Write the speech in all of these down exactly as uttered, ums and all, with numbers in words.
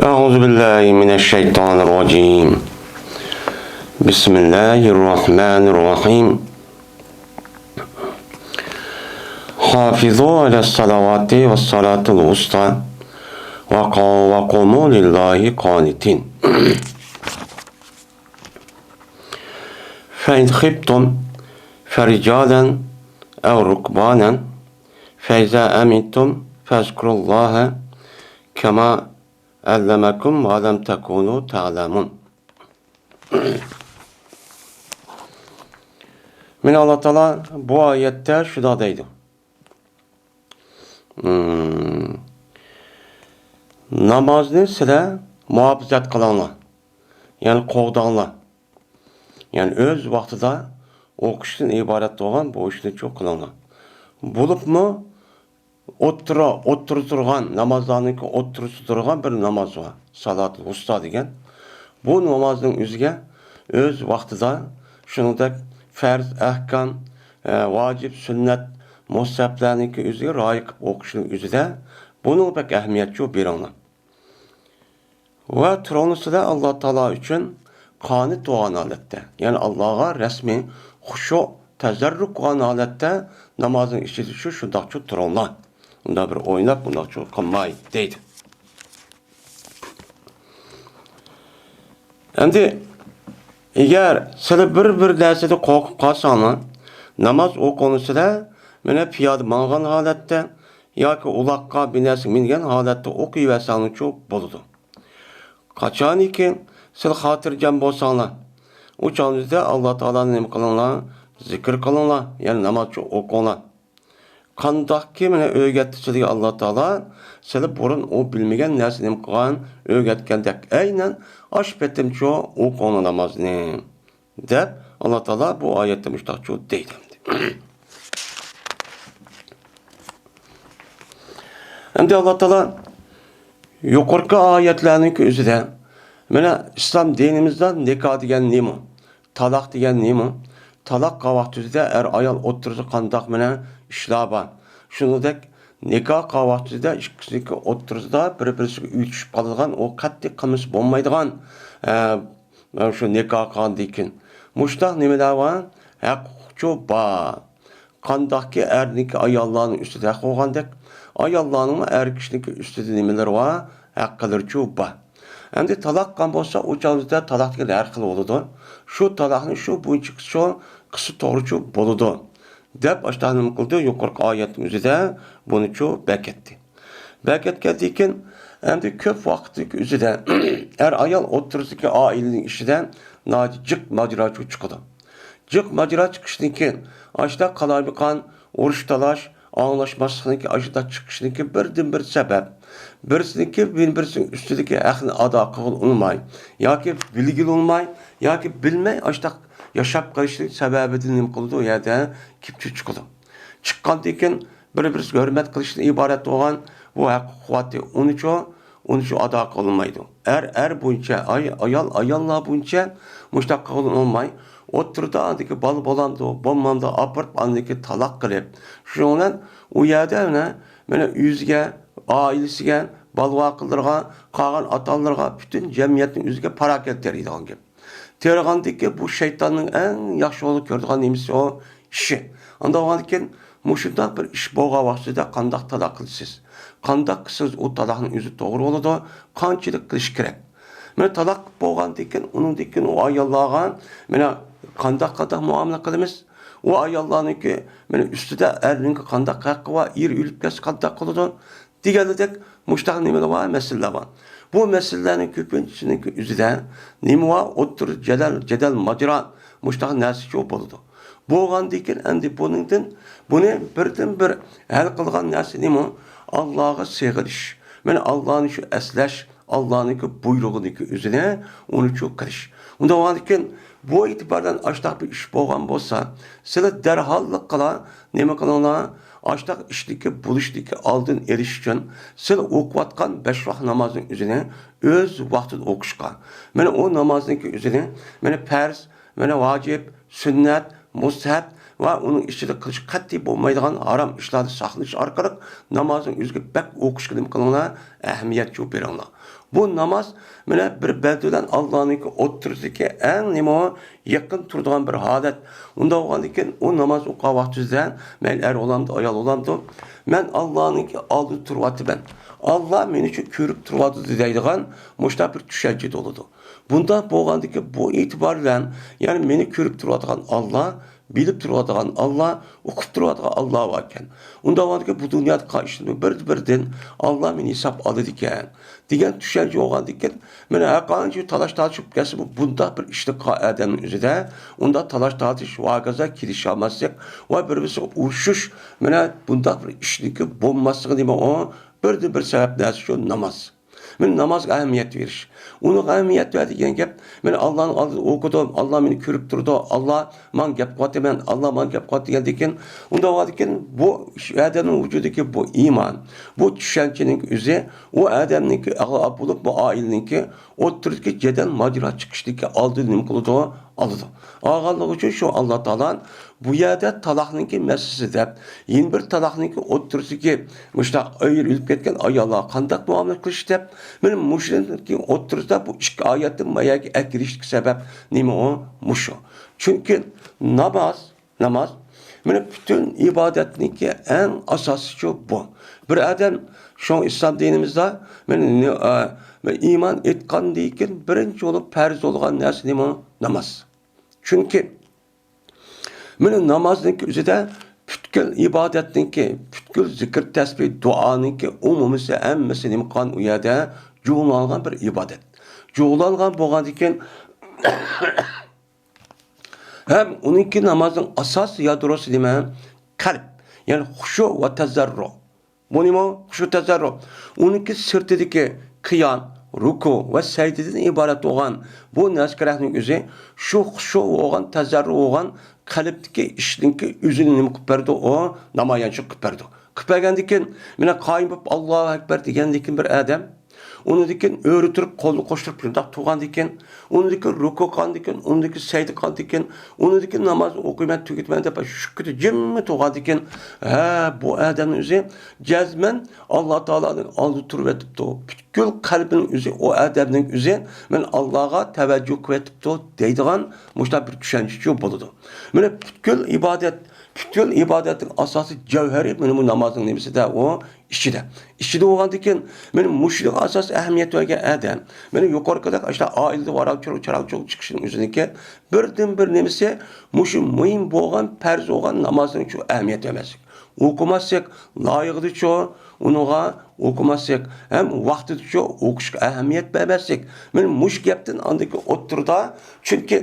أعوذ بالله من الشيطان الرجيم. بسم الله الرحمن الرحيم. حافظوا على الصلوات والصلاة الوسطى وقا-، وقوموا لله قانتين. فإن خفتم فرجالا أو ركبانا فإذا أمنتم فاذكروا الله كما علمكم ما لم تكونوا تعلمون. مانا ئاللا تائالا بۇ ئايەتتە شۇنداق دەيدۇ. مم. نامازنى سىلەر مۇھاپىزەت قىلىڭلار. يەنى قوغداڭلار. يەنى ئۆز ۋاقتىدا ئوقۇشتىن ئىبارەت بولغان بۇ ئىشنى چوڭ قىلىڭلار. بولۇپمۇ ئوتتۇرا، ئوتتۇرىدا تۇرغان، نامازلارنىڭكى ئوتتۇرىسىدا تۇرغان بىر ناماز بار. سالاتۇل ۋۇستا دېگەن. بۇ نامازنىڭ ئۆزىگە ئۆز ۋاقتىدا، شۇنىڭدەك پەرز، ئەھكام، ئە، ۋاجىپ، سۈننەت، مۇستەھەبلەرنىڭكى ئۆزىگە رىئايە قىلىپ ئوقۇشنىڭ ئۆزىدە بۇنىڭغا بەك ئەھمىيەت چوڭ بېرىڭلار. ۋە تۇرۇڭلار سىلەر ئاللا تائالا ئۈچۈن قانىت بولغان ھالەتتە، يەنى ئاللاغا رەسمىي خۇشۇ، تەزەررۇ قىلغان ھالەتتە نامازنىڭ ئىچىدە شۇ، شۇنداقچۇ تۇرۇڭلار. ئۇنداق بىر ئويناپ، ئۇنداقچۇ قىلماي دەيدۇ. ئەمدى ئەگەر سىلەر بىر، بىر نەرسىدىن قورقۇپ قالساڭلار، ناماز ئوقۇڭلار سىلەر، مانا پىيادە ماڭغان ھالەتتە ياكى ئۇلاققا بىر نەرسە مىنگەن ھالەتتە ئوقۇيۋەرسەڭلارچۇ بولىدۇ. قاچانكى سىلەر خاتىرجەم بولساڭلار، ئۇ چاغدا ئاللا تائالانى نېمە قىلىڭلار؟ زىكىر قىلىڭلار، يەنى نامازچۇ ئوقۇڭلار. قانداقكى مانا ئۆگەتتى سىلەرگە ئاللا تائالا، سىلەر بۇرۇن ئۇ بىلمىگەن نەرسە نېمە قىلغان، ئۆگەتكەندەك ئەينەن ئاشۇ پېتىمچۇ ئوقۇڭلار نامازنى، دەپ ئاللا تائالا بۇ ئايەتتە مۇشتاقچۇ دەيدۇ. ئەمدى ئاللا تائالا يۇقىرىقى ئايەتلەرنىڭ ئۆزىدە، مانا ئىسلام دىنىمىزدا نىكاھ دېگەن نېمە؟ تالاق دېگەن نېمە؟ تالاق قىلغان ۋاقتىدا ئەر-ئايال ئوتتۇرىسىدا قانداق مانا ئىشلار بار؟ شۇنىڭدەك نىكاھ قىلغان ۋاقتىدا ئىككىسىنىڭكى ئوتتۇرىسىدا بىر-بىرسىگە ئۆتۈشۈپ قالىدىغان، ئۇ قەتئىي قىلمىسا بولمايدىغان، ئە، مانا شۇ نىكاھ قىلغاندىن كېيىن مۇشۇنداق نېمىلەر بار؟ ھەق ھوقۇقچۇ بار. قانداقكى ئەرنىڭكى ئاياللارنىڭ ئۈستىدە ھەق بولغاندەك، ئاياللارنىڭمۇ ئەر كىشىنىڭكى ئۈستىدە نېمىلىرى بار؟ ھەقلىرىچۇ بار. ئەمدى تالاق قىلغان بولسا، ئۇ چاغدا تالاق دېگەن ھەر خىل بولىدۇ. شۇ تالاقنى شۇ بويىچە قىلسا، شۇ قىلسا توغرىچۇ بولىدۇ، دەپ ئاشۇنداق نېمە قىلدى؟ يۇقىرىقى ئايەتنىڭ ئۆزىدە بۇنىچۇ بەركەتتى. بەركەتكەندىن كېيىن ئەمدى كۆپ ۋاقىتنىڭ ئۆزىدە ئەر-ئايال ئوتتۇرىسىدىكى ئائىلىنىڭ ئىچىدە ناھايىتى جىق ماجىراچۇ چىقىدۇ. جىق ماجىرا چىقىشتىن كېيىن، ئاشۇنداق قالايمىقان ئۇرۇش-تالاش، ئاڭلاشماسلىقنىڭكى ئاشۇنداق چىقىشىنىڭكى بىردىنبىر سەۋەب، بىرسىنىڭكى بىر-، بىرسىنىڭ ئۈستىدىكى ھەقنى ئادا قىلغىلى ئۇنىماي، ياكى بىلگىلى ئۇنىماي، ياكى بىلمەي ئاشۇنداق ياشاپ قېلىشنىڭ سەۋەبىدىن نېمە قىلىدۇ؟ ئۇ يەردە كىپچۇ چىقىدۇ. چىققاندىن كېيىن بىر-بىرسىگە ھۆرمەت قىلىشتىن ئىبارەت بولغان بۇ ھەق-ھوقۇقى ئۇنىچۇ، ئۇنىچۇ ئادا قىلىنمايدۇ. ئەر ئەر بويىچە، ئاي-، ئايال ئاياللار بويىچە مۇشۇنداق قىلغىلى ئۇنىماي، ئوتتۇرىدا ئاندىكى بالا بولامدۇ، بولمامدۇ ئاپىرىپ، ئاندىكى تالاق قىلىپ، شۇنىڭ بىلەن ئۇ يەردە مانا، مانا ئۆزىگە، ئائىلىسىگە، بالا-ۋاقىلىرىغا، قالغان ئاتا-ئانىلىرىغا، پۈتۈن جەمئىيەتنىڭ ئۆزىگە پاراكەت تېرىيدىغان گەپ. تېرىغاندىكى بۇ شەيتاننىڭ ئەڭ ياخشى يولدا كۆرىدىغان نېمىسى ئۇ؟ ئىشى. ئانداق بولغاندىكىن مۇشۇنداق بىر ئىش بولغان ۋاقتىدا قانداق تالاق قىلىسىز؟ قانداق قىلسىڭىز ئۇ تالاقنىڭ ئۆزى توغرا بولىدۇ؟ قانچىلىك قىلىش كېرەك؟ مانا تالاق بولغاندىن كېيىن، ئۇنىڭدىن كېيىن ئۇ ئاياللارغا مانا قانداق، قانداق مۇئامىلە قىلىمىز؟ ئۇ ئاياللارنىڭكى مانا ئۈستىدە ئەرنىڭكى قانداق ھەققى بار؟ ئېرى ئۆلۈپ كەتسە قانداق قىلىدۇ؟ دېگەنلىدەك مۇشتاق نېمىلەر بار، مەسىلىلەر بار. بۇ مەسىلىلەرنىڭ كۆپىنچىسىنىڭكى ئۆزىدە نېمە بار؟ ئوتتۇرىدا جېدەل، جېدەل ماجىرا، مۇشتاق نەرسىچۇ بولىدۇ. بولغاندىن كېيىن ئەمدى بۇنىڭدىن، بۇنى بىردىنبىر ھەل قىلغان نەرسە نېمە؟ ئاللاغا سېغىنىش. مانا ئاللانى شۇ ئەسلەش، ئاللانىڭكى بۇيرۇغىنىڭكى ئۆزىنى ئۇنىچۇ قىلىش. ئۇنداق بولغاندىن كېيىن بۇ ئېتىبار بىلەن ئاشتاق بىر ئىش بولغان بولسا، سىلەر دەرھاللىقلا نېمە قىلىڭلار؟ ئاشتاق ئىشتىكى بولۇشتىكى ئالدىنى ئېلىش ئۈچۈن سىلەر ئوقۇۋاتقان بەش ۋاق نامازنىڭ ئۆزىنى ئۆز ۋاقتىدا ئوقۇشقا، مانا ئۇ نامازنىڭكى ئۆزىنى، مانا پەرز، مانا ۋاجىپ، سۈننەت، مۇستەھەب ۋە ئۇنىڭ ئىچىدە قىلىش قەتئىي بولمايدىغان ھارام ئىشلاردىن ساقلىنىش ئارقىلىق نامازنىڭ ئۆزىگە بەك ئوقۇشقا نېمە قىلىڭلار؟ ئەھمىيەت چوڭ بېرىڭلار. بۇ ناماز مانا بىر بەندە بىلەن ئاللانىڭكى ئوتتۇرىسىدىكى ئەڭ نېمە يېقىن تۇرىدىغان بىر ھالەت. ئۇنداق بولغاندىكىن ئۇ ناماز ئوقۇغان ۋاقتىمىزدا مەيلى ئەر بولامدۇ، ئايال بولامدۇ، مەن ئاللانىڭكى ئالدىدا تۇرۇۋاتىمەن، ئاللا مېنى شۇ كۆرۈپ تۇرۇۋاتىدۇ دەيدىغان مۇشۇنداق بىر چۈشەنچىدە بولىدۇ. بۇنداق بولغاندىكىن بۇ ئېتىبار بىلەن، يەنى مېنى كۆرۈپ تۇرۇۋاتقان ئاللا، بىلىپ تۇرۇۋاتقان ئاللا، ئۇقۇپ تۇرۇۋاتقان ئاللا باركەن. ئۇنداق بولغاندىكىن بۇ دۇنيادا قىلغان ئىشلىرىمنىڭ بىر-، بىردىن ئاللا مېنى ھېساب ئالىدىكەن، دېگەن چۈشەنچە بولغاندىكىن، مانا ھەرقانچە تالاش-تارتىش بولۇپ كەتسىمۇ، بۇنداق بىر ئىشنى قىلغان ئادەمنىڭ ئۆزىدە ئۇنداق تالاش-تارتىش، ھاكازا كېلىشەلمەسلىك ۋە بىر-بىرسىگە ئۇرۇشۇش، مانا بۇنداق بىر ئىشنىڭكى بولماسلىقى نېمە ئۇ؟ بىردىن بىر سەۋەب نەرسە شۇ ناماز. مانا نامازغا ئەھمىيەت بېرىش. ئۇنىڭغا ئەھمىيەت بەر دېگەن گەپ، مانا ئاللانىڭ ئالدىدا ئوقۇدۇم، ئاللا مېنى كۆرۈپ تۇرىدۇ، ئاللا ماڭا گەپ قىلىۋاتىمەن، ئاللا ماڭا گەپ قىلىۋاتىدىكەن. ئۇنداق بولغاندىكىن بۇ ئادەمنىڭ ۋۇجۇدىدىكى بۇ ئىمان، بۇ چۈشەنچىنىڭ ئۆزى، ئۇ ئادەمنىڭكى ئەغلىبا بولۇپ، بۇ ئائىلىنىڭكى ئوتتۇرىدىكى جېدەل ماجىرا چىقىشتىكى ئالدىنى نېمە قىلىدۇ؟ ئالىدۇ. ئالغانلىقى ئۈچۈن شۇ ئاللا تائالا بۇ يەردە تالاقنىڭكى مەسىلىسى دەپ، يەنە بىر تالاقنىڭكى ئوتتۇرىسىدىكى مۇشۇنداق ئايرىلىپ كەتكەن ئاياللارغا قانداق مۇئامىلە قىلىش دەپ، مانا مۇشۇنىڭكى ئوتتۇرىسىدا بۇ ئىككى ئايەتنى ما يەرگە ئەكىرىشلىك سەۋەب نېمە ئۇ؟ مۇشۇ. چۈنكى ناماز، ناماز، مانا پۈتۈن ئىبادەتنىڭكى ئەڭ ئاساسىيسى بۇ. بىر ئادەم شۇڭا ئىسلام دىنىمىزدا مانا، ئە، ئىمان ئېيتقاندىن كېيىن بىرىنچى بولۇپ پەرز بولغان نەرسە نېمە؟ ناماز. چۈنكى مانا نامازنىڭكى ئۆزىدە پۈتكۈل ئىبادەتنىڭكى، پۈتكۈل زىكىر، تەسبىھ، دۇئانىڭكى ئومۇمىسى، ھەممىسى نېمە قىلغان ئۇ يەردە؟ جۇغلانغان بىر ئىبادەت. جۇغلانغان بولغاندىكىن ھەم ئۇنىڭكى نامازنىڭ ئاساسىي يادروسى نېمە؟ قەلب، يەنى خۇشۇ ۋە تەزەررۇ. بۇ نېمە؟ خۇشۇ تەزەررۇ. ئۇنىڭكى سىرتىدىكى قىيام، رۇكۇ ۋە سەجدىدىن ئىبارەت بولغان بۇ نەسكىرەكنىڭ ئۆزى شۇ خۇشۇ بولغان، تەزەررۇ بولغان قەلبتىكى ئىشنىڭكى ئۆزىنى نېمە قىلىپ بەردى؟ ئۇ نامايانچىلىق قىلىپ بەردى. قىلىپ بەرگەندىن كېيىن، مانا قايىم بولۇپ، ئاللاھۇ ئەكبەر دېگەندىن كېيىن بىر ئادەم، ئۇنىڭدىن كېيىن ئۆرە تۇرۇپ قولنى قوشتۇرۇپ شۇنداق تۇرغاندىن كېيىن، ئۇنىڭدىن كېيىن رۇكۇ قىلغاندىن كېيىن، ئۇنىڭدىن كېيىن سەجدە قىلغاندىن كېيىن، ئۇنىڭدىن كېيىن نامازنى ئوقۇيمەن، تۈگىتىمەن دەپ شۇ كۈيدە جىممىدە تۇرغاندىن كېيىن، ھە، بۇ ئادەمنىڭ ئۆزى جەزمەن ئاللا تائالانىڭ ئالدىدا تۇرۇۋېتىپتۇ. پۈتكۈل قەلبىنىڭ ئۆزى، ئۇ ئادەمنىڭ ئۆزى مەن ئاللاغا تەۋەججۇھ قىلىۋېتىپتۇ دەيدىغان مۇشۇنداق بىر چۈشەنچىچۇ بولىدۇ. مانا پۈتكۈل ئىبادەت، پۈتكۈل ئىبادەتنىڭ ئاساسىي جەۋھىرى مانا بۇ نامازنىڭ نېمىسىدە، ئۇ ئىچىدە. ئىچىدە بولغاندىن كېيىن، مانا مۇشۇنىڭغا ئاساسىي ئەھمىيەت بەرگەن ئادەم، مانا يۇقىرىقىدەك ئاشۇنداق ئائىلىدە ۋاراڭ-چۇرۇڭ، چاراڭ-چۇرۇڭ چىقىشنىڭ ئۆزىنىڭكى بىردىنبىر نېمىسى، مۇشۇ مۇھىم بولغان، پەرز بولغان نامازنىڭچۇ ئەھمىيەت بەرمەسلىك. ئوقۇماسلىق، لايىقىدىچۇ ئۇنىڭغا ئوقۇماسلىق، ھەم ۋاقتىدىچۇ ئوقۇشقا ئەھمىيەت بەرمەسلىك. مانا مۇشۇ گەپتىن ئاندىكى ئوتتۇرىدا، چۈنكى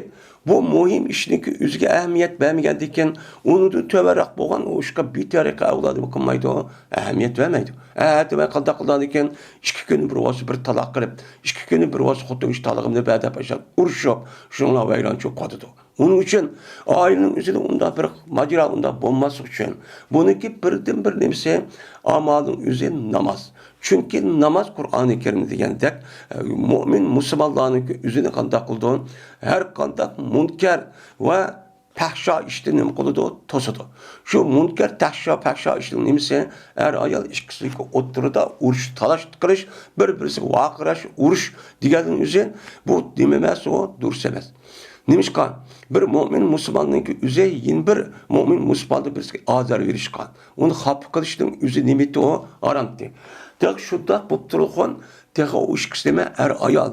بۇ مۇھىم ئىشنىڭكى ئۆزىگە ئەھمىيەت بەرمىگەندىن كېيىن، ئۇنىڭدىن تۆۋەنرەك بولغان ئۇ ئىشقا بىتەرىقە ئەۋلادى نېمە قىلمايدۇ؟ ئەھمىيەت بەرمەيدۇ. ئەتە مەن قانداق قىلىدىكىن، ئىككى كۈنى بىر بولسا بىر تالاق قىلىپ، ئىككى كۈنى بىر بولسا خوتۇن ئىش تالىقىمنى بەر دەپ ئاشۇنداق ئۇرۇشۇپ، شۇنىڭ بىلەن ۋەيرانچە بولۇپ قالىدۇ. ئۇنىڭ ئۈچۈن ئائىلىنىڭ ئۆزىدە ئۇنداق بىر ماجىرا ئۇنداق بولماسلىق ئۈچۈن، بۇنىڭكى بىردىنبىر نېمىسى، ئامالنىڭ ئۆزى ناماز. چۈنكى ناماز قۇرئانى كەرىم دېگەندەك، مۆمىن مۇسۇلمانلارنىڭكى ئۆزىنى قانداق قىلىدۇ؟ ھەر قانداق مۇنكەر ۋە پەھشا ئىشتىن نېمە قىلىدۇ؟ توسىدۇ. شۇ مۇنكەر، تەھشا، پەھشا ئىشنىڭ نېمىسى؟ ئەر-ئايال ئىككىسىنىڭكى ئوتتۇرىدا ئۇرۇش، تالاش قىلىش، بىر-بىرسىگە ۋارقىراش، ئۇرۇش دېگەننىڭ ئۆزى بۇ نېمە ئەمەس، ئۇ دۇرۇس ئەمەس. نېمىشقا؟ بىر مۆمىن مۇسۇلماننىڭكى ئۆزى يەنە بىر مۆمىن مۇسۇلماننىڭ بىرسىگە ئازار بېرىشقا، ئۇنى خاپا قىلىشنىڭ ئۆزى نېمىتى ئۇ؟ ھارامتى. تېخى شۇنداق بولۇپ تۇرغان، تېخى ئۇ ئىككىسى نېمە؟ ئەر-ئايال.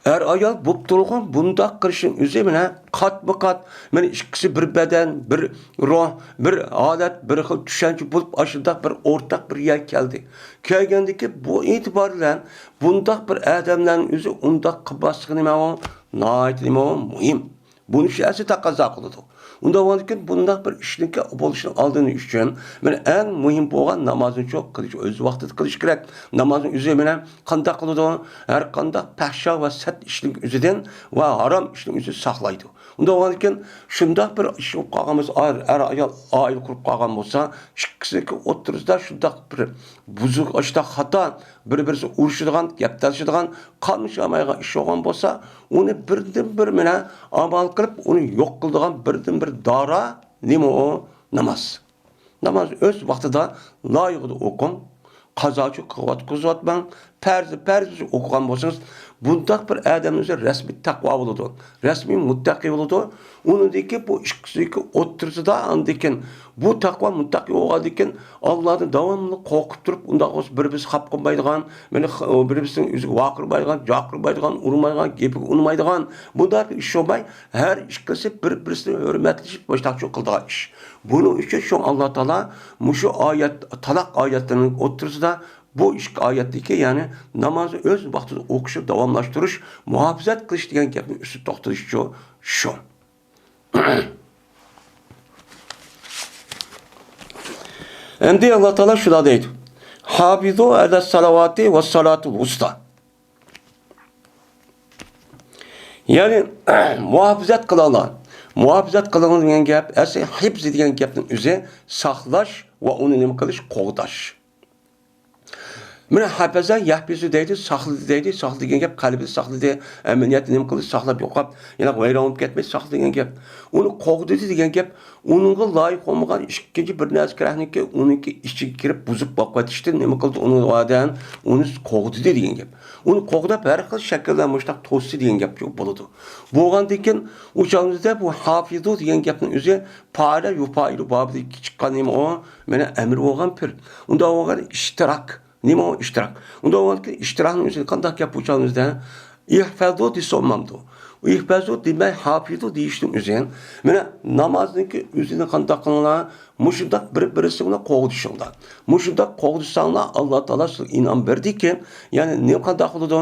ئەر-ئايال بولۇپ تۇرغان بۇنداق قىلىشنىڭ ئۆزى مانا قاتمۇ قات، مانا ئىككىسى بىر بەدەن، بىر روھ، بىر ھالەت، بىر خىل چۈشەنچە بولۇپ، ئاشۇنداق بىر ئورتاق بىر يەرگە كەلدى. كەلگەندىكى بۇ ئېتىبار بىلەن بۇنداق بىر ئادەملەرنىڭ ئۆزى ئۇنداق قىلماسلىقى نېمە ئۇ؟ ناھايىتى نېمە ئۇ؟ مۇھىم. بۇنى شەرئىي تەقەززا قىلىدۇ. ئۇنداق بولغاندىكىن بۇنداق بىر ئىشنىڭكى بولۇشىنىڭ ئالدىنى ئۈچۈن مانا ئەڭ مۇھىم بولغان نامازنىچۇ قىلىش، ئۆز ۋاقتىدا قىلىش كېرەك. نامازنىڭ ئۆزى مانا قانداق قىلىدۇ؟ ھەر قانداق پەھشا ۋە سەت ئىشنىڭ ئۆزىدىن ۋە ھارام ئىشنىڭ ئۆزىدىن ساقلايدۇ. ئۇنداق بولغاندىكىن شۇنداق بىر ئىش بولۇپ قالغان بولسا، ئەر، ئەر ئايال ئائىلە قۇرۇپ قالغان بولسا، ئىككىسىنىڭكى ئوتتۇرىسىدا شۇنداق بىر بۇزۇق، ئاشۇنداق خاتا، بىر-بىرسى ئۇرۇشىدىغان، گەپ تالىشىدىغان، قاملىشالمايدىغان ئىش بولغان بولسا، ئۇنى بىردىنبىر مانا ئامال قىلىپ، ئۇنى يوق قىلىدىغان بىردىنبىر دارا نېمە ئۇ؟ ناماز. ناماز ئۆز ۋاقتىدا، لايىقىدا ئوقۇڭ. قازاچۇ قىلىۋاتقۇزۇۋاتماڭ. پەرزنى پەرز ئوقۇغان بولسىڭىز، بۇنداق بىر ئادەمنىڭ ئۆزى رەسمىي تەقۋا بولىدۇ، رەسمىي مۇتتەقى بولىدۇ. ئۇنىڭدىكى بۇ ئىككىسىدىكى ئوتتۇرىسىدا ئاندىكىن بۇ تەقۋا مۇتتەقى بولغاندىكىن، ئاللادىن داۋاملىق قورقۇپ تۇرۇپ، ئۇنداق بولسا بىر-بىرسى خاپا قىلمايدىغان، مانا خ-، بىر-بىرسىنىڭ يۈزىگە ۋارقىرىمايدىغان، جارقىرىمايدىغان، ئۇرمايدىغان، گېپىگە ئۇنىمايدىغان، بۇنداق بىر ئىش بولماي، ھەر ئىككىلىسى بىر-بىرسىنى ھۆرمەتلىشىپ، مۇشۇنداق قىلىدىغان ئىش. بۇنىڭ ئۈچۈن شۇ ئاللا تائالا مۇشۇ ئايەت، تالاق ئايەتلىرىنىڭ ئوتتۇرىسىدا بۇ ئىككى ئايەتتىكى، يەنى نامازنى ئۆز ۋاقتىدا ئوقۇشنى داۋاملاشتۇرۇش، مۇھاپىزەت قىلىش دېگەن گەپنىڭ ئۈستىدە توختىلىشچۇ شۇ. ئەمدى ئاللا تائالا شۇنداق دەيدۇ: «ھافىزۇ ئەلەس سالاۋاتى ۋەس سالاتۇل ۋۇستا.» يەنى، مۇھاپىزەت قىلىڭلار. مۇھاپىزەت قىلىڭلار دېگەن گەپ، ئەسلى ھىپز دېگەن گەپنىڭ ئۆزى ساقلاش ۋە ئۇنى نېمە قىلىش؟ قوغداش. مانا ھەپەزە يەھپىزۇ دەيدۇ، ساقلىدى دەيدۇ. ساقلىدى دېگەن گەپ قەلبىدە ساقلىدى، ئەمەلىيەتتە نېمە قىلدى؟ ساقلاپ يوقاپ، يەنە ۋەيران بولۇپ كەتمەي ساقلىدى دېگەن گەپ. ئۇنى قوغدىدى دېگەن گەپ، ئۇنىڭغا لايىق بولمىغان ئىككىنچى بىر نەرسە كېرەكنىكى، ئۇنىڭكى ئىچىگە كىرىپ بۇزۇپ باقىۋېتىشتىن نېمە قىلدى؟ ئۇنى ئادەم ئۇنى قوغدىدى دېگەن گەپ. ئۇنى قوغداپ ھەر خىل شەكىلدە مۇشۇنداق توسسا دېگەن گەپ بولىدۇ. بولغاندىن كېيىن ئۇ چاغىمىزدا بۇ ھافىزۇ دېگەن گەپنىڭ ئۆزى پائىلە يۇپائىلۇ بابىدىكى چىققان نېمە ئۇ؟ مانا ئەمىر بولغان پېئىل. ئۇنداق بولغان ئىشتىراك. نېمە ئۇ ئىشتىراك؟ ئۇنداق بولغاندىكىن ئىشتىراكنىڭ ئۆزى قانداق گەپ بۇ چاغىمىزدا؟ ئىھفەزۇ دېسە بولمامدۇ؟ ئىھفەزۇ دېمەي، ھافىزۇ دېيىشنىڭ ئۆزى، مانا، نامازنىڭكى ئۆزىنى قانداق قىلىڭلار؟ مۇشۇنداق بىر-بىرسى بىلەن قوغدىشىڭلار. مۇشۇنداق قوغدىشاڭلار، ئاللا تائالا سىلەرگە ئىنئام بېرىدىكەن، يەنى نېمە قانداق قىلىدۇ؟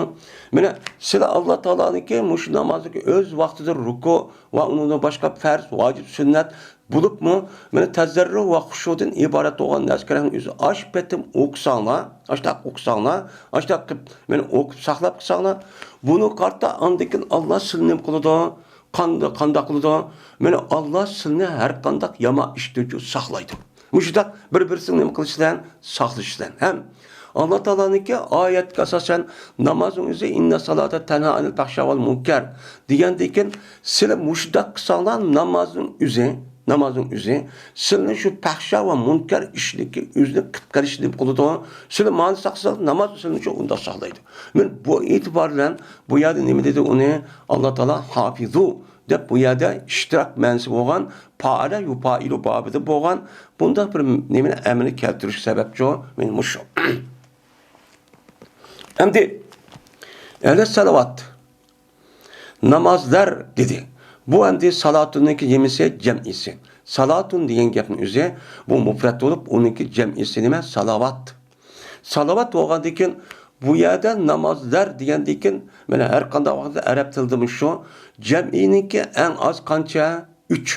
مانا، سىلەر ئاللا تائالانىڭكى مۇشۇ نامازنىڭكى ئۆز ۋاقتىدا رۇكۇ ۋە ئۇنىڭدىن باشقا پەرز، ۋاجىپ، سۈننەت، بولۇپمۇ، مانا، تەزەررۇ ۋە خۇشۇدىن ئىبارەت بولغان نەزكىرەڭنى ئۆزى ئاش پېتىم ئوقۇساڭلار، ئاشتاق ئوقۇساڭلار، ئاشتاق قىلىپ، مانا، ئوقۇپ ساقلاپ قىلساڭلار، بۇنى قارىتا ئاندىن كېيىن ئاللا سىلىنى نېمە قىلىدۇ؟ قانداق، قانداق قىلىدۇ؟ مانا، ئاللا سىلىنى ھەر قانداق يامان ئىشتىنچۇ ساقلايدۇ. مۇشۇنداق بىر-بىرسىنى نېمە قىلىش بىلەن؟ ساقلىشىش بىلەن. ھەم ئاللا تائالانىڭكى ئايەتكە ئاساسەن، نامازنىڭ ئۆزى، «ئىننە سالاتا تەنھا ئەنىل پەھشا ۋەل مۇنكەر» دېگەندىن كېيىن، سىلى مۇشۇنداق قىلساڭلار، نامازنىڭ ئۆزى، نامازنىڭ ئۆزى سىلىنى شۇ پەھشا ۋە مۇنكەر ئىشنىڭكى ئۆزىنى قىلىپ قېلىشنى نېمە قىلىدۇ؟ سىلى مانا ساقلىساڭ، ناماز سىلىنى شۇ ئۇنداق ساقلايدۇ. مانا بۇ ئېتىبار بىلەن بۇ يەردە نېمە دېدى ئۇنى؟ ئاللا تائالا ھافىزۇ دەپ بۇ يەردە ئىشتىراك مەنىسى بولغان پائىلە يۇپائىلۇ بابىدا بولغان بۇنداق بىر نېمىنى ئەمەلگە كەلتۈرۈش سەۋەبچۇ مانا مۇشۇ. ئەمدى ئەلە سالاۋات. نامازلار دېدى. بۇ ئەمدى سالاتۇننىڭكى نېمىسى؟ جەمئىسى. سالاتۇن دېگەن گەپنىڭ ئۆزى بۇ مۇپرەت بولۇپ، ئۇنىڭكى جەمئىسى نېمە؟ سالاۋات. سالاۋات بولغاندىن كېيىن، بۇ يەردە نامازلار دېگەندىن كېيىن، مانا، ھەر قانداق ۋاقىتتا ئەرەب تىلىدىمۇ شۇ، جەمئىنىڭكى ئەڭ ئاز قانچە؟ ئۈچ.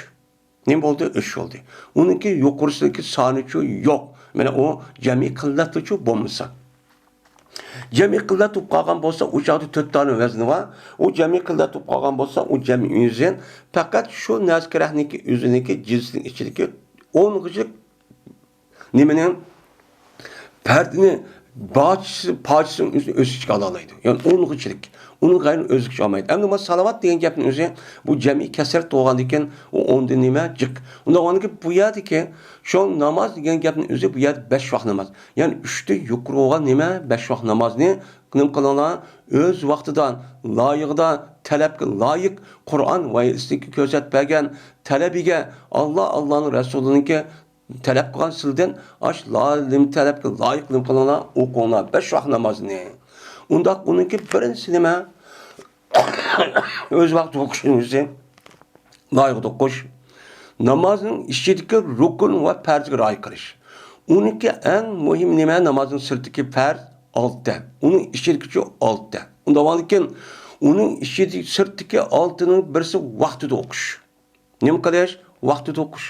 نېمە بولدى؟ ئۈچ بولدى. ئۇنىڭكى يۇقىرىسىدىكى سانىچۇ يوق. مانا، ئۇ جەمئىي قىللەتلىچۇ بولمىسا. جەمئىي قىللەت بولۇپ قالغان بولسا، ئۇ چاغدا تۆت دانە ۋەزنى بار. ئۇ جەمئىي قىللەت بولۇپ قالغان بولسا، ئۇ جەمئىي ۋەزىن پەقەت شۇ نەزكىرەھنىڭكى ئۆزىنىڭكى جىنسىنىڭ ئىچىدىكى ئون غىچىلىك نېمىنى، پەردىنى باچىسى، پاچىسىنىڭ ئۆزىنى ئۆز ئىچىگە ئالالايدۇ. يەنى ئون غىچىلىك. ئۇنىڭ غەيرىنى ئۆز ئىچىگە ئالمايدۇ. ئەمدى بۇ سالاۋات دېگەن گەپنىڭ ئۆزى، بۇ جەمئىي كەسرەت بولغاندىن كېيىن، ئۇ ئوندىن نېمە؟ جىق. ئۇنداق بولغاندىن كېيىن بۇ يەردىكى شۇ ناماز دېگەن گەپنىڭ ئۆزى بۇ يەردە بەش ۋاق ناماز. يەنى ئۈچتىن يۇقىرى بولغان نېمە؟ بەش ۋاق نامازنى نېمە قىلىڭلار؟ ئۆز ۋاقتىدا، لايىقىدا، تەلەپكە لايىق، قۇرئان ۋە ھەدىستىكى كۆرسەتىپ بەرگەن تەلىپىگە، ئاللا، ئاللانىڭ رەسۇلىنىڭكى تەلەپ قىلغان سىلىدىن ئاش لا-، نېمە تەلەپكە لايىق نېمە قىلىڭلار، ئوقۇڭلار بەش ۋاق نامازنى. ئۇنداق ئۇنىڭكى بىرىنچىسى نېمە؟ ئۆز ۋاقتىدا ئوقۇشنىڭ ئۆزى. لايىقىدا ئوقۇش. نامازنىڭ ئىچىدىكى رۇكۇن ۋە پەرزگە رىئايە قىلىش. ئۇنىڭكى ئەڭ مۇھىم نېمە؟ نامازنىڭ سىرتىدىكى پەرز ئالتە. ئۇنىڭ ئىچىدىكىچۇ ئالتە. ئۇنداق بولغاندىكىن، ئۇنىڭ ئىچىدىكى، سىرتتىكى ئالتىنىڭ بىرسى ۋاقتىدا ئوقۇش. نېمە قىلىش؟ ۋاقتىدا ئوقۇش.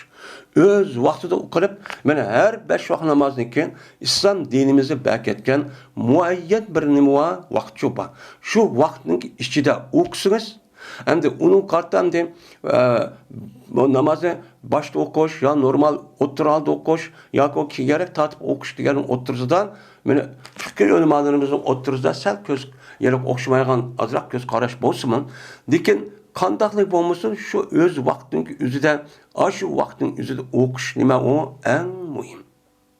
ئۆز ۋاقتىدا ئوقۇلۇپ، مانا ھەر بەش ۋاق نامازدىن كېيىن ئىسلام دىنىمىزدا بەركەتكەن مۇئەييەن بىر نېمە بار؟ ۋاقىتچۇ بار. شۇ ۋاقىتنىڭ ئىچىدە ئوقۇسىڭىز، ئەمدى ئۇنىڭ قارىتا ئەمدى، ئە، بۇ نامازنى باشتا ئوقۇش يا نورمال ئوتتۇرا ھالدا ئوقۇش ياكى كېيىنرەك تارتىپ ئوقۇش دېگەننىڭ ئوتتۇرىسىدا، مانا، پىقىھ ئۆلىمالىرىمىزنىڭ ئوتتۇرىسىدا سەل كۆز، يەنە ئوخشىمايدىغان ئازراق كۆز قاراش بولسىمۇ، لېكىن قانداقلا بولمىسۇن، شۇ ئۆز ۋاقتىنىڭ ئۆزىدە، ئاشۇ ۋاقتىنىڭ ئۆزىدە ئوقۇش نېمە ئۇ؟ ئەڭ مۇھىم.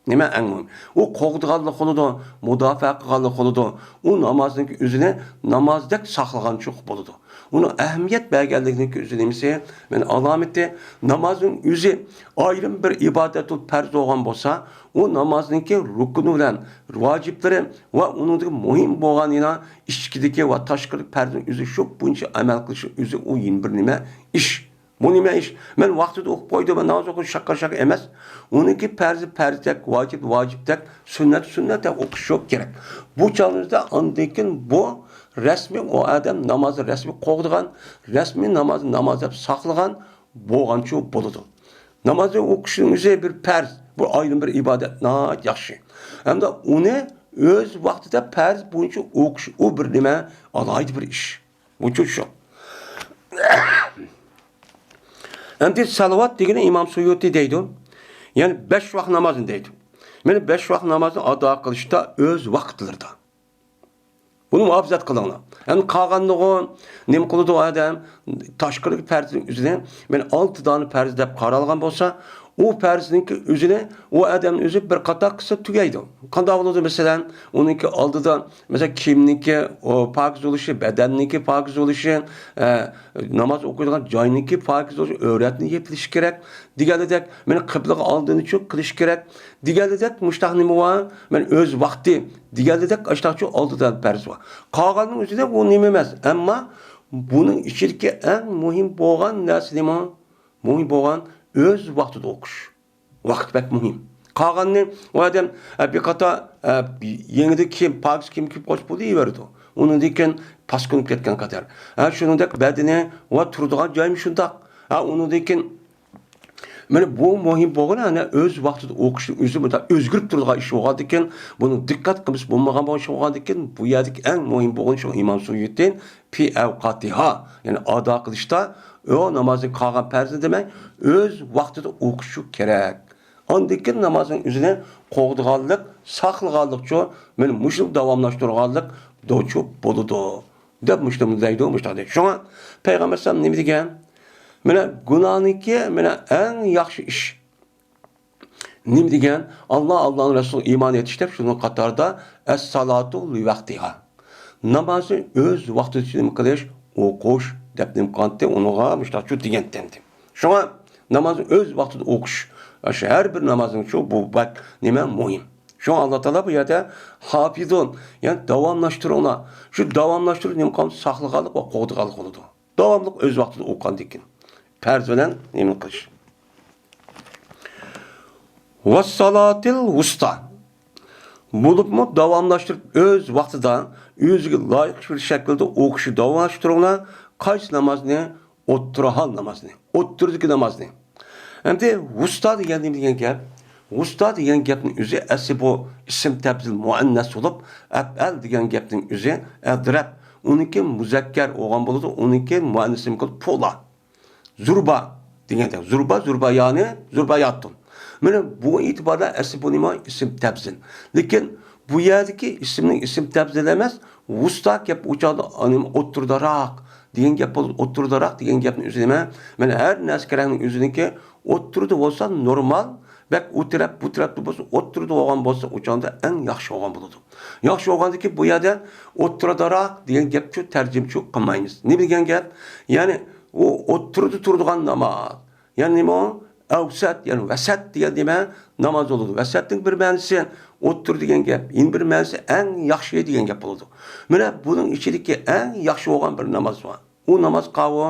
نېمە ئەڭ مۇھىم؟ ئۇ قوغدىغانلىق بولىدۇ، مۇداپىئە قىلغانلىق بولىدۇ. ئۇ نامازنىڭكى ئۆزىنى نامازدەك ساقلىغانچۇ بولىدۇ. ئۇنىڭ ئەھمىيەت بەرگەنلىكنىڭكى ئۆزى نېمىسى؟ مانا ئالامىتى. نامازنىڭ ئۆزى ئايرىم بىر ئىبادەتۇل پەرز بولغان بولسا، ئۇ نامازنىڭكى رۇكنى بىلەن ۋاجىپلىرى ۋە ئۇنىڭدىكى مۇھىم بولغان يەنە ئىچكىدىكى ۋە تاشقىرىدىكى پەرزنىڭ ئۆزى شۇ بويىچە ئەمەل قىلىشنىڭ ئۆزى ئۇ يەنە بىر نېمە؟ ئىش. بۇ نېمە ئىش؟ مەن ۋاقتىدا ئوقۇپ قويدۇم، مەن ناماز ئوقۇش شاققا-شاققا ئەمەس. ئۇنىڭكى پەرزى پەرزدەك، ۋاجىپ ۋاجىپتەك، سۈننەت سۈننەتتەك ئوقۇش كېرەك. بۇ چاغىمىزدا ئاندىن كېيىن بۇ رەسمىي ئۇ ئادەم نامازنى رەسمىي قوغدىغان، رەسمىي نامازنى ناماز دەپ ساقلىغان بولغانچۇ بولىدۇ. نامازنى ئوقۇشنىڭ ئۆزى بىر پەرز، بۇ ئايرىم بىر ئىبادەت، ناھايىتى ياخشى. ھەمدە ئۇنى ئۆز ۋاقتىدا پەرز بويىچە ئوقۇش، ئۇ بىر نېمە، ئالاھىدە بىر ئىش. بۇ شۇ. ئەمدى سالىۋات دېگىنى ئىمام سۇيۇتى دەيدۇ. يەنى بەش ۋاق نامازنى دەيدۇ. مانا بەش ۋاق نامازنى ئادا قىلىشتا ئۆز ۋاقىتلىرىدا. بۇنى مۇھاپىزەت قىلىڭلار. ئەمدى قالغانلىقى نېمە قىلىدۇ ئادەم؟ تاشقىرىدىكى پەرزنىڭ ئۆزىنى مانا ئالتە دانە پەرز دەپ قارالغان بولسا، ئۇ پەرزنىڭكى ئۆزىنى ئۇ ئادەمنىڭ ئۆزى بىر قاتار قىلسا تۈگەيدۇ. قانداق بولىدۇ؟ مەسىلەن، ئۇنىڭكى ئالدىدا، مەسىلەن، كىيىمنىڭكى، ئۇ، پاكىز بولۇشى، بەدەننىڭكى پاكىز بولۇشى، ئە، ناماز ئوقۇيدىغان جاينىڭكى پاكىز بولۇشى، ئۆرەتنى يېپىلىشى كېرەك. دېگەنلىدەك، مانا قىبلىغا ئالدىنىچۇ قىلىش كېرەك. دېگەنلىدەك، مۇشتاق نېمە بار؟ مانا ئۆز ۋاقتى. دېگەنلىدەك، ئاشتاقچۇ ئالتە دانە پەرز بار. قالغاننىڭ ئۆزىدە ئۇ نېمە ئەمەس. ئەمما بۇنىڭ ئىچىدىكى ئەڭ مۇھىم بولغان نەرسە نېمە؟ مۇھىم بولغان ئۆز ۋاقتىدا ئوقۇش. ۋاقىت بەك مۇھىم. قالغاننى ئۇ ئادەم، ئە، بىر قاتار، ئە، يېڭىدىن كىيىم، پاكىز كىيىم كىيىپ قويسا بولدى، يېۋېرىدۇ. ئۇنىڭدىن كېيىن پاسكىنىپ كەتكەن قاتار. ھە، شۇنىڭدەك بەدىنى ۋە تۇرىدىغان جايمۇ شۇنداق. ھە، ئۇنىڭدىن كېيىن مانا بۇ مۇھىم بولغىنى، ئەنە ئۆز ۋاقتىدا ئوقۇشنى ئۆزى مۇنداق ئۆزگىرىپ تۇرىدىغان ئىش بولغاندىكىن، بۇنى دىققەت قىلمىسا بولمىغان بولغان ئىش بولغاندىكىن، بۇ يەردىكى ئەڭ مۇھىم بولغىنى شۇ ئىمام سۇيۇتى في أوقاتها، يەنى ئادا قىلىشتا، ئۇ نامازدىن قالغان پەرزنى دېمەي، ئۆز ۋاقتىدا ئوقۇشى كېرەك. ئاندىن كېيىن نامازنىڭ ئۆزىنى قوغدىغانلىق، ساقلىغانلىقچۇ، مانا مۇشۇنى داۋاملاشتۇرغانلىق دوچۇ بولىدۇ، دەپ مۇشۇنى دەيدۇ، مۇشۇنداق دەيدۇ. شۇڭا پەيغەمبەر ئەلەيھىسسالام نېمە دېگەن؟ مانا گۇناھنىڭكى، مانا ئەڭ ياخشى ئىش. نېمە دېگەن؟ ئاللا، ئاللانىڭ رەسۇلىغا ئىمان ئېيتىش دەپ، شۇنىڭ قاتارىدا ئەس-سالاتۇ لىۋەقتىھا. نامازنى ئۆز ۋاقتىدا نېمە قىلىش، ئوقۇش دەپ نېمە قىلغانتى، ئۇنىڭغا مۇشتاقچۇ دېگەنتى. شۇڭا نامازنى ئۆز ۋاقتىدا ئوقۇش، شۇ ھەر بىر نامازنىڭچۇ بۇ بەك نېمە مۇھىم. شۇڭا ئاللا تائالا بۇ يەردە ھافىزۇن، يەنى داۋاملاشتۇرۇڭلار. شۇ داۋاملاشتۇرۇش نېمە قىلغان؟ ساقلىغانلىق ۋە قوغدىغانلىق بولىدۇ. داۋاملىق ئۆز ۋاقتىدا ئوقۇغاندىن كېيىن پەرز بىلەن نېمە قىلىش. ۋەسسالاتىل ۋۇستا. بولۇپمۇ داۋاملاشتۇرۇپ ئۆز ۋاقتىدا ئۆزىگە لايىق بىر شەكىلدە ئوقۇشنى داۋاملاشتۇرۇڭلار. قايسى نامازنى؟ ئوتتۇرا ھال نامازنى، ئوتتۇرىدىكى نامازنى. ئەمدى ۋۇستا دېگەن نېمە دېگەن گەپ؟ ۋۇستا دېگەن گەپنىڭ ئۆزى ئەسلى بۇ ئىسىم تەبزىل مۇئەننەس بولۇپ، ئەپئەل دېگەن گەپنىڭ ئۆزى ئەدرەب. ئۇنىڭكى مۇزەككەر بولغان بولىدۇ، ئۇنىڭكى مۇئەننەسى نېمە قىلىدۇ؟ پولا. زۇربا دېگەندەك، زۇربا، زۇربايانى، زۇرباياتتۇن. مانا بۇ ئېتىباردا ئەسلى بۇ نېمە؟ ئىسىم تەبزىل. لېكىن بۇ يەردىكى ئىسىمنىڭ ئىسىم تەبزىل ئەمەس، ۋۇستا گەپ ئۇ چاغدا، ئا، نېمە، ئوتتۇرىداراق دېگەن گەپ بولىدۇ. ئوتتۇرىداراق دېگەن گەپنىڭ ئۆزى نېمە؟ مانا ھەر نەرسە كېرەكنىڭ ئۆزىنىڭكى ئوتتۇرىدا بولسا نورمال، بەك ئۇ تەرەپ، بۇ تەرەپتە بولسا، ئوتتۇرىدا بولغان بولسا، ئۇ چاغدا ئەڭ ياخشى بولغان بولىدۇ. ياخشى بولغاندىكى بۇ يەردە ئوتتۇرىداراق دېگەن گەپچۇ، تەرجىمىچۇ قىلمايمىز. نېمە دېگەن گەپ؟ يەنى ئۇ ئوتتۇرىدا تۇرىدىغان ناماز. يەنى نېمە ئۇ؟ ئەۋسەت، يەنى ۋەسەت دېگەن نېمە؟ ناماز بولىدۇ. ۋەسەتنىڭ بىر مەنىسى ئوتتۇرا دېگەن گەپ، يەنە بىر مەنىسى ئەڭ ياخشى دېگەن گەپ بولىدۇ. مانا بۇنىڭ ئىچىدىكى ئەڭ ياخشى بولغان بىر ناماز بار. ئۇ ناماز قاۋۇ،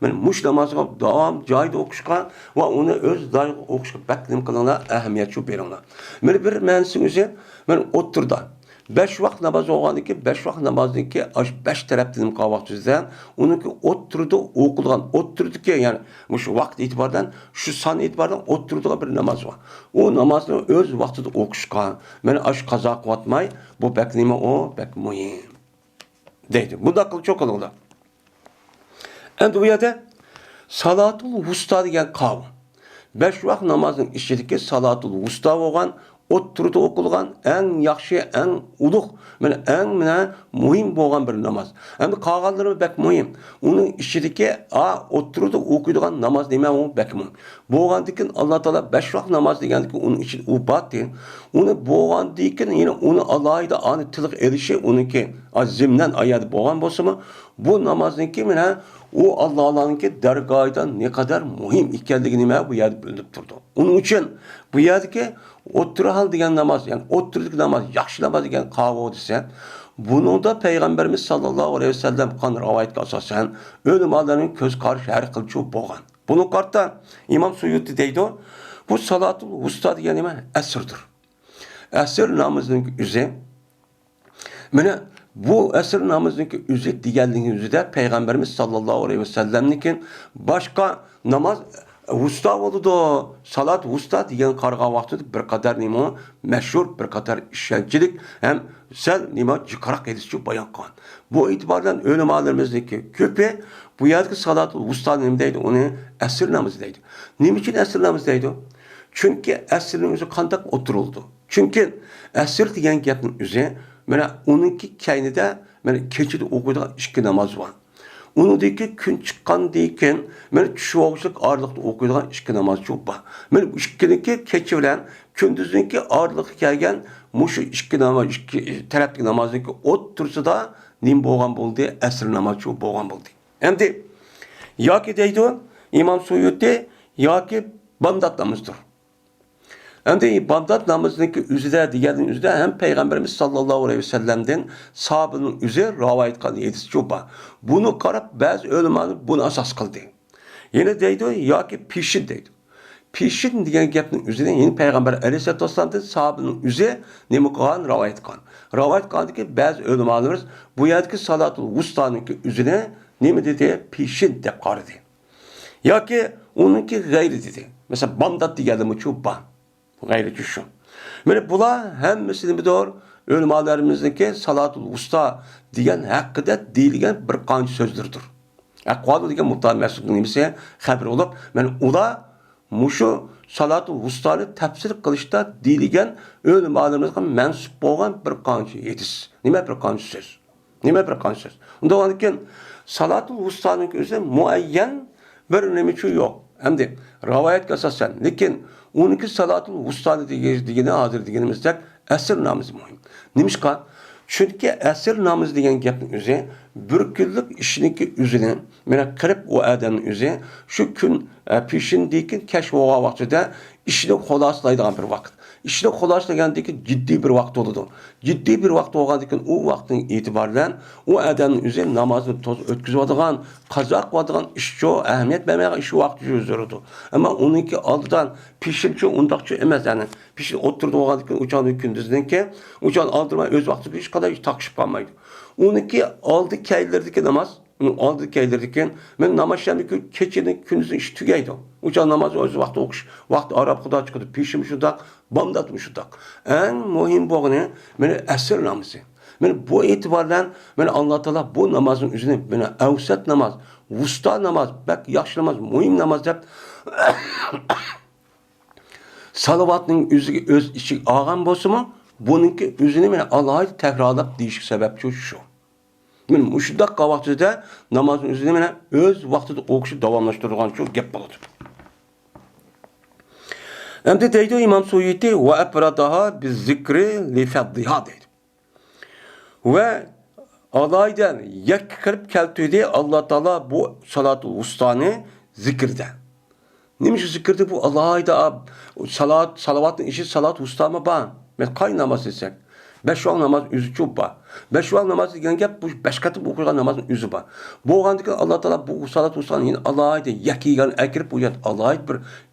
مانا مۇشۇ نامازغا داۋام جايىدا ئوقۇشقا ۋە ئۇنى ئۆز جايىدا ئوقۇشقا بەك نېمە قىلىڭلار، ئەھمىيەت شۇ بېرىڭلار. مانا بىر مەنىسى ئۆزى، مانا ئوتتۇرىدا. بەش ۋاق ناماز بولغاندىن كېيىن، بەش ۋاق نامازدىن كېيىن ئاشۇ بەش تەرەپتىن نېمە قىلغان ۋاقتىمىزدا، ئۇنىڭكى ئوتتۇرىدا ئوقۇلغان، ئوتتۇرىدىكى، يەنى مۇشۇ ۋاقىت ئېتىبارىدىن، شۇ سان ئېتىبارىدىن ئوتتۇرىدىغان بىر ناماز بار. ئۇ نامازنى ئۆز ۋاقتىدا ئوقۇشقا، مانا ئاشۇ قازا قىلىۋاتماي، بۇ بەك نېمە ئۇ، بەك مۇھىم. دەيدۇ. بۇنداق قىلىپ چوقۇلۇڭلار. ئەمدى بۇ يەردە سالاتۇل ۋۇستا دېگەن قاۋۇ. بەش ۋاق نامازنىڭ ئىچىدىكى سالاتۇل ۋۇستا بولغان ئوتتۇرىدا ئوقۇلغان ئەڭ ياخشى، ئەڭ ئۇلۇغ، مانا ئەڭ، مانا، مۇھىم بولغان بىر ناماز. ئەمدى قالغانلىرى بەك مۇھىم. ئۇنىڭ ئىچىدىكى، ئا، ئوتتۇرىدا ئوقۇيدىغان ناماز نېمە، ئۇ بەك مۇھىم. بولغاندىكىن ئاللا تائالا بەش ۋاق ناماز دېگەندىكى ئۇنىڭ ئىچىدە ئۇ بارتى. ئۇنى بولغاندىكىن يەنە ئۇنى ئالاھىدە ئانى تىلغا ئېلىشى ئۇنىڭكى، ئا، زىمنەن ئايەدە بولغان بولسىمۇ، بۇ نامازنىڭكى مانا ئۇ ئاللانىڭكى دەرگاھىدا نەقەدەر مۇھىم ئىكەنلىكى نېمە بۇ يەردە بىلىنىپ تۇرىدۇ. ئۇنىڭ ئۈچۈن بۇ يەردىكى ئوتتۇرا ھال دېگەن ناماز، يەنى ئوتتۇرىدىكى ناماز، ياخشى ناماز دېگەن قاۋۇ دېسە، بۇنىڭدا پەيغەمبىرىمىز ساللاللاھۇ ئەلەيھى ۋەسەللەم قىلغان رىۋايەتكە ئاساسەن، ئۆلىمالارنىڭ كۆز قارىشى ھەر خىلچە بولغان. بۇنىڭغا قارىتا ئىمام سۇيۇتى دەيدۇ، بۇ سالاتۇل ۋۇستا دېگەن نېمە؟ ئەسىردۇر. ئەسىر نامىزىنىڭ ئۆزى مانا بۇ ئەسىر نامىزىنىڭكى ئۆزى دېگەنلىكىنىڭ ئۆزىدە پەيغەمبىرىمىز ساللاللاھۇ ئەلەيھى ۋەسەللەمنىڭكى باشقا ناماز ۋۇستا بولىدۇ، سالات ۋۇستا دېگەن قارىغان ۋاقتىدا بىر قەدەر نېمە مەشھۇر، بىر قەدەر ئىشەنچلىك ھەم سەل نېمە جىقراق ھەدىسچۇ بايان قىلغان. بۇ ئېتىبار بىلەن ئۆلىمالىرىمىزنىڭكى كۆپى بۇ يەردىكى سالاتۇل ۋۇستا نېمە دەيدۇ، ئۇنى ئەسىر نامىزى دەيدۇ. نېمە ئۈچۈن ئەسىر نامىزى دەيدۇ؟ چۈنكى ئەسىرنىڭ ئۆزى قانداق ئوتتۇرىلىدۇ؟ چۈنكى ئەسىر دېگەن گەپنىڭ ئۆزى، مانا ئۇنىڭكى كەينىدە، مانا كېچىدە ئوقۇيدىغان ئىككى ناماز بار. ئۇنىڭدىن كېيىن كۈن چىققاندىن كېيىن، مانا چۈش بولغۇچىلىق ئارىلىقتا ئوقۇيدىغان ئىككى ناماز بار. مانا بۇ ئىككىنىڭكى كېچە بىلەن كۈندۈزنىڭكى ئارىلىققا كەلگەن مۇشۇ ئىككى ناماز، ئىككى تەرەپتىكى نامازنىڭكى ئوتتۇرىسىدا نېمە بولغان بولدى؟ ئەسىر نامازى بولغان بولدى. ئەمدى ياكى دەيدۇ ئىمام سۇيۇتى، ياكى بامدات نامىزىدۇر. ئەمدى بامدات نامىزىنىڭكى ئۆزىدە دېگەننىڭ ئۆزىدە ھەم پەيغەمبىرىمىز ساللاللاھۇ ئەلەيھى ۋەسەللەمدىن ساھابىنىڭ ئۆزى رىۋايەت قىلغان ھەدىسچۇ بار. بۇنى قاراپ بەزى ئۆلىمالار بۇنى ئاساس قىلدى. يەنە دەيدۇ ياكى پېشىن دەيدۇ. پېشىن دېگەن گەپنىڭ ئۆزىنى يەنە پەيغەمبەر ئەلەيھىسسالاتۇ ۋەسسالامدىن ساھابىنىڭ ئۆزى نېمە قىلغان؟ رىۋايەت قىلغان. رىۋايەت قىلغاندىكى بەزى ئۆلىمالىرىمىز بۇ يەردىكى سالاتۇل ۋۇستانىڭكى ئۆزىنى نېمە دېدى؟ پېشىن دەپ قارىدى. ياكى ئۇنىڭكى غەيرى دېدى. مەسىلەن، بامدات دېگەنلىرىمۇچۇ بار. غەيرىچۇ شۇ. مانا بۇلار ھەممىسى نېمىدۇر؟ ئۆلىمالىرىمىزنىڭكى سالاتۇل ۋۇستا دېگەن ھەققىدە دېيىلگەن بىر قانچە سۆزلىرىدۇر. ئەقۋالۇ دېگەن مۇتەئەللىق مەسئۇلنىڭ نېمىسى؟ خەبىرى بولۇپ، مانا ئۇلار مۇشۇ سالاتۇل ۋۇستانى تەپسىر قىلىشتا دېيىلگەن ئۆلىمالىرىمىزغا مەنسۇپ بولغان بىر قانچە ھەدىس. نېمە بىر قانچە سۆز؟ نېمە بىر قانچە سۆز؟ ئۇنداق بولغاندىكىن، سالاتۇل ۋۇستانىڭ ئۆزى مۇئەييەن بىر نېمىچۇ يوق. ئەمدى رىۋايەتكە ئاساسەن، لېكىن ئۇنىڭكى سالاتۇل ۋۇستانى دېگە-، دېگىنى ھازىر دېگىنىمىزدەك ئەسىر نامىزى مۇھىم. نېمىشقا؟ چۈنكى ئەسىر نامىزى دېگەن گەپنىڭ ئۆزى بىر كۈنلۈك ئىشنىڭكى ئۆزىنى، مانا قىرىپ ئۇ ئادەمنىڭ ئۆزى شۇ كۈن، ئە، پېشىندىكى كەچ بولغان ۋاقتىدا ئىشنى خۇلاسىلايدىغان بىر ۋاقىت. ئىشنى خۇلاسىلىغاندىكىن جىددىي بىر ۋاقىت بولىدۇ. جىددىي بىر ۋاقىت بولغاندىكىن ئۇ ۋاقىتنىڭ ئېتىبارى بىلەن ئۇ ئادەمنىڭ ئۆزى نامازنى توسا ئۆتكۈزۈۋاتىدىغان، قازا قىلىۋاتىدىغان ئىشچۇ، ئەھمىيەت بەرمەيدىغان ئىش ۋاقتى يۈز بېرىدۇ. ئەمما ئۇنىڭكى ئالدىدان پېشىنچۇ ئۇنداقچۇ ئەمەس، يەنى پېشىن ئوتتۇرىدا بولغاندىكىن ئۇ چاغدا كۈندۈزنىڭكى، ئۇ چاغدا ئالدىرىماي ئۆز ۋاقتىدا ھېچقانداق ئىش تاقىشىپ قالمايدۇ. ئۇنىڭكى ئالدى كەينىلىرىدىكى ناماز، ئۇنىڭ ئالدى كەينىلىرىدىكى، مەن ناماز ئىشلەمدىكى كېچىنىڭ كۈندۈزنىڭ ئىشى تۈگەيدۇ. ئۇ چاغ ناماز ئۆز ۋاقتى ئوقۇش، ۋاقتى ئاراب خۇدا چىقىدۇ، پېشىنمۇ شۇنداق، بامداتمۇ شۇنداق. ئەڭ مۇھىم بولغىنى، مانا ئەسىر نامىزى. مانا بۇ ئېتىبار بىلەن، مانا ئاللا تائالا بۇ نامازنىڭ ئۆزىنى، مانا ئەۋسەت ناماز، ۋۇستا ناماز، بەك ياخشى ناماز، مۇھىم ناماز دەپ سالىۋاتنىڭ ئۆزىگە ئۆز ئىچىگە ئالغان بولسىمۇ، بۇنىڭكى ئۆزىنى مانا ئالاھىدە تەكرارلاپ دېيىشكە سەۋەبچۇ شۇ. مانا مۇشۇنداق ۋاقتىدا نامازنىڭ ئۆزىنى مانا ئۆز ۋاقتىدا ئوقۇشنى داۋاملاشتۇرىدىغان شۇ گەپ بولىدۇ. ئەمدى دەيدۇ ئىمام سۇيۇتى، ۋە ئەپراداھا بىززىكرى لىفەدلىھا دەيدۇ. ۋە ئالاھىدە يەككە قىلىپ كەلتۈردى ئاللا تائالا بۇ سالاتۇل ۋۇستانى زىكىردە. نېمە ئۈچۈن زىكىردە بۇ ئالاھىدە سالات، سالىۋاتنىڭ ئىچىدە سالات ۋۇستامۇ بار؟ مەن قاي ناماز دېسەك، بەش ۋاق ناماز ئۆزىچۇ بار. بەش ۋاق ناماز دېگەن گەپ بۇ بەش قېتىم ئوقۇيدىغان نامازنىڭ ئۆزى بار. بولغاندىكىن ئاللا تائالا بۇ سالات ۋۇستانى يەنە ئالاھىدە يەككە يىغىنى ئەكىرىپ، بۇ يەردە ئالاھىدە بىر،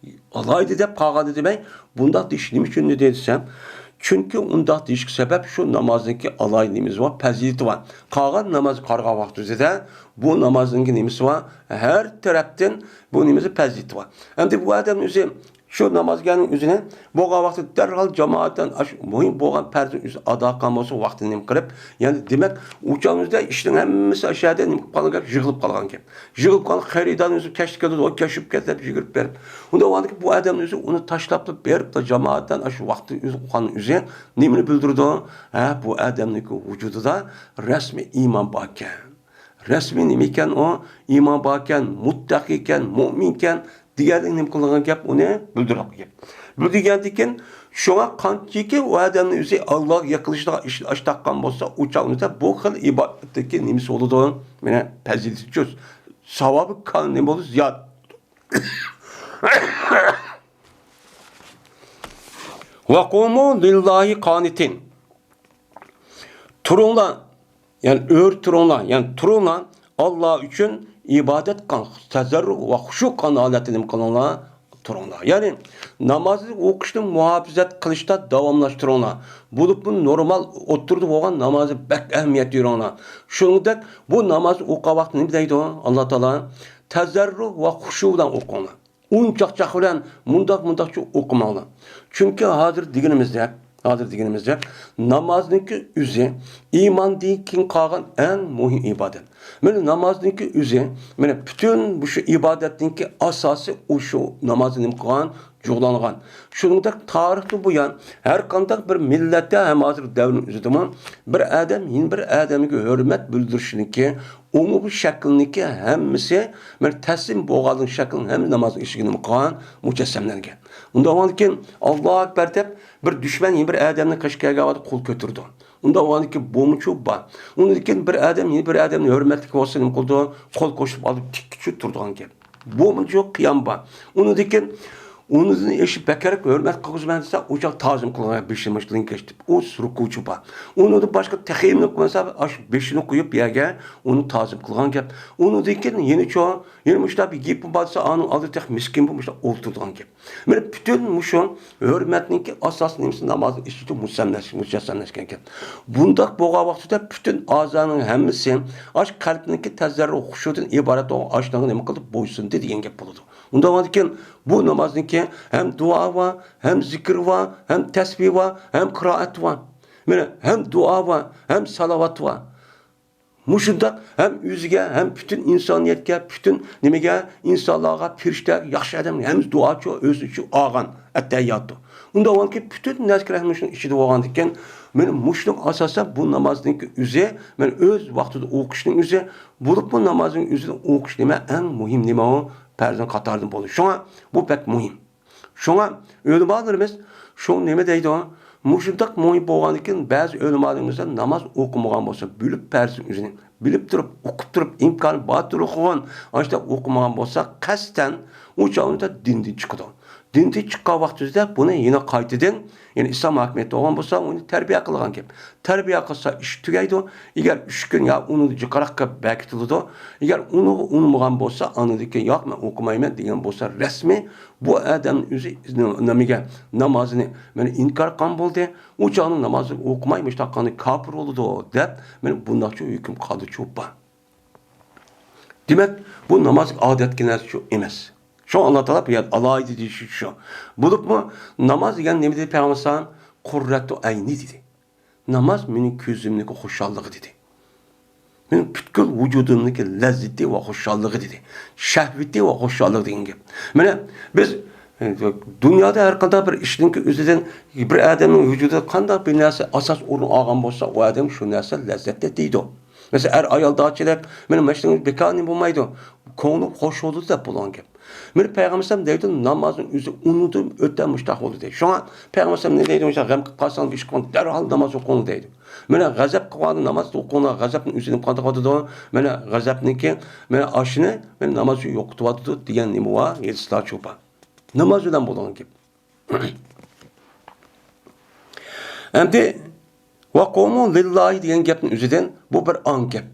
ئالاھىدە دەپ قالغاننى دېمەي، بۇنداق دېيىش نېمە ئۈچۈن دېدى دېسەم، چۈنكى ئۇنداق دېيىشكە سەۋەب شۇ نامازنىڭكى ئالاھىدە نېمىسى بار، پەزىلىتى بار. قالغان نامازغا قارىغان ۋاقتىمىزدا بۇ نامازنىڭكى نېمىسى بار، ھەر تەرەپتىن بۇ نېمىسى پەزىلىتى بار. ئەمدى بۇ ئادەمنىڭ ئۆزى شۇ نامازگەرنىڭ ئۆزىنى بولغان ۋاقتىدا دەرھال جامائەتتىن ئاشۇ مۇھىم بولغان پەرزنى ئۆزى ئادا قىلغان بولسا، ۋاقتىنى نېمە قىلىپ، يەنى دېمەك، ئۇ چاغنىڭ ئۆزىدە ئىشنىڭ ھەممىسى ئاشۇ يەردە نېمە قىلىپ قالغان گەپ، يىغىلىپ قالغان گەپ. يىغىلىپ قالغان خېرىدارنىڭ ئۆزى كەچتە كېلىدۇ، ئۇ كەچ چۈشۈپ كەتسە دەپ يۈگۈرۈپ بېرىپ. ئۇنداق بولغاندىكىن بۇ ئادەمنىڭ ئۆزى ئۇنى تاشلاپلا بېرىپلا جامائەتتىن ئاشۇ ۋاقتى ئۆزى قىلغان ئۆزى نېمىنى بىلدۈرىدۇ؟ ھە، بۇ ئادەمنىڭكى ۋۇجۇدىدا رەسمىي ئىمان باركەن. رەسمىي نېمە ئىكەن ئۇ؟ ئىمان باركەن، مۇتتەقىيكەن، مۇئمىنكەن دېگەنلىك نېمە قىلىدىغان گەپ، ئۇنى بىلدۈرىدىغان گەپ. بىلدۈرگەندىن كېيىن، شۇڭا قانچىكى ئۇ ئادەمنىڭ ئۆزى ئاللاغا يېقىنلىشىدىغان ئىشنى ئاش تاققان بولسا، ئۇ چاغ ئۆزىدە بۇ خىل ئىبادەتتىكى نېمىسى بولىدۇ؟ مانا پەزىلىتى چوڭ، ساۋابى كان نېمە بولىدۇ؟ زىيادە. ۋەقۇمۇ لىللاھى قانىتىن. تۇرۇڭلار، يەنى ئۆرە تۇرۇڭلار، يەنى تۇرۇڭلار، ئاللا ئۈچۈن ئىبادەت قىلىڭ، تەزەررۇ ۋە خۇشۇ قىلغان ھالەتتە نېمە قىلىڭلار؟ تۇرۇڭلار. يەنى نامازنى ئوقۇشنى مۇھاپىزەت قىلىشتا داۋاملاشتۇرۇڭلار. بولۇپمۇ نورمال ئوتتۇرىدا بولغان نامازنى بەك ئەھمىيەت بېرىڭلار. شۇنىڭدەك بۇ ناماز ئوقۇغان ۋاقتىدا نېمە دەيدۇ ئاللا تائالا؟ تەزەررۇ ۋە خۇشۇ بىلەن ئوقۇڭلار. ئۇنچاق-چاق بىلەن مۇنداق-مۇنداقچە ئوقۇماڭلار. چۈنكى ھازىر دېگىنىمىزدەك، ھازىر دېگىنىمىزدەك، نامازنىڭكى ئۆزى ئىماندىن كېيىن قالغان ئەڭ مۇھىم ئىبادەت. مانا نامازنىڭكى ئۆزى، مانا پۈتۈن مۇشۇ ئىبادەتنىڭكى ئاساسى ئۇ شۇ نامازنى نېمە قىلغان؟ جۇغلانغان. شۇنىڭدەك تارىختىن بۇيان ھەر قانداق بىر مىللەتتە ھەم ھازىر دەۋرنىڭ ئۆزىدىمۇ بىر ئادەم يەنە بىر ئادەمگە ھۆرمەت بىلدۈرۈشنىڭكى ئومۇمىي شەكلىنىڭكى ھەممىسى، مانا تەسلىم بولغانلىق شەكلىنىڭ ھەممىسى نامازنىڭ ئىچىگە نېمە قىلغان؟ مۇجەسسەملەنگەن. ئۇنداق بولغاندىكىن، ئاللاھۇ ئەكبەر دەپ بىر دۈشمەن يەنە بىر ئادەمنىڭ قېشىغا كەلگەن ۋاقىتتا قول كۆتۈرىدۇ. ئۇنداق بولغاندىكىن بۇمۇچۇ بار. ئۇنىڭدىن كېيىن بىر ئادەم يەنە بىر ئادەمنى ھۆرمەتلىك بولسا نېمە قىلىدۇ؟ قول قوشۇپ ئالىدۇ، تىككە چۈشۈپ تۇرىدىغان گەپ. بۇمۇچۇ قىيام بار. ئۇنىڭدىن كېيىن ئۇنىڭدىن ئېشىپ بەكرەك ھۆرمەت قىلغۇزىمەن دېسە، ئۇ چاغ تازىم قىلغان گەپ، بېشىنى مۇشتىلىن كەچتى. ئۇ رۇكۇچى بار. ئۇنىڭدىن باشقا تېخىمۇ قىلمىسا، ئاشۇ بېشىنى قويۇپ يەرگە ئۇنى تازىم قىلغان گەپ. ئۇنىڭدىن كېيىن يەنىچۇ، يەنە مۇشۇنداق بىر گېپى بار دېسە، ئانىڭ ئالدىدا تېخى مىسكىن بولۇپ مۇشۇنداق ئولتۇرىدىغان گەپ. مانا پۈتۈن مۇشۇ ھۆرمەتنىڭكى ئاساسىي نېمىسى نامازنىڭ ئىچىدە مۇجەسسەملەش-، مۇجەسسەملەشكەن گەپ. بۇنداق بولغان ۋاقتىدا پۈتۈن ئەزانىڭ ھەممىسى ئاش قەلبنىڭكى تەزەررۇ خۇشۇدىن ئىبارەت بولغان ئاشۇنىڭغا نېمە قىلدى؟ بويسۇندى دېگەن گەپ بولىدۇ. ئۇنداق بولغاندىكىن بۇ نامازنىڭكى ھەم دۇئا بار، ھەم زىكىر بار، ھەم تەسبىھ بار، ھەم قىرائەت بار. مانا ھەم دۇئا بار، ھەم سالاۋات بار. مۇشۇنداق ھەم ئۆزىگە، ھەم پۈتۈن ئىنسانىيەتكە، پۈتۈن نېمىگە، ئىنسانلارغا، پېرىشتىلەرگە، ياخشى ئادەمگە ھەممىسى دۇئاچۇ، ئۆزىچۇ ئالغان ئەتەھىياتتۇ. ئۇنداق بولغاندىكىن پۈتۈن نەرسە مۇشۇنىڭ ئىچىدە بولغاندىكىن، مانا مۇشۇنىڭ ئاساسەن بۇ نامازنىڭكى ئۆزى، مانا ئۆز ۋاقتىدا ئوقۇشنىڭ ئۆزى، بولۇپمۇ نامازنىڭ ئۆزىدە ئوقۇش نېمە ئەڭ مۇھىم نېمە ئۇ پەرزنىڭ قاتارىدىن بولىدۇ. شۇڭا بۇ بەك مۇھىم. شۇڭا ئۆلىمالىرىمىز شۇ نېمە دەيدۇ؟ مۇشۇنداق مۇھىم بولغاندىكىن بەزى ئۆلىمالىرىمىز ناماز ئوقۇمىغان بولسا، بىلىپ پەرزنىڭ ئۆزىنى، بىلىپ تۇرۇپ، ئوقۇپ تۇرۇپ، ئىمكانى بار تۈرلۈك قىلغان، ئاشۇنداق ئوقۇمىغان بولسا، قەستەن ئۇ چاغدا دىندىن چىقىدۇ. دىندىن چىققان ۋاقتىمىزدا بۇنى يەنە قايتىدىن، يەنى ئىسلام ھاكىمىيەتتە بولغان بولسا، ئۇنى تەربىيە قىلغان گەپ. تەربىيە قىلسا ئىش تۈگەيدۇ. ئەگەر ئۈچ كۈن يا ئۇنىڭدىن جىقراققا بەكىتىلىدۇ. ئەگەر ئۇنىغا ئۇنىمىغان بولسا، ئاندىن كېيىن ياق، مەن ئوقۇمايمەن دېگەن بولسا، رەسمىي بۇ ئادەمنىڭ ئۆزى نېمىگە، نامازىنى مانا ئىنكار قىلغان بولدى. ئۇ چاغنىڭ نامازىنى ئوقۇماي مۇشۇنداق قىلغاندا كاپىر بولىدۇ دەپ، مانا بۇنداقچە ھۆكۈم قىلىدىچۇ بار. دېمەك، بۇ ناماز ئادەتتىكى نەرسە شۇ ئەمەس. شۇڭا ئاللا تائالا بۇ يەردە ئالاھىدە دېيىشى شۇ. بولۇپمۇ ناماز دېگەن نېمە دېدى پەيغەمبەر ئەلەيھىسسالام؟ قۇررەتۇ ئەينى دېدى. ناماز مېنىڭ كۆزۈمنىڭكى خۇشاللىقى دېدى. مېنىڭ پۈتكۈل ۋۇجۇدۇمنىڭكى لەززىتى ۋە خۇشاللىقى دېدى. شەھۋىتى ۋە خۇشاللىقى دېگەن گەپ. مانا بىز، ئە، دۇنيادا ھەر قانداق بىر ئىشنىڭكى ئۆزىدىن بىر ئادەمنىڭ ۋۇجۇدىدا قانداق بىر نەرسە ئاساس ئورۇن ئالغان بولسا، ئۇ ئادەم شۇ نەرسە لەززەتتە دېيىدۇ. مەسىلەن، ئەر ئايال داچىلىق، مېنىڭ ماشىنام بىكارنى بولمايدۇ، كۆڭلۈم خوش بولىدۇ دەپ بولغان گەپ. مانا پەيغەمبەر ئەلەيھىسسالام دەيدۇ، نامازنىڭ ئۆزى ئۇنىدۇ ئۆتە مۇشتاق بولىدۇ دەيدۇ. شۇڭا پەيغەمبەر ئەلەيھىسسالام نېمە دەيدۇ؟ مۇشۇنداق غەم قىلىپ قالساڭ، بىر ئىش قىلىڭ، دەرھال ناماز ئوقۇڭ دەيدۇ. مانا غەزەپ قىلغاندا ناماز ئوقۇڭلار، غەزەپنىڭ ئۆزى نېمە قىلىۋاتىدۇ؟ مانا غەزەپنىڭكى، مانا ئاشۇنى، مانا ناماز يوقىتىۋاتىدۇ دېگەن نېمە بار؟ ھەدىسلەر شۇ بار. ناماز بىلەن بولغان گەپ. ئەمدى ۋەقۇمۇ لىللاھى دېگەن گەپنىڭ ئۆزىدىن بۇ بىر ئاڭ گەپ.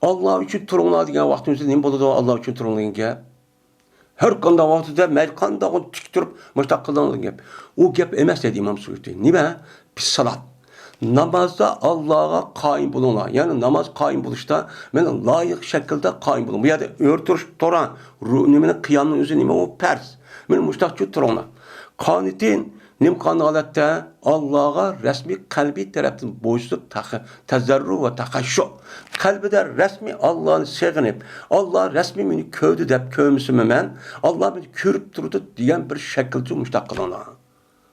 ئاللا ئۈچۈن تۇرۇڭلار دېگەن ۋاقىتنىڭ ئۆزىدە نېمە بولىدۇ؟ ئاللا ئۈچۈن تۇرۇڭلار دېگەن گەپ. ھەر قانداق ۋاقىتتا مەيلى قانداق تىك تۇرۇپ مۇشۇنداق قىلىڭلار دېگەن گەپ. ئۇ گەپ ئەمەس دەيدۇ ئىمام سۇيۇتى. نېمە؟ پىسسالات. نامازدا ئاللاغا قايىم بولۇڭلار. يەنى ناماز قايىم بولۇشتا مانا لايىق شەكىلدە قايىم بولۇڭ. بۇ يەردە ئۆرە تۇرۇش تۇرا، رۇ-، نېمىنى، قىيامنىڭ ئۆزى نېمە؟ ئۇ پەرز. مانا مۇشۇنداقچە تۇرۇڭلار. قانىتىن، نېمە قىلغان ھالەتتە؟ ئاللاغا رەسمىي قەلبىي تەرەپتىن بويسۇنۇپ، تەخ-، تەزەررۇ ۋە تەخەششۇ. قەلبىدە رەسمىي ئاللانى سېغىنىپ، ئاللا رەسمىي مېنى كۆردى دەپ كۆرمىسىمۇ مەن، ئاللا مېنى كۆرۈپ تۇرىدۇ دېگەن بىر شەكىلدە مۇشۇنداق قىلىڭلار.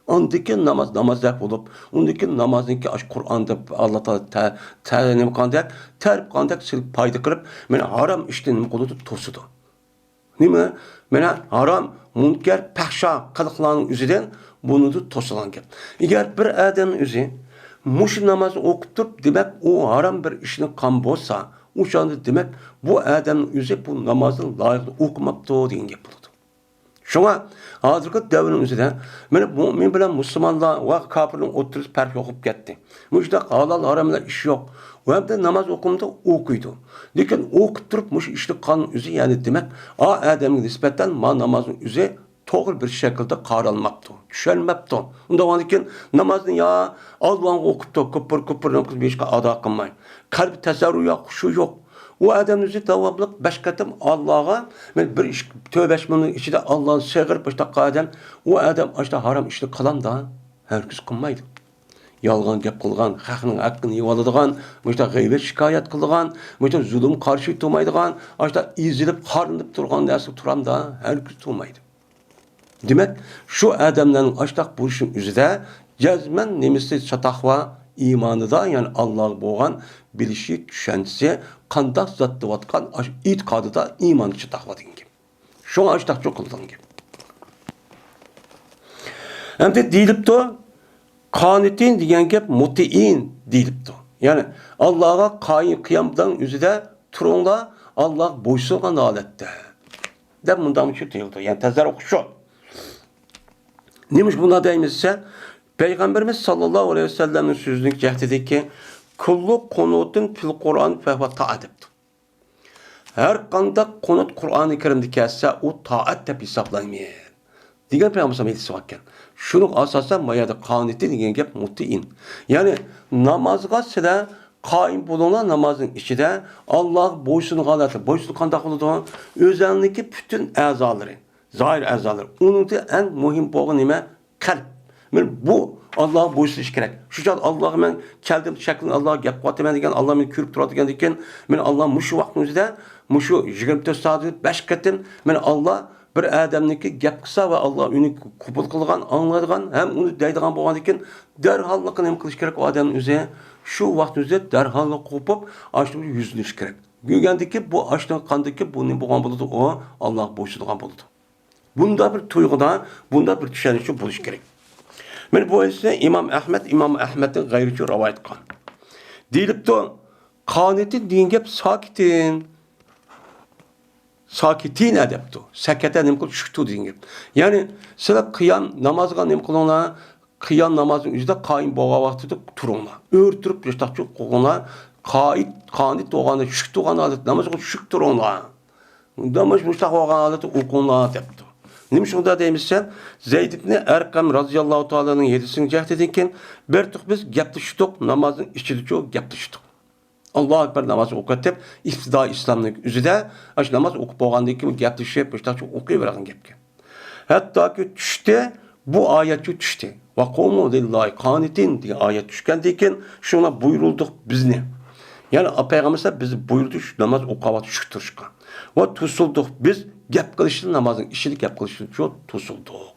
ئاندىن كېيىن ناماز نامازدەك بولۇپ، ئۇندىن كېيىن نامازنىڭكى ئاشۇ قۇرئان دەپ ئاللا تائالا تە-، تە-، نېمە قىلغاندەك، تەرىپ قىلغاندەك سېلىپ پايدا قىلىپ، مېنى ھارام ئىشتىن نېمە قىلىدۇ؟ توسىدۇ. نېمە؟ مانا ھارام، مۇنكەر، پەھشا قىلىقلارنىڭ ئۆزىدىن بۇنىڭدا توسىدىغان گەپ. ئەگەر بىر ئادەمنىڭ ئۆزى مۇشۇ نامازنى ئوقۇپ تۇرۇپ، دېمەك، ئۇ ھارام بىر ئىشنى قىلغان بولسا، ئۇ چاغدا، دېمەك، بۇ ئادەمنىڭ ئۆزى بۇ نامازنى لايىقىدا ئوقۇماپتۇ دېگەن گەپ بولىدۇ. شۇڭا ھازىرقى دەۋرنىڭ ئۆزىدە مانا مۇئمىن بىلەن مۇسۇلمانلار ۋە كاپىرنىڭ ئوتتۇرىسى پەرق يوق بولۇپ كەتتى. مۇشۇنداق ھالال ھاراملار ئىش يوق. ئۇ ھەمدە ناماز ئوقۇمدا ئوقۇيدۇ. لېكىن ئوقۇپ تۇرۇپ مۇشۇ ئىشنى قىلغان ئۆزى، يەنى دېمەك، ئا ئادەمگە نىسبەتەن ما نامازنىڭ ئۆزى توغرا بىر شەكىلدە قارالماپتۇ، چۈشەنمەپتۇ. ئۇنداق بولغاندىكىن نامازنى يا ئالۋاڭغا ئوقۇپتۇ، كۇپۇر كۇپۇر نېمە قىلىپ ھېچقانداق ئادا قىلماي. قەلبى تەسەۋۋۇر يوق، خۇشۇ يوق. ئۇ ئادەم ئۆزى داۋاملىق بەش قېتىم ئاللاغا، مەن بىر ئىش، تۆت بەش مىنۇتنىڭ ئىچىدە ئاللانى سېغىنىپ باشلاققان ئادەم، ئۇ ئادەم ئاشتا ھارام ئىشنى قىلامدا؟ ھەرگىز قىلمايدۇ. يالغان گەپ قىلغان، خەقنىڭ ھەققىنى يېۋالىدىغان، مۇشتا غەيۋەت شىكايەت قىلىدىغان، مۇشتا زۇلۇم قارشى تۇرمايدىغان، ئاشتا ئېزىلىپ، قارلىنىپ تۇرغان نەرسىگە تۇرامدا؟ ھەرگىز تۇرمايدۇ. دېمەك، شۇ ئادەملەرنىڭ ئاشتاق بولۇشىنىڭ ئۆزىدە جەزمەن نېمىسى چاتاق بار؟ ئىمانىدا، يەنى ئاللاغا بولغان بىلىشى، چۈشەنچىسى، قانداق زات دەۋاتقان ئاشۇ ئېتىقادىدا ئىمانى چاتاق بار دېگەن گەپ. شۇڭا ئاشتاقچۇ قىلىدىغان گەپ. ئەمدى دېيىلىپتۇ، قانىتىن دېگەن گەپ مۇتىئىن دېيىلىپتۇ. يەنى ئاللاغا قايىم قىيامدان ئۆزىدە تۇرۇڭلار، ئاللاغا بويسۇنغان ھالەتتە. دەپ مۇنداق شۇ دېيىلىدۇ. يەنى تەزەر ئوقۇش شۇ. نېمىش بۇنداق دەيمىز دېسە، پەيغەمبىرىمىز ساللاللاھۇ ئەلەيھى ۋەسەللەمنىڭ سۆزىنىڭ جەھىتىدىكى، كۇللۇ قۇنۇتىن فىل قۇرئان فەھۋە تائە دەپتۇ. ھەر قانداق قۇنۇت قۇرئانى كەرىمدە كەلسە، ئۇ تائەت دەپ ھېسابلايمەن دېگەن پەيغەمبەر ھەدىسى باركەن. شۇنىڭغا ئاساسەن، ما يەردە قانىتى دېگەن گەپ مۇتىئىن. يەنى نامازغا سىلەر قايىم بولۇڭلار، نامازنىڭ ئىچىدە ئاللاغا بويسۇنغان ھالەتتە. بويسۇن قانداق بولىدۇ؟ ئۆزەڭنىڭكى پۈتۈن ئەزالىرى، زاھىر ئەزالىرى. ئۇنىڭدا ئەڭ مۇھىم بولغان نېمە؟ قەلب. مانا بۇ ئاللاغا بويسۇنۇش كېرەك. شۇ چاغدا ئاللاغا مەن كەلدىم، شەكلىنى ئاللاغا گەپ قىلىۋاتىمەن دېگەن، ئاللا مېنى كۆرۈپ تۇرىدىكەن. مانا ئاللا مۇشۇ ۋاقىتنىڭ ئۆزىدە، مۇشۇ يىگىرمە تۆت سائەتتە بەش قېتىم، مانا ئاللا بىر ئادەمنىڭكى گەپ قىلسا ۋە ئاللا ئۇنى قوبۇل قىلىدىغان، ئاڭلايدىغان ھەم ئۇنى دەيدىغان بولغاندىكىن، دەرھاللىقى نېمە قىلىش كېرەك ئۇ ئادەمنىڭ ئۆزى؟ شۇ ۋاقىتنىڭ ئۆزىدە دەرھاللىق قوپۇپ، ئاشۇنىڭغا يۈزلىنىش كېرەك. يۈزلەنگەندىكىن بۇ ئاشۇنىڭ قاندىكى بۇ نېمە بولغان بولىدۇ؟ ئۇ ئاللاغا بويسۇنىدىغان بولىدۇ. بۇنداق بىر تۇيغۇدا، بۇنداق بىر چۈشەنچە بولۇشى كېرەك. مانا بۇ ھەدىسنى ئىمام ئەھمەد، ئىمام ئەھمەدتىن غەيرىچۇ رىۋايەت قىلغان. دېيىلىپتۇ، قانىتىن دېگەن گەپ ساكىتىن. ساكىتىنە دەپتۇ. سەكەتە نېمە قىلدى؟ چۈشتى دېگەن گەپ. يەنى سىلەر قىيام نامازغا نېمە قىلىڭلار؟ قىيام نامازنىڭ ئۆزىدە قايىم بولغان ۋاقتىدا تۇرۇڭلار. ئۆرە تۇرۇپ ياشتاقچۇ قىلغىنىڭلار. قائىت، قانىت بولغاندا چۈشۈپ تۇرغان ھالەتتە نامازغا چۈشۈپ تۇرۇڭلار. ناماز مۇشتاق بولغان ھالەتتە ئوقۇڭلار دەپتۇ. نېمە شۇنداق دەيمىز دېسە، زەيد ئىبنى ئەرقەم رازىياللاھۇ تائالانىڭ ھەدىسىنىڭ جەھىتىدىن كېيىن بىر تۇق بىز گەپلىشتۇق، نامازنىڭ ئىچىدىچۇ گەپلىشتۇق. ئاللاھۇ ئەكبەر نامازنى ئوقۇۋېتىپ، ئىپتىدائىي ئىسلامنىڭ ئۆزىدە ئاشۇ ناماز ئوقۇپ بولغاندىن كېيىن گەپلىشىپ، مۇشتاقچە ئوقۇيۋېرىدىغان گەپكەن. ھەتتاكى چۈشتى، بۇ ئايەتچۇ چۈشتى. ۋە قۇمۇ لىللاھى قانىتىن دېگەن ئايەت چۈشكەندىن كېيىن، شۇڭا بۇيرۇلدۇق بىزنى. يەنى پەيغەمبەر بىزنى بۇيرۇدى شۇ ناماز ئوقۇغان ۋاقىتتا چۈشۈپ تۇرۇشقا. ۋە توسۇلدۇق بىز گەپ قىلىشتىن، نامازنىڭ ئىچىدە گەپ قىلىشتىن شۇ توسۇلدۇق.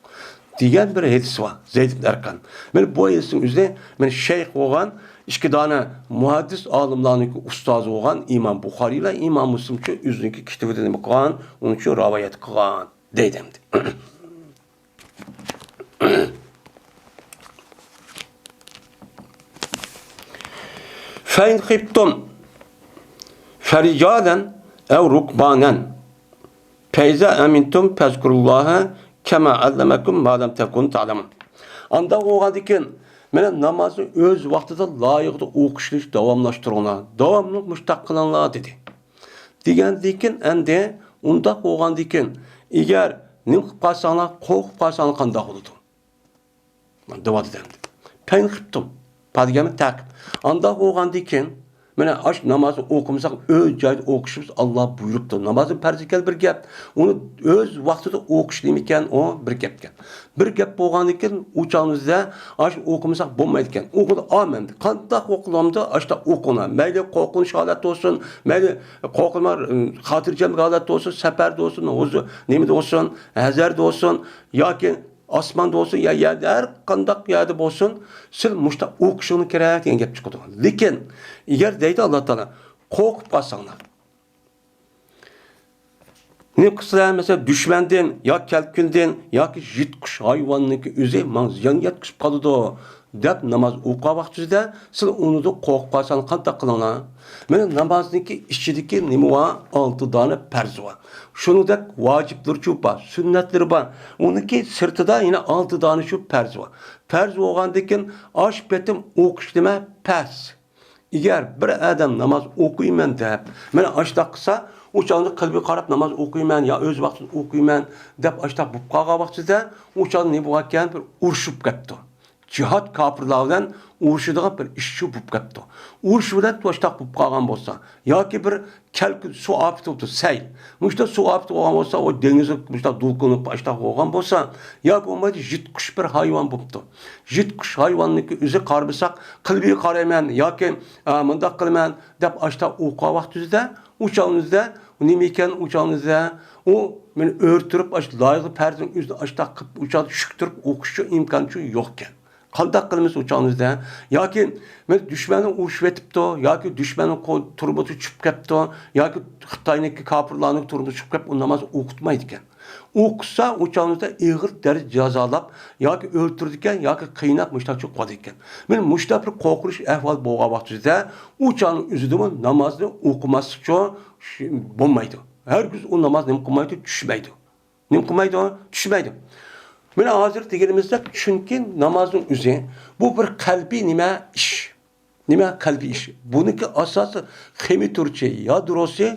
دېگەن بىر ھەدىس بار، زەيد ئىبن ئەرقەم. مانا بۇ ھەدىسنىڭ ئۆزى، مانا شەيخ بولغان، ئىككى دانە مۇھەددىس ئالىملارنىڭكى ئۇستازى بولغان ئىمام بۇخارىي بىلەن ئىمام مۇسلىمچۇ ئۆزىنىڭكى كىتابىدا نېمە قىلغان، ئۇنىچۇ رىۋايەت قىلغان دەيدۇ ئەمدى. فَإِنْ خِفْتُمْ فَرِجَالًا أَوْ رُكْبَانًا فَإِذَا أَمِنْتُمْ فَاذْكُرُوا اللَّهَ كَمَا عَلَّمَكُمْ مَا لَمْ تَكُونُوا تَعْلَمُونَ. ئانداق بولغاندىكىن، مانا نامازنى ئۆز ۋاقتىدا لايىقىدا ئوقۇشنى داۋاملاشتۇرۇڭلار. داۋاملىق مۇشتاق قىلىڭلار، دېدى. دېگەندىكىن ئەمدى ئۇنداق بولغاندىكىن، ئەگەر نېمە قىلىپ قالساڭلار، قورقۇپ قالساڭلار قانداق بولىدۇ؟ دەۋاتىدۇ ئەمدى. پەن خىپتۇم. پا دېگەنمۇ تەقىب. ئانداق بولغاندىكىن، مانا ئاشۇ نامازنى ئوقۇمىساق، ئۆز جايىدا ئوقۇشىمىز، ئاللا بۇيرۇپتۇ. نامازنىڭ پەرزى ئىكەن بىر گەپ، ئۇنى ئۆز ۋاقتىدا ئوقۇش نېمىكەن، ئۇ بىر گەپكەن. بىر گەپ بولغاندىكىن، ئۇ چاغىمىزدا ئاشۇ ئوقۇمىساق بولمايدىكەن. ئوقۇدى ئامەندى. قانداق ئوقۇلامدۇ؟ ئاشۇنداق ئوقۇڭلار. مەيلى قورقۇنچ ھالەت بولسۇن، مەيلى قورقۇنما، خاتىرجەم ھالەت بولسۇن، سەپەردە بولسۇن، ھۇزۇر، نېمىدە بولسۇن، ھەزەردە بولسۇن ياكى ئاسماندا بولسۇن، يا يەردە، ھەر قانداق يەردە بولسۇن، سىز مۇشۇنداق ئوقۇشۇڭلار كېرەك دېگەن گەپ چىقىدۇ. لېكىن ئەگەر دەيدۇ ئاللا تائالا، قورقۇپ قالساڭلار، نېمە قىلسىلەر، مەسىلەن، دۈشمەندىن يا كەلكۈندىن ياكى يىرتقۇچ ھايۋاننىڭكى ئۆزى ماڭا زىيان يەتكۈزۈپ قالىدۇ دەپ ناماز ئوقۇغان ۋاقتىڭىزدا سىلەر ئۇنىڭدىن قورقۇپ قالساڭلار قانداق قىلىڭلار؟ مانا نامازنىڭكى ئىچىدىكى نېمە بار؟ ئالتە دانە پەرزى بار. شۇنىڭدەك ۋاجىپلىرىچۇ بار، سۈننەتلىرى بار. ئۇنىڭكى سىرتىدا يەنە ئالتە دانە شۇ پەرزى بار. پەرز بولغاندىن كېيىن ئاش پېتىم ئوقۇش نېمە؟ پەس. ئەگەر بىر ئادەم ناماز ئوقۇيمەن دەپ، مانا ئاشتاق قىلسا، ئۇ چاغدا قەلبىگە قاراپ ناماز ئوقۇيمەن يا ئۆز ۋاقتىدا ئوقۇيمەن دەپ ئاشتاق بولۇپ قالغان ۋاقتىدا، ئۇ چاغدا نېمە بولغانكەن؟ بىر ئۇرۇش بولۇپ كەپتۇ. جىھاد كاپىرلار بىلەن ئۇرۇشىدىغان بىر ئىش شۇ بولۇپ كەپتۇ. ئۇرۇش بىلەن ئاشتاق بولۇپ قالغان بولسا، ياكى بىر كەلكۈن سۇ ئاپىتى بولۇپتۇ، سەيل. مۇشۇنداق سۇ ئاپىتى بولغان بولسا، ئۇ دېڭىزغا مۇشۇنداق دولقۇنۇپ ئاشتاق بولغان بولسا، ياكى بولمىدى يىرتقۇچ بىر ھايۋان بوپتۇ. يىرتقۇچ ھايۋاننىڭكى ئۆزى قارىمىساق، قەلبىگە قارايمەن ياكى، ئا، مۇنداق قىلىمەن دەپ ئاشتاق ئوقۇغان ۋاقتىمىزدا، ئۇ چاغىمىزدا نېمە ئىكەن، ئۇ چاغىمىزدا ئۇ مېنى ئۆرتۈرۈپ، ئاشۇ لايىقلىق پەرزىنىڭ ئۆزىنى ئاشتاق قىلىپ، ئۇ چاغدا چۈشۈكتۈرۈپ ئوقۇشچۇ ئىمكانچۇ يوقكەن. قانداق قىلىمىز ئۇ چاغىمىزدا؟ ياكى مەن دۈشمەننى ئۇرۇشۇۋېتىپتۇ، ياكى دۈشمەننىڭ قو-، تۇرمۇسى چۈشۈپ كەپتۇ، ياكى خىتاينىڭكى كاپىرلارنىڭ تۇرمۇسى چۈشۈپ كەپ، ئۇ ناماز ئوقۇتمايدىكەن. ئوقۇتسا، ئۇ چاغىمىزدا ئېغىر دەرىجە جازالاپ، ياكى ئۆلتۈرىدىكەن، ياكى قىيناپ، مۇشۇنداق قىلىدىكەن. مانا مۇشۇنداق بىر قورقۇنچ ئەھۋال بولغان ۋاقتىدا، ئۇ چاغنىڭ ئۆزىدىمۇ نامازنى ئوقۇماسلىقچۇ بولمايدۇ. ھەرگىز ئۇ ناماز نېمە قىلمايدۇ؟ چۈشمەيدۇ. نېمە قىلمايدۇ؟ چۈشمەيدۇ. مانا ھازىر دېگىنىمىزدەك، چۈنكى نامازنىڭ ئۆزى بۇ بىر قەلبىي نېمە ئىش. نېمە قەلبىي ئىش؟ بۇنىڭكى ئاساسى خېمىتۇرچى يادروسى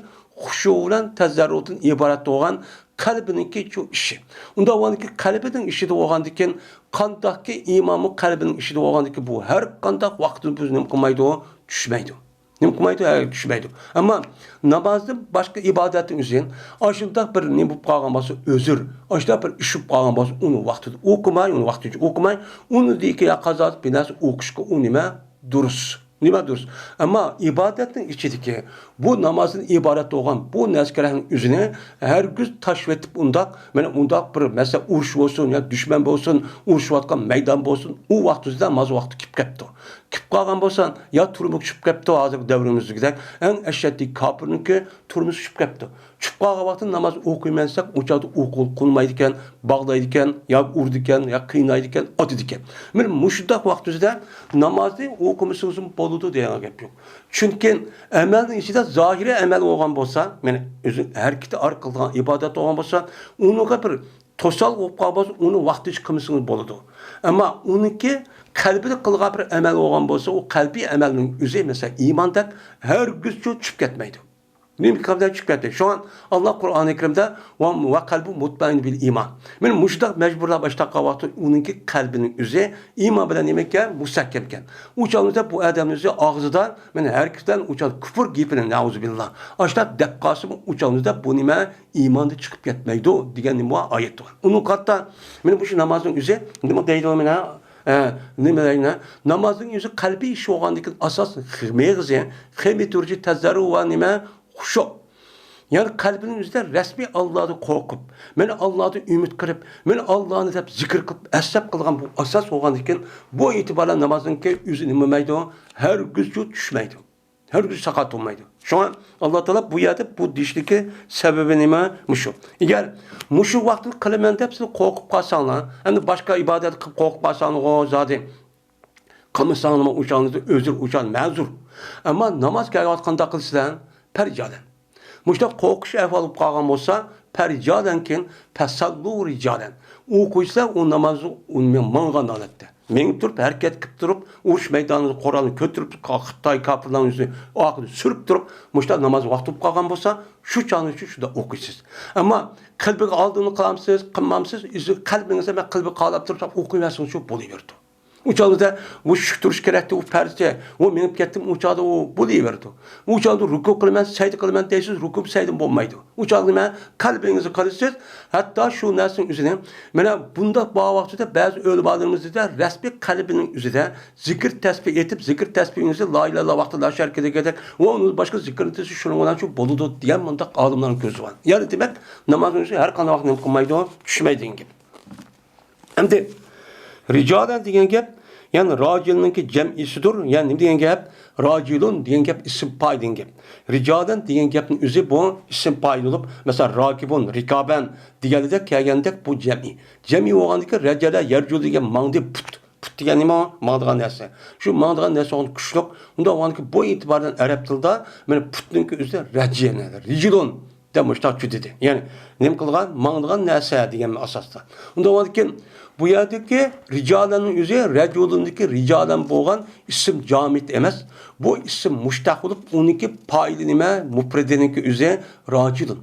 خۇشۇ بىلەن تەزەررۇدىن ئىبارەت بولغان قەلبىنىڭكى شۇ ئىشى. ئۇنداق بولغاندىكىن قەلبىنىڭ ئىشىدا بولغاندىكىن، قانداقكى ئىمانمۇ قەلبىنىڭ ئىشىدا بولغاندىكىن، بۇ ھەر قانداق ۋاقىتتا بىز نېمە قىلمايدۇ؟ چۈشمەيدۇ. نېمە قىلمايدۇ؟ ھە، چۈشمەيدۇ. ئەمما نامازدىن باشقا ئىبادەتنىڭ ئۆزى ئاشۇنداق بىر نېمە بولۇپ قالغان بولسا، ئۆزۈر، ئاشۇنداق بىر ئىش بولۇپ قالغان بولسا، ئۇنى ۋاقتىدا ئوقۇماي، ئۇنى ۋاقتىنچە ئوقۇماي، ئۇنى دېيىكى يا قازا بىر نەرسە ئوقۇشقا ئۇ نېمە؟ دۇرۇس. نېمە دۇرۇس؟ ئەمما ئىبادەتنىڭ ئىچىدىكى بۇ نامازدىن ئىبارەت بولغان بۇ نەسكەرەكنىڭ ئۆزىنى ھەرگىز تاشلىۋېتىپ ئۇنداق، مانا ئۇنداق بىر مەسىلەن ئۇرۇش بولسۇن يا دۈشمەن بولسۇن، ئۇرۇشۇۋاتقان مەيدان بولسۇن، ئۇ ۋاقتىدا ناماز ۋاقتى كېلىپ كەپتۇ. كېلىپ قالغان بولسا، يا تۈرمىگە چۈشۈپ كەپتۇ، ھازىرقى دەۋرىمىزدىكىدەك ئەڭ ئەشەددىي كاپىرنىڭكى تۈرمىسى چۈشۈپ كەپتۇ. چۈشۈپ قالغان ۋاقتىدا ناماز ئوقۇيمەن دېسەك، ئۇ چاغدا ئوقۇلمايدىكەن، باغلايدىكەن، يا ئۇرىدىكەن، يا قىينايدىكەن، ئاتىدىكەن. مانا مۇشۇنداق ۋاقتىمىزدا نامازنى ئوقۇمىسىڭىزمۇ بولىدۇ دېگەن گەپ يوق. چۈنكى ئەمەلنىڭ ئىچىدە زاھىرىي ئەمەل بولغان بولسا، مانا ئۆزى ھەرىكىتى ئارقىلىق قىلغان ئىبادەت بولغان بولسا، ئۇنىڭغا بىر توسالغۇ بولۇپ قالغان بولسا، ئۇنى ۋاقتىنچە قىلمىسىڭىز بولىدۇ. ئەمما ئۇنىڭكى قەلبىدە قىلغان بىر ئەمەل بولغان بولسا، ئۇ قەلبىي ئەمەلنىڭ ئۆزى، مەسىلەن، ئىماندەك ھەرگىزچۇ چۈشۈپ كەتمەيدۇ. نېمە قەلبىدە چۈشۈپ كەتتى؟ شۇڭا ئاللا قۇرئانى كەرىمدە، «ۋە، ۋە قەلبۇ مۇتمەئىننە بىل ئىمان.» مانا مۇشۇنداق مەجبۇرلاپ ئاشتاق قىلغان ۋاقىتتا ئۇنىڭكى قەلبىنىڭ ئۆزى ئىمان بىلەن نېمە ئىكەن؟ مۇستەھكەم ئىكەن. ئۇ چاغدا بۇ ئادەمنىڭ ئۆزى ئاغزىدان، مانا ھەرىكىتى بىلەن ئۇ چاغدا كۇفر گېپىنى، نەئۇزۇبىللا، ئاشتاق دەپ قالسىمۇ، ئۇ چاغدا بۇ نېمە؟ ئىماندا چىقىپ كەتمەيدۇ دېگەن نېمە بار؟ ئايەت بار. ئۇنىڭغا قارىتا، مانا مۇشۇ نامازنىڭ ئۆزى نېمە دەيدۇ؟ مانا، ئە، نېمە دەيدۇ؟ نامازنىڭ ئۆزى قەلبىي ئىش بولغاندىن كېيىن ئاساس مېغىزى، خېمىتۇرجى تەزەررۇ ۋە نېمە؟ خۇشۇ. يەنى قەلبىنىڭ ئۆزىدە رەسمىي ئاللادىن قورقۇپ، مانا ئاللادىن ئۈمىد قىلىپ، مانا ئاللانى دەپ زىكىر قىلىپ، ھەسسەپ قىلغان بۇ ئاساس بولغاندىن كېيىن، بۇ ئېتىبار بىلەن نامازنىڭكى ئۆزى نېمە بولمايدۇ؟ ھەرگىزچۇ چۈشمەيدۇ. ھەرگىز ساقات بولمايدۇ. شۇڭا ئاللا تائالا بۇ يەردە بۇ دېيىشلىكى سەۋەبى نېمە؟ مۇشۇ. ئەگەر مۇشۇ ۋاقىتنى قىلىمەن دەپ سىز قورقۇپ قالساڭلار، ئەمدى باشقا ئىبادەت قىلىپ قورقۇپ قالساڭلارغۇ زادى، قىلمىساڭلارمۇ ئۇچاڭلىقتا ئۆزۈر ئۇچان مەزۇر. ئەمما ناماز كەلگەن ۋاقىت قانداق قىلىسىلەر؟ پەرىجالەن. مۇشۇنداق قورقۇش ئەھۋالى بولۇپ قالغان بولسا، پەرىجالەنكىن، پەسەللۇ رىجالەن. ئوقۇيسىلەر ئۇ نامازنى ئۇ ماڭغان ھالەتتە. مېڭىپ تۇرۇپ، ھەرىكەت قىلىپ تۇرۇپ، ئۇرۇش مەيدانىدا قورالنى كۆتۈرۈپ، خىتاي كاپىرلارنىڭ يۈزىنى ئارقىدىن سۈرۈپ تۇرۇپ، مۇشۇنداق ناماز ۋاقتى بولۇپ قالغان بولسا، شۇ چاغنىڭ ئۈچۈن شۇنداق ئوقۇيسىز. ئەمما قەلبىگە ئالدىنى قىلامسىز، قىلمامسىز، ئۆزى قەلبىڭىزدە مەن قەلبى قالاپ تۇرۇپ ئوقۇيۋەرسىڭىزچۇ بولۇۋېرىدۇ. ئۇ چاغدا بۇ شۈك تۇرۇش كېرەكتى، ئۇ پەرزچە، ئۇ مېڭىپ كەتتىم، ئۇ چاغدا ئۇ بولۇۋېرىدۇ. ئۇ چاغدا رۇكۇ قىلىمەن، سەجدە قىلىمەن دەيسىز، رۇكۇ سەجدە بولمايدۇ. ئۇ چاغدا نېمە؟ قەلبىڭىزگە قارىسىز، ھەتتا شۇ نەرسىنىڭ ئۆزىنى، مانا بۇنداق بار ۋاقتىدا بەزى ئۆلىمالىرىمىزدا رەسمىي قەلبىنىڭ ئۆزىدە زىكىر تەسبىھ ئېيتىپ، زىكىر تەسبىھىڭىزنى لا ئىلاھە ئىللاللا ۋاقتىدا شەركىدە دېگەندەك، ۋە ئۇنىڭدىن باشقا زىكىرنى تېزىش شۇنىڭ بىلەن شۇ بولىدۇ دېگەن مۇنداق ئالىملارنىڭ كۆزى بار. يەنى دېمەك، نامازنىڭ ئۆزى ھەر قانداق ۋاقىت نېمە قىلمايدۇ، چۈشمەيدۇ دېگەن گەپ. ئەمدى رىجالەن دېگەن گەپ، يەنى راجىلنىڭكى جەمئىسىدۇر. يەنى نېمە دېگەن گەپ؟ راجىلۇن دېگەن گەپ ئىسىم پائىل دېگەن گەپ. رىجالەن دېگەن گەپنىڭ ئۆزى بۇ ئىسىم پائىل بولۇپ، مەسىلەن، راكىبۇن، رىكابەن دېگەندەك كەلگەندەك بۇ جەمئىي. جەمئىي بولغاندىكىن رەجەلە، يەرجۇلۇ دېگەن ماڭدى، پۇت. پۇت دېگەن نېمە؟ ماڭىدىغان نەرسە. شۇ ماڭىدىغان نەرسە بولغان كۈچلۈك. ئۇنداق بولغاندىكىن بۇ ئېتىبار بىلەن ئەرەب تىلىدا مانا پۇتنىڭكى ئۆزى رەجىلەن، رىجىلۇن دەپ مۇشۇنداق جۈدىدى. يەنى نېمە قىلغان؟ ماڭىدىغان نەرسە دېگەن ئاساستا. ئۇنداق بولغاندىكىن بۇ يەردىكى رىجالەننىڭ ئۆزى رەجۇلۇندىكى رىجالەن بولغان ئىسىم جامىد ئەمەس. بۇ ئىسىم مۇشتەق بولۇپ، ئۇنىڭكى پائىلى نېمە؟ مۇپرىدىنىڭكى ئۆزى راجۇلۇن.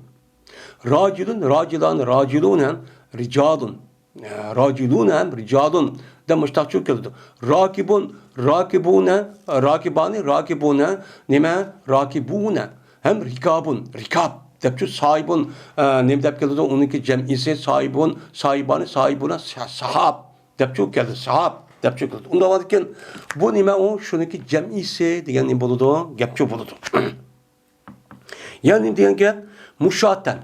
راجۇلۇن، راجۇلان، راجۇلۇن ھەم رىجالۇن. ئە، راجۇلۇن ھەم رىجالۇن دەپ مۇشتاق چۈشۈپ كېلىدۇ. راكىبۇن، راكىبۇنە، راكىبانى، راكىبۇنە، نېمە؟ راكىبۇنە ھەم رىكابۇن، رىكاب دەپچۇ، سايىبۇن، ئە، نېمە دەپ كېلىدۇ؟ ئۇنىڭكى جەمئىسى سايىبۇن، سايىبانى، سايىبۇنە، سا-، ساھاب دەپچۇ كېلىدۇ، ساھاب دەپچۇ كېلىدۇ. ئۇنداق بولغاندىكىن بۇ نېمە ئۇ؟ شۇنىڭكى جەمئىسى دېگەن نېمە بولىدۇ؟ گەپچۇ بولىدۇ. يەنى نېمە دېگەن گەپ؟ مۇشاتەن.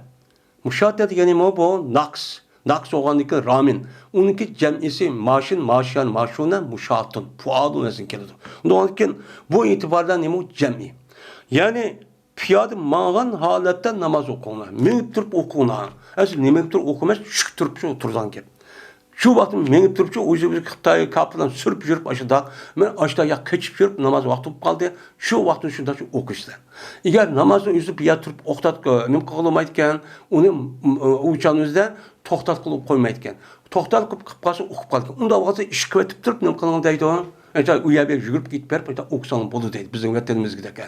مۇشاتە دېگەن نېمە بۇ؟ ناقىس. ناقىس بولغاندىكىن رامىن. ئۇنىڭكى جەمئىسى ماشىن، ماشيان، ماشۇنە، مۇشاتۇن. پۇئالۇن ۋەزنى كېلىدۇ. ئۇنىڭدىن كېيىن بۇ ئېتىبار بىلەن نېمە بۇ؟ جەمئىي. يەنى پىيادە ماڭغان ھالەتتە ناماز ئوقۇڭلار. مېڭىپ تۇرۇپ ئوقۇڭلار. ئەسلى مېڭىپ تۇرۇپ ئوقۇماس، چۈشۈپ تۇرۇپ شۇ تۇرىدىغان گەپ. شۇ ۋاقىت مېڭىپ تۇرۇپچۇ، ئۆزى خىتاي كاپىرلارنى سۈرۈپ يۈرۈپ ئاشۇنداق، مەن ئاشۇنداق يا قېچىپ يۈرۈپ ناماز ۋاقتى بولۇپ قالدى، شۇ ۋاقىتتا شۇنداق ئوقۇيسىلەر. ئەگەر نامازنى ئۆزى بۇ يەردە تۇرۇپ ئوقۇتات، نېمە قىلغىلى بولمايدىكەن، ئۇنى، م، ئۇ چاغنىڭ ئۆزىدە توختاتقىلى قويمايدىكەن. توختات قىلىپ، قىلىپ قالسا ئوقۇپ قالىدىكەن. ئۇنداق بولغاندا ئىشقىۋېتىپ تۇرۇپ نېمە قىلىڭ دەيدۇ. ئەنە ئۇ يەرگە يۈگۈرۈپ كېتىپ بېرىپ، ئوقۇساڭ بولىدۇ دەيدۇ. بىزنىڭ ۋەتىنىمىزدىكىدەك.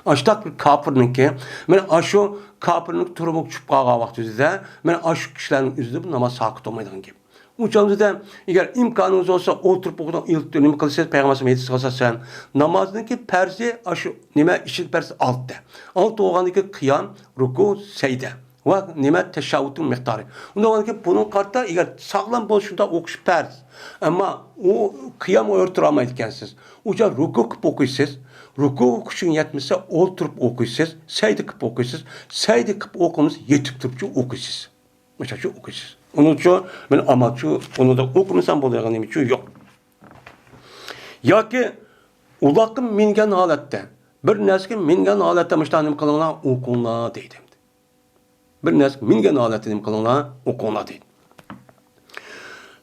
ئاشتاق بىر كاپىرنىڭكى، مانا ئاشۇ كاپىرنىڭ تۈرمىگە چۈشۈپ قالغان ۋاقتىدا، مانا ئاشۇ كىشىلەرنىڭ ئۆزىدە بۇ ناماز ساقىت بولمايدىغان گەپ. ئۇ چاغدا ئەگەر ئىمكانىڭىز بولسا، ئولتۇرۇپ ئوقۇڭ، نېمە قىلىسىز؟ پەيغەمبەر ئېيتىشىغا ئاساسەن، نامازنىڭكى پەرزى ئاشۇ نېمە ئىچىدە پەرز ئالتە. ئالتە بولغاندىكى قىيام، رۇكۇ، سەجدە ۋە نېمە تەشەھھۇدنىڭ مىقدارى. ئۇنداق بولغاندىكىن بۇنىڭ قارىتا ئەگەر ساغلام بولسا شۇنداق ئوقۇش پەرز. ئەمما ئۇ قىيام ئۆرە تۇرالمايدىكەنسىز. ئۇ چاغ رۇكۇ قىلىپ ئوقۇيسىز. رۇكۇ كۈچۈڭ يەتمىسە، ئولتۇرۇپ ئوقۇيسىز. سەجدە قىلىپ ئوقۇيسىز. سەجدە قىلىپ ئوقۇمىسا، يېتىپ تۇرۇپچۇ ئوقۇيسىز. مۇشۇچۇ ئوقۇيسىز. ئۇنىڭ ئۈچۈن مەن ئامالچۇ، ئۇنىدا ئوقۇمىسام بولىدىغان نېمە ئۈچۈن يوق. ياكى ئۇلاققا مىنگەن ھالەتتە، بىر نەرسىگە مىنگەن ھالەتتە مۇشۇنداق نېمە قىلىڭلار، ئوقۇڭلار دەيدۇ. بىر نەرسىگە مىنگەن ھالەتتە نېمە قىلىڭلار، ئوقۇڭلار دەيدۇ.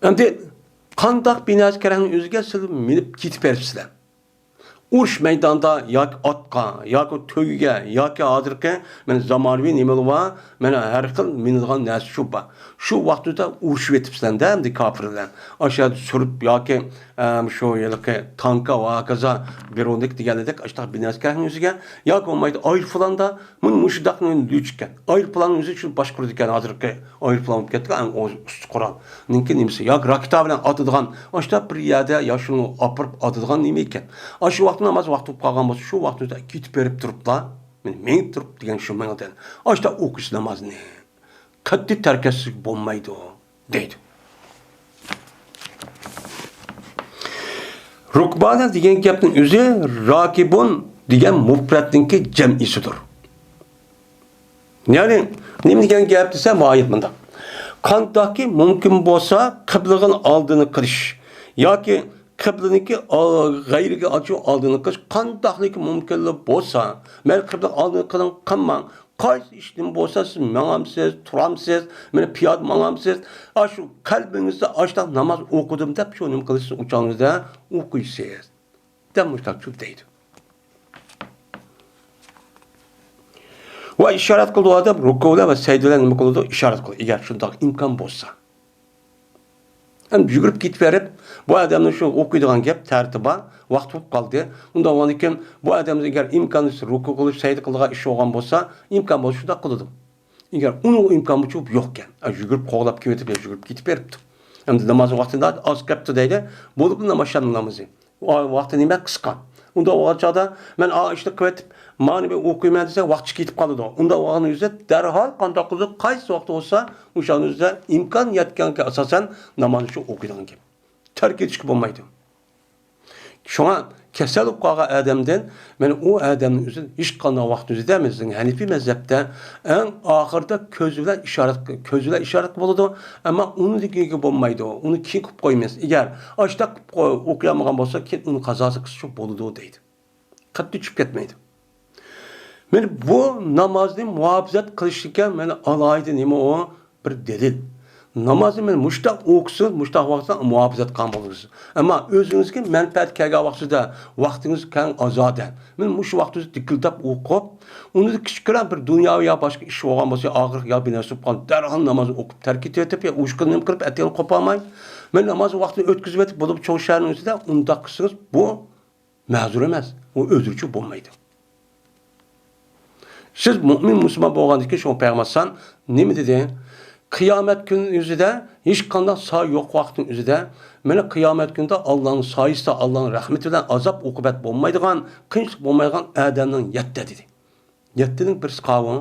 ئەمدى قانداق بىر نەرسە كېرەكنىڭ ئۆزىگە سىلەر مىنىپ كېتىپ بېرىپسىلەر. ئۇرۇش مەيدانىدا ياكى ئاتقا، ياكى تۆگىگە، ياكى ھازىرقى مانا زامانىۋى نېمىلەر بار، مانا ھەر خىل مىنىدىغان نەرسە شۇ بار. شۇ ۋاقتىدا ئۇرۇشۇۋېتىپسىلەر-دە ئەمدى كاپىر بىلەن. ئاشۇ يەردە سۈرۈپ ياكى، ئەم، شۇ ھېلىقى تانكا ۋە ھاكازا بىرۇندەك دېگەنلىدەك ئاشۇنداق بىر نەرسە كەلگەن ئۆزىگە. ياكى بولمايدۇ ئايروپىلاندا مۇنۇ مۇشۇنداقنى دۈچ ئىكەن. ئايروپىلاننىڭ ئۆزى شۇ باشقۇرىدىكەن ھازىرقى ئايروپىلان بولۇپ كەتتى ئەڭ ئۇ ئۇستى قورالنىڭكى نېمىسى. ياكى راكېتا بىلەن ئاتىدىغان، ئاشۇنداق بىر يەردە يا شۇنى ئاپىرىپ ئاتىدىغان نېمە ئىكەن. ئاشۇ ۋاقىتتا ناماز ۋاقتى بولۇپ قالغان بولسا، شۇ ۋاقىتتا كېتىپ بېرىپ تۇرۇپلا، مېنى مېڭىپ تۇرۇپ دېگەن شۇ ماڭا دەل. ئاشۇنداق ئوقۇش نامازنى قەتئىي تەرك ئەتسىلىك بولمايدۇ. دەيدۇ. رۇكبانە دېگەن گەپنىڭ ئۆزى راكىبۇن دېگەن مۇپرەتنىڭكى جەمئىسىدۇر. يەنى نېمە دېگەن گەپ دېسە، ماھىيەت مۇنداق. قانداقكى مۇمكىن بولسا قىبلىغا ئالدىنى قىلىش ياكى قىبلىنىڭكى ئال-، غەيرىگە ئالدىنى قىلىش قانداقلىكى مۇمكىنلا بولسا، مەن قىبلىغا ئالدىنى قىلىڭ، قىلماڭ. قايسى ئىشتىن بولسا سىز ماڭامسىز، تۇرامسىز، مانا پىيادە ماڭامسىز، ئاشۇ قەلبىڭىزدە ئاشۇنداق ناماز ئوقۇدۇم دەپ شۇ نېمە قىلىسىز، ئۇ چاغىڭىزدا ئوقۇيسىز دەپ مۇشۇنداق دەيدۇ. ۋە ئىشارەت قىلىدۇ ئادەم رۇكۇلار ۋە سەجدىلەر نېمە قىلىدۇ؟ ئىشارەت قىلىدۇ، ئەگەر شۇنداق ئىمكان بولسا. ئەمدى يۈگۈرۈپ كېتىپ بېرىپ، بۇ ئادەمنىڭ شۇ ئوقۇيدىغان گەپ تەرتىپى بار، ۋاقتى بولۇپ قالدى. ئۇنداق بولغاندىكىن بۇ ئادەم ئەگەر ئىمكانى بولسا رۇكۇ قىلىش، سەجدە قىلىدىغان ئىش بولغان بولسا، ئىمكان بولسا شۇنداق قىلىدۇ. ئەگەر ئۇنىڭ ئىمكانى بولسا يوقكەن، ئە، يۈگۈرۈپ قوغلاپ كېلىۋېتىپ، يۈگۈرۈپ كېتىپ بېرىپتۇ. ئەمدى ناماز ۋاقتىدا ئاز كەپتۇ دەيدۇ. بولۇپمۇ ناماز، شام نامىزى. ۋاقتى نېمە قىسقا. ئۇنداق بولغان چاغدا مەن ئا ئىشنى قىلىۋېتىپ، مانا بىر ئوقۇيمەن دېسە، ۋاقتى كېتىپ قالىدۇ. ئۇنداق بولغان يۈزدە دەرھال قانداق قىلىدۇ، قايسى ۋاقىتتا بولسا، ئوشۇ يۈزدە ئىمكان يەتكەنگە ئاساسەن نامازنى شۇ ئوقۇيدىغان گەپ. تەرك ئېتىشكە بولمايدۇ. شۇڭا كېسەل بولۇپ قالغان ئادەمدىن، مانا ئۇ ئادەمنىڭ ئۆزى ھېچقانداق ۋاقىت ئۆزىدە، بىزنىڭ ھەنىفىي مەزھەپتە ئەڭ ئاخىرىدا كۆز بىلەن ئىشارەت، كۆز بىلەن ئىشارەت بولىدۇ. ئەمما ئۇنىڭدىن كېيىنكى بولمايدۇ. ئۇنى كېيىن قىلىپ قويىمىز. ئەگەر ئاشتاق قىلىپ قوي-، ئوقۇيالمىغان بولسا، كېيىن ئۇنى قازاسى قىلسا شۇ بولىدۇ دەيدۇ. قەتئىي چۈشۈپ كەتمەيدۇ. مانا بۇ نامازنى مۇھاپىزەت قىلىشتىكى مانا ئالاھىدە نېمە ئۇ؟ بىر دەلىل. نامازنى مانا مۇشتاق ئوقۇسىز، مۇشتاق ۋاقىتتا مۇھاپىزەت قىلغان بولىسىز. ئەمما ئۆزىڭىزگە مەنپەئەت كەلگەن ۋاقتىدا، ۋاقتىڭىز كەڭ ئازادە. مانا مۇشۇ ۋاقتىڭىزدا دىكىلداپ ئوقۇپ، ئۇنىڭدا كىچىككىنە بىر دۇنياۋى يا باشقا ئىش بولغان بولسا، ئاغرىق يا بىر نەرسە بولۇپ قالدى، دەرھال نامازنى ئوقۇپ تەرك ئېتىۋېتىپ، يا ئۇشقا نېمە قىلىپ، ئەتىگەن قوپالماي، مانا ناماز ۋاقتىنى ئۆتكۈزۈۋېتىپ، بولۇپمۇ چوڭ شەھەرنىڭ ئۆزىدە ئۇنداق قىلسىڭىز، بۇ مەزۇر ئەمەس. ئۇ ئۆزرىچۇ بولمايدۇ. سىز مۆمىن مۇسۇلمان بولغاندىن كېيىن شۇڭا پەيغەمبەر ئەلەيھىسسالام نېمە دېدى؟ قىيامەت كۈنى ئۆزىدە ھېچقانداق سايە يوق ۋاقىتنىڭ ئۆزىدە، مانا قىيامەت كۈنىدە ئاللانىڭ سايىسىدا، ئاللانىڭ رەھمىتى بىلەن ئازاب ئوقۇبەت بولمايدىغان، قىيىنچىلىق بولمايدىغان ئادەمنىڭ يەتتە دېدى. يەتتىنىڭ بىرسى قاۋۇڭ.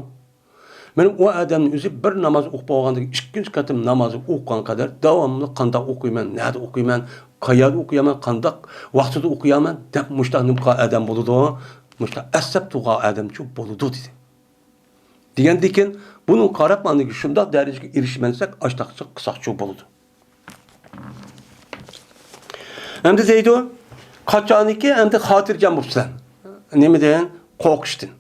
مانا ئۇ ئادەمنىڭ ئۆزى بىر ناماز ئوقۇپ بولغاندىن كېيىن ئىككىنچى قېتىم ناماز ئوقۇغان قەدەر داۋاملىق قانداق ئوقۇيمەن، نەدە ئوقۇيمەن، قەيەردە ئوقۇيمەن، قانداق ۋاقتىدا ئوقۇيمەن دەپ مۇشۇنداق نېمە قىلغان ئادەم بولىدۇ، مۇشۇنداق ئەسەپ تۇرغان ئادەمچۇ بولىدۇ دېدى. دېگەندىكىن بۇنىڭغا قاراپ ئاندىن كېيىن شۇنداق دەرىجىگە ئېرىشمەنسەك ئاشتاقچە قىلساقچۇ بولىدۇ. ئەمدى دەيدۇ، قاچانكى ئەمدى خاتىرجەم بولۇپسىلەر. نېمىدىن؟ قورقۇشتىن.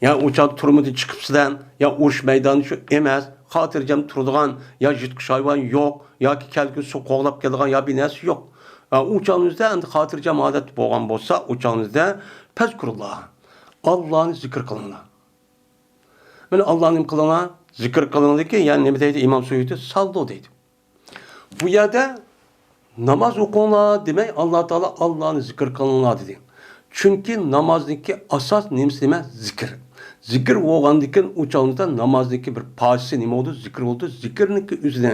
يا ئۇ چاغدا تۈرمىدىن چىقىپسىلەر، يا ئۇرۇش مەيدانى شۇ ئەمەس، خاتىرجەم تۇرىدىغان، يا يىرتقۇچ ھايۋان يوق، ياكى كەلكۈن سۇ قوغلاپ كېلىدىغان يا بىر نەرسە يوق. ئا، ئۇ چاغىڭىزدا ئەمدى خاتىرجەم ھالەتتە بولغان بولسا، ئۇ چاغىڭىزدا پەزكۇرۇللا، ئاللانى زىكىر قىلىڭلار. مانا ئاللانى نېمە قىلىڭلار؟ زىكىر قىلىڭلاركى، يەنى نېمە دەيدۇ ئىمام سۇيۇتى؟ ساللۇ دەيدۇ. بۇ يەردە ناماز ئوقۇڭلار دېمەي، ئاللا تائالا ئاللانى زىكىر قىلىڭلار دېدى. چۈنكى نامازنىڭكى ئاساس نېمىسى نېمە؟ زىكىر. زىكىر بولغاندىكىن ئۇ چاغدا نامازنىڭكى بىر پارچىسى نېمە بولىدۇ؟ زىكىر بولىدۇ. زىكىرنىڭكى ئۆزىنى،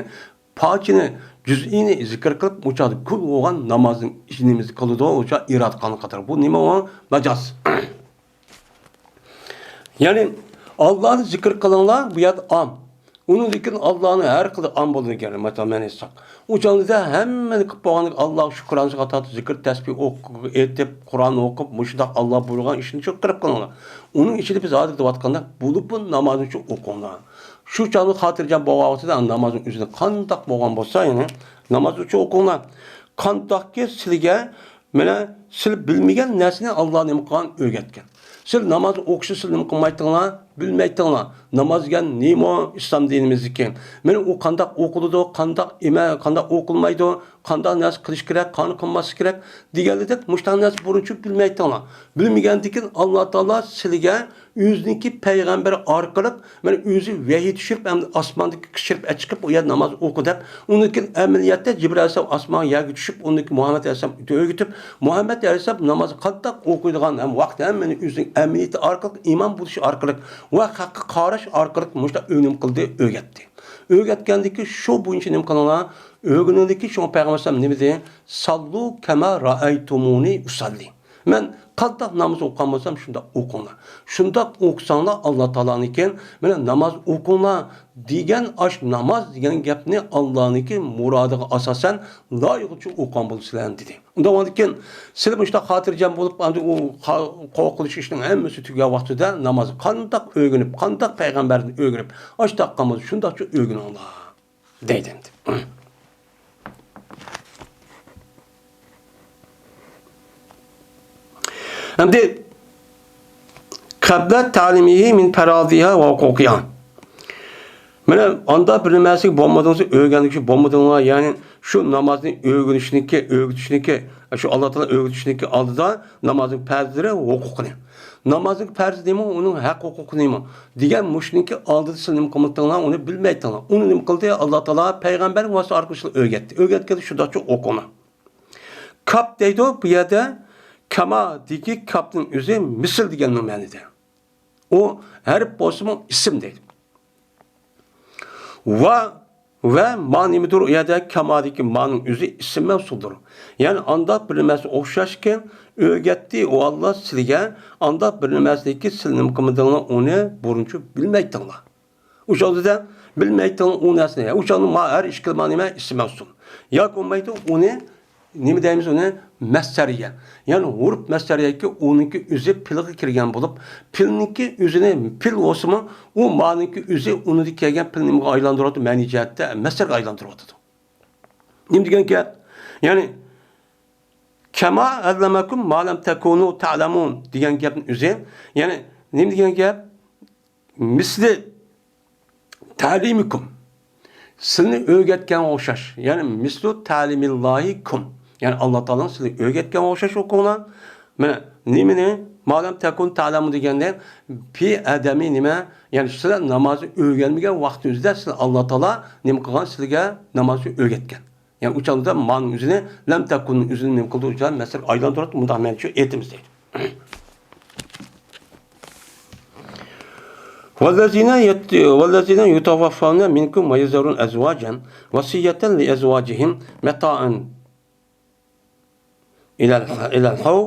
پارچىنى، جۈزئىنى زىكىر قىلىپ، ئۇ چاغدا كۈل بولغان نامازنىڭ ئىچىنى نېمە قىلىدۇ؟ ئۇ چاغ ئىرادە قىلغان قاتار. بۇ نېمە ئۇ؟ ماجاز. يەنى ئاللانى زىكىر قىلىڭلار، بۇ يەردە ئام. ئۇنىڭدىن كېيىن ئاللانى ھەر قىلى ئام بولىدىكەن، مەسىلەن، مەن ئېيتساق. ئۇ چاغدا ھەممىنى قىلىپ بولغاندىن كېيىن ئاللاغا شۈكرانە قاتاردا زىكىر، تەسبىھ ئوقۇ-، ئېيتىپ، قۇرئان ئوقۇپ، مۇشۇنداق ئاللا بۇيرۇغان ئىشنى شۇ قىلىپ قىلىڭلار. ئۇنىڭ ئىچىدە بىز ھازىر دەۋاتقاندەك بولۇپمۇ نامازنى شۇ ئوقۇڭلار. شۇ چاغدا خاتىرجەم بولغان ۋاقتىدا نامازنىڭ ئۆزىنى قانداق بولغان بولسا، يەنى نامازنى شۇ ئوقۇڭلار. قانداقكى سىلىگە مانا سىلى بىلمىگەن نەرسىنى ئاللا نېمە قىلغان؟ ئۆگەتكەن. سىلى ناماز ئوقۇشنى سىلى نېمە قىلمايتتىڭلار؟ بىلمەيتتىڭلار. ناماز دېگەن نېمە ئىسلام دىنىمىزدىكى؟ مانا ئۇ قانداق ئوقۇلىدۇ، قانداق ئېمە-، قانداق ئوقۇلمايدۇ، قانداق نەرسە قىلىش كېرەك، قانداق قىلماسلىق كېرەك دېگەنلىدەك مۇشۇنداق نەرسە بۇرۇنچە بىلمەيتتىڭلار. بىلمىگەندىكىن ئاللا تائالا سىلىگە ئۆزىنىڭكى پەيغەمبىرى ئارقىلىق مانا ئۆزى ۋەھىي چۈشۈرۈپ، ئەمدى ئاسماندىكى چىقىپ، ئە، چىقىپ، ئۇ يەردە ناماز ئوقۇ دەپ، ئۇنىڭدىن كېيىن ئەمەلىيەتتە جىبرىئىل ئەلەيھىسسالام ئاسمانغا يەرگە چۈشۈپ، ئۇنىڭدىن كېيىن مۇھەممەد ئەلەيھىسسالام ئۆگىتىپ، مۇھەممەد ئەلەيھىسسالام نامازغا قانداق ئوقۇيدىغان ھەم ۋاقتى ھەممىنى ئۆزىنىڭ ئەمەلىيىتى ئارقىلىق، ئىمان بولۇشى ئارقىلىق ۋە ھەققە قاراش ئارقىلىق مۇشۇنداق ئۆگىنىم قىلدى، ئۆگەتتى. ئۆگەتكەندىكى شۇ بويىچە نېمە قىلىڭلار؟ ئۆگىنىڭلىكى شۇڭا پەيغەمبەر ئەلەيھىسسالام نېمە دېدى؟ ساللۇ كەما رائەيتۇمۇنى ئۇسەللى. مەن قانداق ناماز ئوقۇغان بولسام، شۇنداق ئوقۇڭلار. شۇنداق ئوقۇساڭلار، ئاللا تائالانىڭكى، مانا، ناماز ئوقۇڭلار دېگەن، ئاش ناماز دېگەن گەپنى ئاللانىڭكى مۇرادىغا ئاساسەن لايىقىچە ئوقۇغان بولىسىلەر، دېدى. ئۇنداق بولغاندىكىن، سىلەر مۇشۇنداق خاتىرجەم بولۇپ، ئاندىن ئۇ قا-، قورقۇلۇش ئىشنىڭ ھەممىسى تۈگىگەن ۋاقتىدا نامازغا قانداق ئۆگىنىپ، قانداق پەيغەمبەردىن ئۆگىنىپ، ئاشتاق قىلماي شۇنداقچە ئۆگىنىڭلار. دەيدۇ ئەمدى. ئەمدى قەبلە تەلىمىھى مىن پەرازىھا ۋە ھوقۇقىھا. مانا ئاندا بىر نېمەسىگە بولمىدىڭىز، ئۆگەنگۈچى بولمىدىڭلار، يەنى شۇ نامازنى ئۆگىنىشنىكى، ئۆگىتىشنىكى، شۇ ئاللا تائالا ئۆگىتىشنىكى ئالدىدا نامازنىڭ پەرزلىرى، ھوقۇقىنى. نامازنىڭ پەرزى نېمە، ئۇنىڭ ھەق ھوقۇقى نېمە؟ دېگەن مۇشۇنىڭكى ئالدىدا سىلەر نېمە قىلمىدىڭلار، ئۇنى بىلمەيتتىڭلار. ئۇنى نېمە قىلدى؟ ئاللا تائالا پەيغەمبەر ۋاسىتە ئارقىلىق سىلەرگە ئۆگەتتى. ئۆگەتكەندە شۇنداقچە ئوقۇڭلار. كاپ دەيدۇ بۇ يەردە، كەما دېگى كاپنىڭ ئۆزى مىسىل دېگەننىڭ مەنىدە. ئۇ ھەرپ بولسىمۇ ئىسىم دەيدۇ. ۋا ۋە ما نېمىدۇر ئۇ يەردە كامادىكى مانىڭ ئۆزى ئىسىم مەۋسۇلدۇر. يەنى ئانداق بىر نېمەسى ئوخشاشكەن، ئۆگەتتى ئۇ ئاللا سىلىگە، ئانداق بىر نېمەسىنىكى سىل نېمە قىلمىدىڭلار، ئۇنى بۇرۇنچە بىلمەيتتىڭلار. ئۇ چاغدا بىلمەيتتىڭلار ئۇ نەرسىنى. ئۇ چاغدا ما ھەر ئىككىلا ما نېمە ئىسىم مەۋسۇل. ياكى بولمايدۇ ئۇنى نېمە دەيمىز ئۇنى؟ مەسدەرىيە. يەنى ھۇرۇپ مەسدەرىيەكى ئۇنىڭكى ئۆزى پېلغا كىرگەن بولۇپ، پېلنىڭكى ئۆزىنى پېل بولسىمۇ، ئۇ مانىڭكى ئۆزى ئۇنىڭدىن كەلگەن پېل نېمىگە ئايلاندۇرۇۋاتىدۇ؟ مەنىي جەھەتتە مەسدەرگە ئايلاندۇرۇۋاتىدۇ. نېمە دېگەن گەپ؟ يەنى كەما ئەللەمەكۇم ما لەم تەكۇنۇ تەلەمۇن دېگەن گەپنىڭ ئۆزى، يەنى نېمە دېگەن گەپ؟ مىسلى تەلىمىكۇم، سىلىنى ئۆگەتكەنگە ئوخشاش. يەنى مىسلۇ تەلىمىللاھىكۇم، يەنى ئاللا تائالانىڭ سىلىنى ئۆگەتكەنگە ئوخشاش ئوقۇڭلار. مانا نېمىنى؟ ما لەم تەكۇن تەلەمۇن دېگەندە، پى ئەدەمى نېمە؟ يەنى سىلەر نامازنى ئۆگەنمىگەن ۋاقتىڭىزدا سىلەر ئاللا تائالا نېمە قىلغان؟ سىلىگە نامازنى ئۆگەتكەن. يەنى ئۇ چاغدا مانىڭ ئۆزىنى، لەم تەكۇننىڭ ئۆزىنى نېمە قىلدى؟ ئۇ چاغدا مەسىلە ئايلاندۇرۇپ، مۇنداق مەنىچە ئېيتىمىز دەيدۇ. والذين يت-، والذين يتوفون منكم ويذرون أزواجا وصية لأزواجهم متاعا إلى الح-، إلى الحول،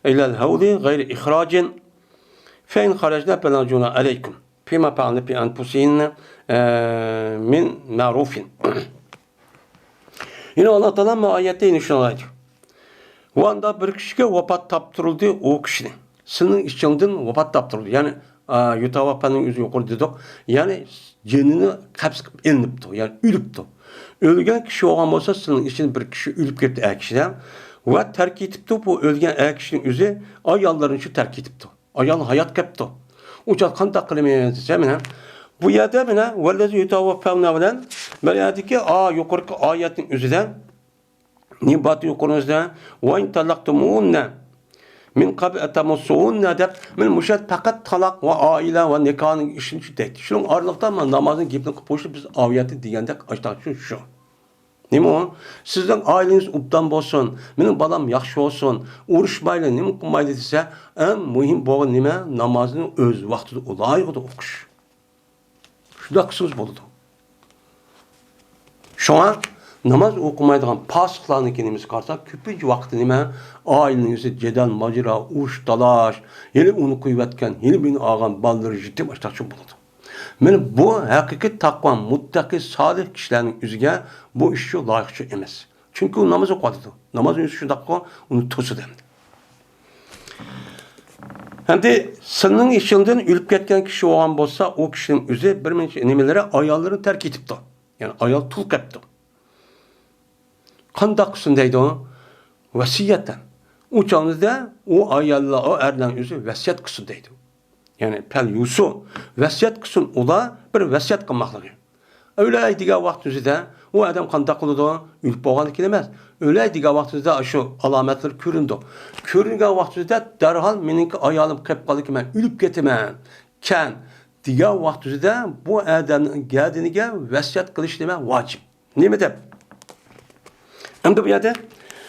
إلى الحول غير إخراج، فإن خرجن فلا جناح عليكم فيما فعلن في أنفسهن، آه، من معروف. يەنە ئاللا تائالا بۇ ئايەتتە يەنە شۇنى ئېيتتى. ۋە ئانداق بىر كىشىگە ۋاپات تاپتۇرۇلدى ئۇ كىشىنى. سىلىنىڭ ئىچىڭدىن ۋاپات تاپتۇرۇلدى. يەنى، ئا، يۇتاۋاپانىڭ ئۆزى يۇقىرىدا دېدۇق. يەنى جېنىنى قەبز قىلىپ ئېلىنىپتۇ. يەنى ئۆلۈپتۇ. ئۆلگەن كىشى بولغان بولسا، سىلىنىڭ ئىچىدىن بىر كىشى ئۆلۈپ كەتتى ئەر كىشىدە. ۋە تەرك ئېتىپتۇ، بۇ ئۆلگەن ئەر كىشىنىڭ ئۆزى ئاياللىرىنى شۇ تەرك ئېتىپتۇ. ئايال ھايات قېپتۇ. ئۇ چاغ قانداق قىلىمىز دېسە، مانا بۇ يەردە مانا ۋەللەزى يۇتاۋەففەۋنە بىلەن بىر يەردىكى ئا، يۇقىرىقى ئايەتنىڭ ئۆزىدە نېمە بار يۇقىرىمىزدا؟ ۋەئىن تەللەقتۇمۇھۇننە مىن قەبلى ئەن تەمەسسۇھۇننە دەپ، مانا مۇشۇ يەردە پەقەت تالاق ۋە ئائىلە ۋە نىكاھنىڭ ئىشىنى شۇ دەيدۇ. شۇنىڭ ئارىلىقتا مانا نامازنى گېپىنى قىلىپ قويۇشنى بىز ئايەتتە دېگەندەك ئاشتاق شۇ. نېمە ئۇ؟ سىزنىڭ ئائىلىڭىز ئوبدان بولسۇن، مېنىڭ بالام ياخشى بولسۇن، ئۇرۇشمايلى، نېمە قىلمايلى دېسە، ئەڭ مۇھىم بولغان نېمە؟ نامازنى ئۆز ۋاقتىدا ئۇلايغۇدا ئوقۇش. شۇنداق قىلسىڭىز بولىدۇ. شۇڭا ناماز ئوقۇمايدىغان پاسىقلارنىڭكى نېمىسىگە قارىساق، كۆپىنچە ۋاقىتتا نېمە؟ ئائىلىنىڭ ئىچىدە جېدەل، ماجىرا، ئۇرۇش، تالاش، ھېلى ئۇنى قويۇۋەتكەن، ھېلى بۇنى ئالغان، بالىلىرى يېتىم، ئاشتاق شۇ بولىدۇ. مانا بۇ ھەقىقىي تەقۋا، مۇتتەقىي، سالىھ كىشىلەرنىڭ ئۆزىگە بۇ ئىش شۇ لايىقچۇ ئەمەس. چۈنكى ئۇ ناماز ئوقۇۋاتىدۇ. ناماز ئۆزى شۇنداققۇ، ئۇنى توسىدۇ ئەمدى. ئەمدى سىلىنىڭ ئىچىڭدىن ئۆلۈپ كەتكەن كىشى بولغان بولسا، ئۇ كىشىنىڭ ئۆزى بىر نېمىلىرى، ئاياللىرىنى تەرك ئېتىپتۇ. يەنى ئايال تۇل قېپتۇ. قانداق قىلسۇن دەيدۇ؟ ۋەسىيەتەن. ئۇ چاغدا ئۇ ئاياللار، ئۇ ئەرلەرنىڭ ئۆزى ۋەسىيەت قىلسۇن دەيدۇ. يەنى پەل يۇسۇ، ۋەسىيەت قىلسۇن ئۇلار، بىر ۋەسىيەت قىلماقلىقى. ئۆلەي دېگەن ۋاقتىمىزدا ئۇ ئادەم قانداق قىلىدۇ؟ ئۆلۈپ بولغاندىن كېيىن ئەمەس. ئۆلەي دېگەن ۋاقتىمىزدا شۇ ئالامەتلىرى كۆرۈنىدۇ. كۆرۈنگەن ۋاقتىمىزدا دەرھال مېنىڭكى ئايالىم قېلىپ قالدىكەن، مەن ئۆلۈپ كېتىمەن، كەن دېگەن ۋاقتىمىزدا بۇ ئادەمنىڭ گەدىنىگە ۋەسىيەت قىلىش نېمە؟ ۋاجىپ. نېمە دەپ؟ ئەمدى بۇ يەردە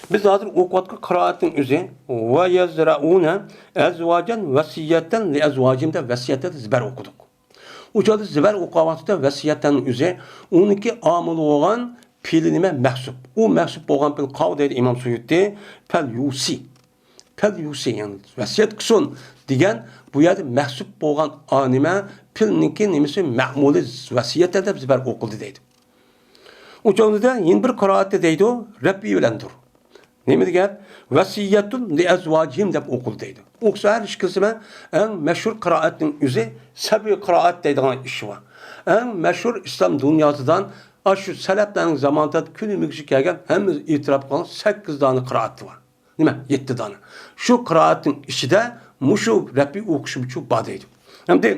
بىز ھازىر ئوقۇۋاتقان قىرائەتنىڭ ئۆزى، ۋە يەزرەئۇنە ئەزۋاجەن ۋەسىيەتەن لىئەزۋاجىم دەپ ۋەسىيەتەن زىبەر ئوقۇدۇق. ئۇ چاغدا زىبەر ئوقۇغان ۋاقتىدا ۋەسىيەتەن ئۆزى ئۇنىڭكى ئامىلى بولغان پېئىلى نېمە؟ مەھسۇپ. ئۇ مەھسۇپ بولغان پېئىل قاۋ دەيدۇ ئىمام سۇيۇتى، پەل يۇسى. پەل يۇسى، يەنى ۋەسىيەت قىلسۇن دېگەن بۇ يەردە مەھسۇپ بولغان ئا نېمە؟ پېئىلنىڭكى نېمىسى؟ مەئمۇلى ۋەسىيەتەن دەپ زىبەر ئوقۇلدى دەيدۇ. ئۇ چاغدا يەنە بىر قىرائەتتە دەيدۇ، رەپئى بىلەندۇر. نېمە دېگەن؟ ۋەسىيەتۇن لىئەزۋاجىھىم دەپ ئوقۇلدى دەيدۇ. ئوقۇسا ھەر ئىككىلىسى بىلەن ئەڭ مەشھۇر قىرائەتنىڭ ئۆزى سەبئى قىرائەت دەيدىغان ئىش بار. ئەڭ مەشھۇر ئىسلام دۇنياسىدا ئاشۇ سەلەپلەرنىڭ زامانىدا كۈنىمىزگىچە كەلگەن ھەممىمىز ئېتىراپ قىلغان سەككىز دانە قىرائەت بار. نېمە؟ يەتتە دانە. شۇ قىرائەتنىڭ ئىچىدە مۇشۇ رەپئى ئوقۇشمۇچۇ بار دەيدۇ. ئەمدى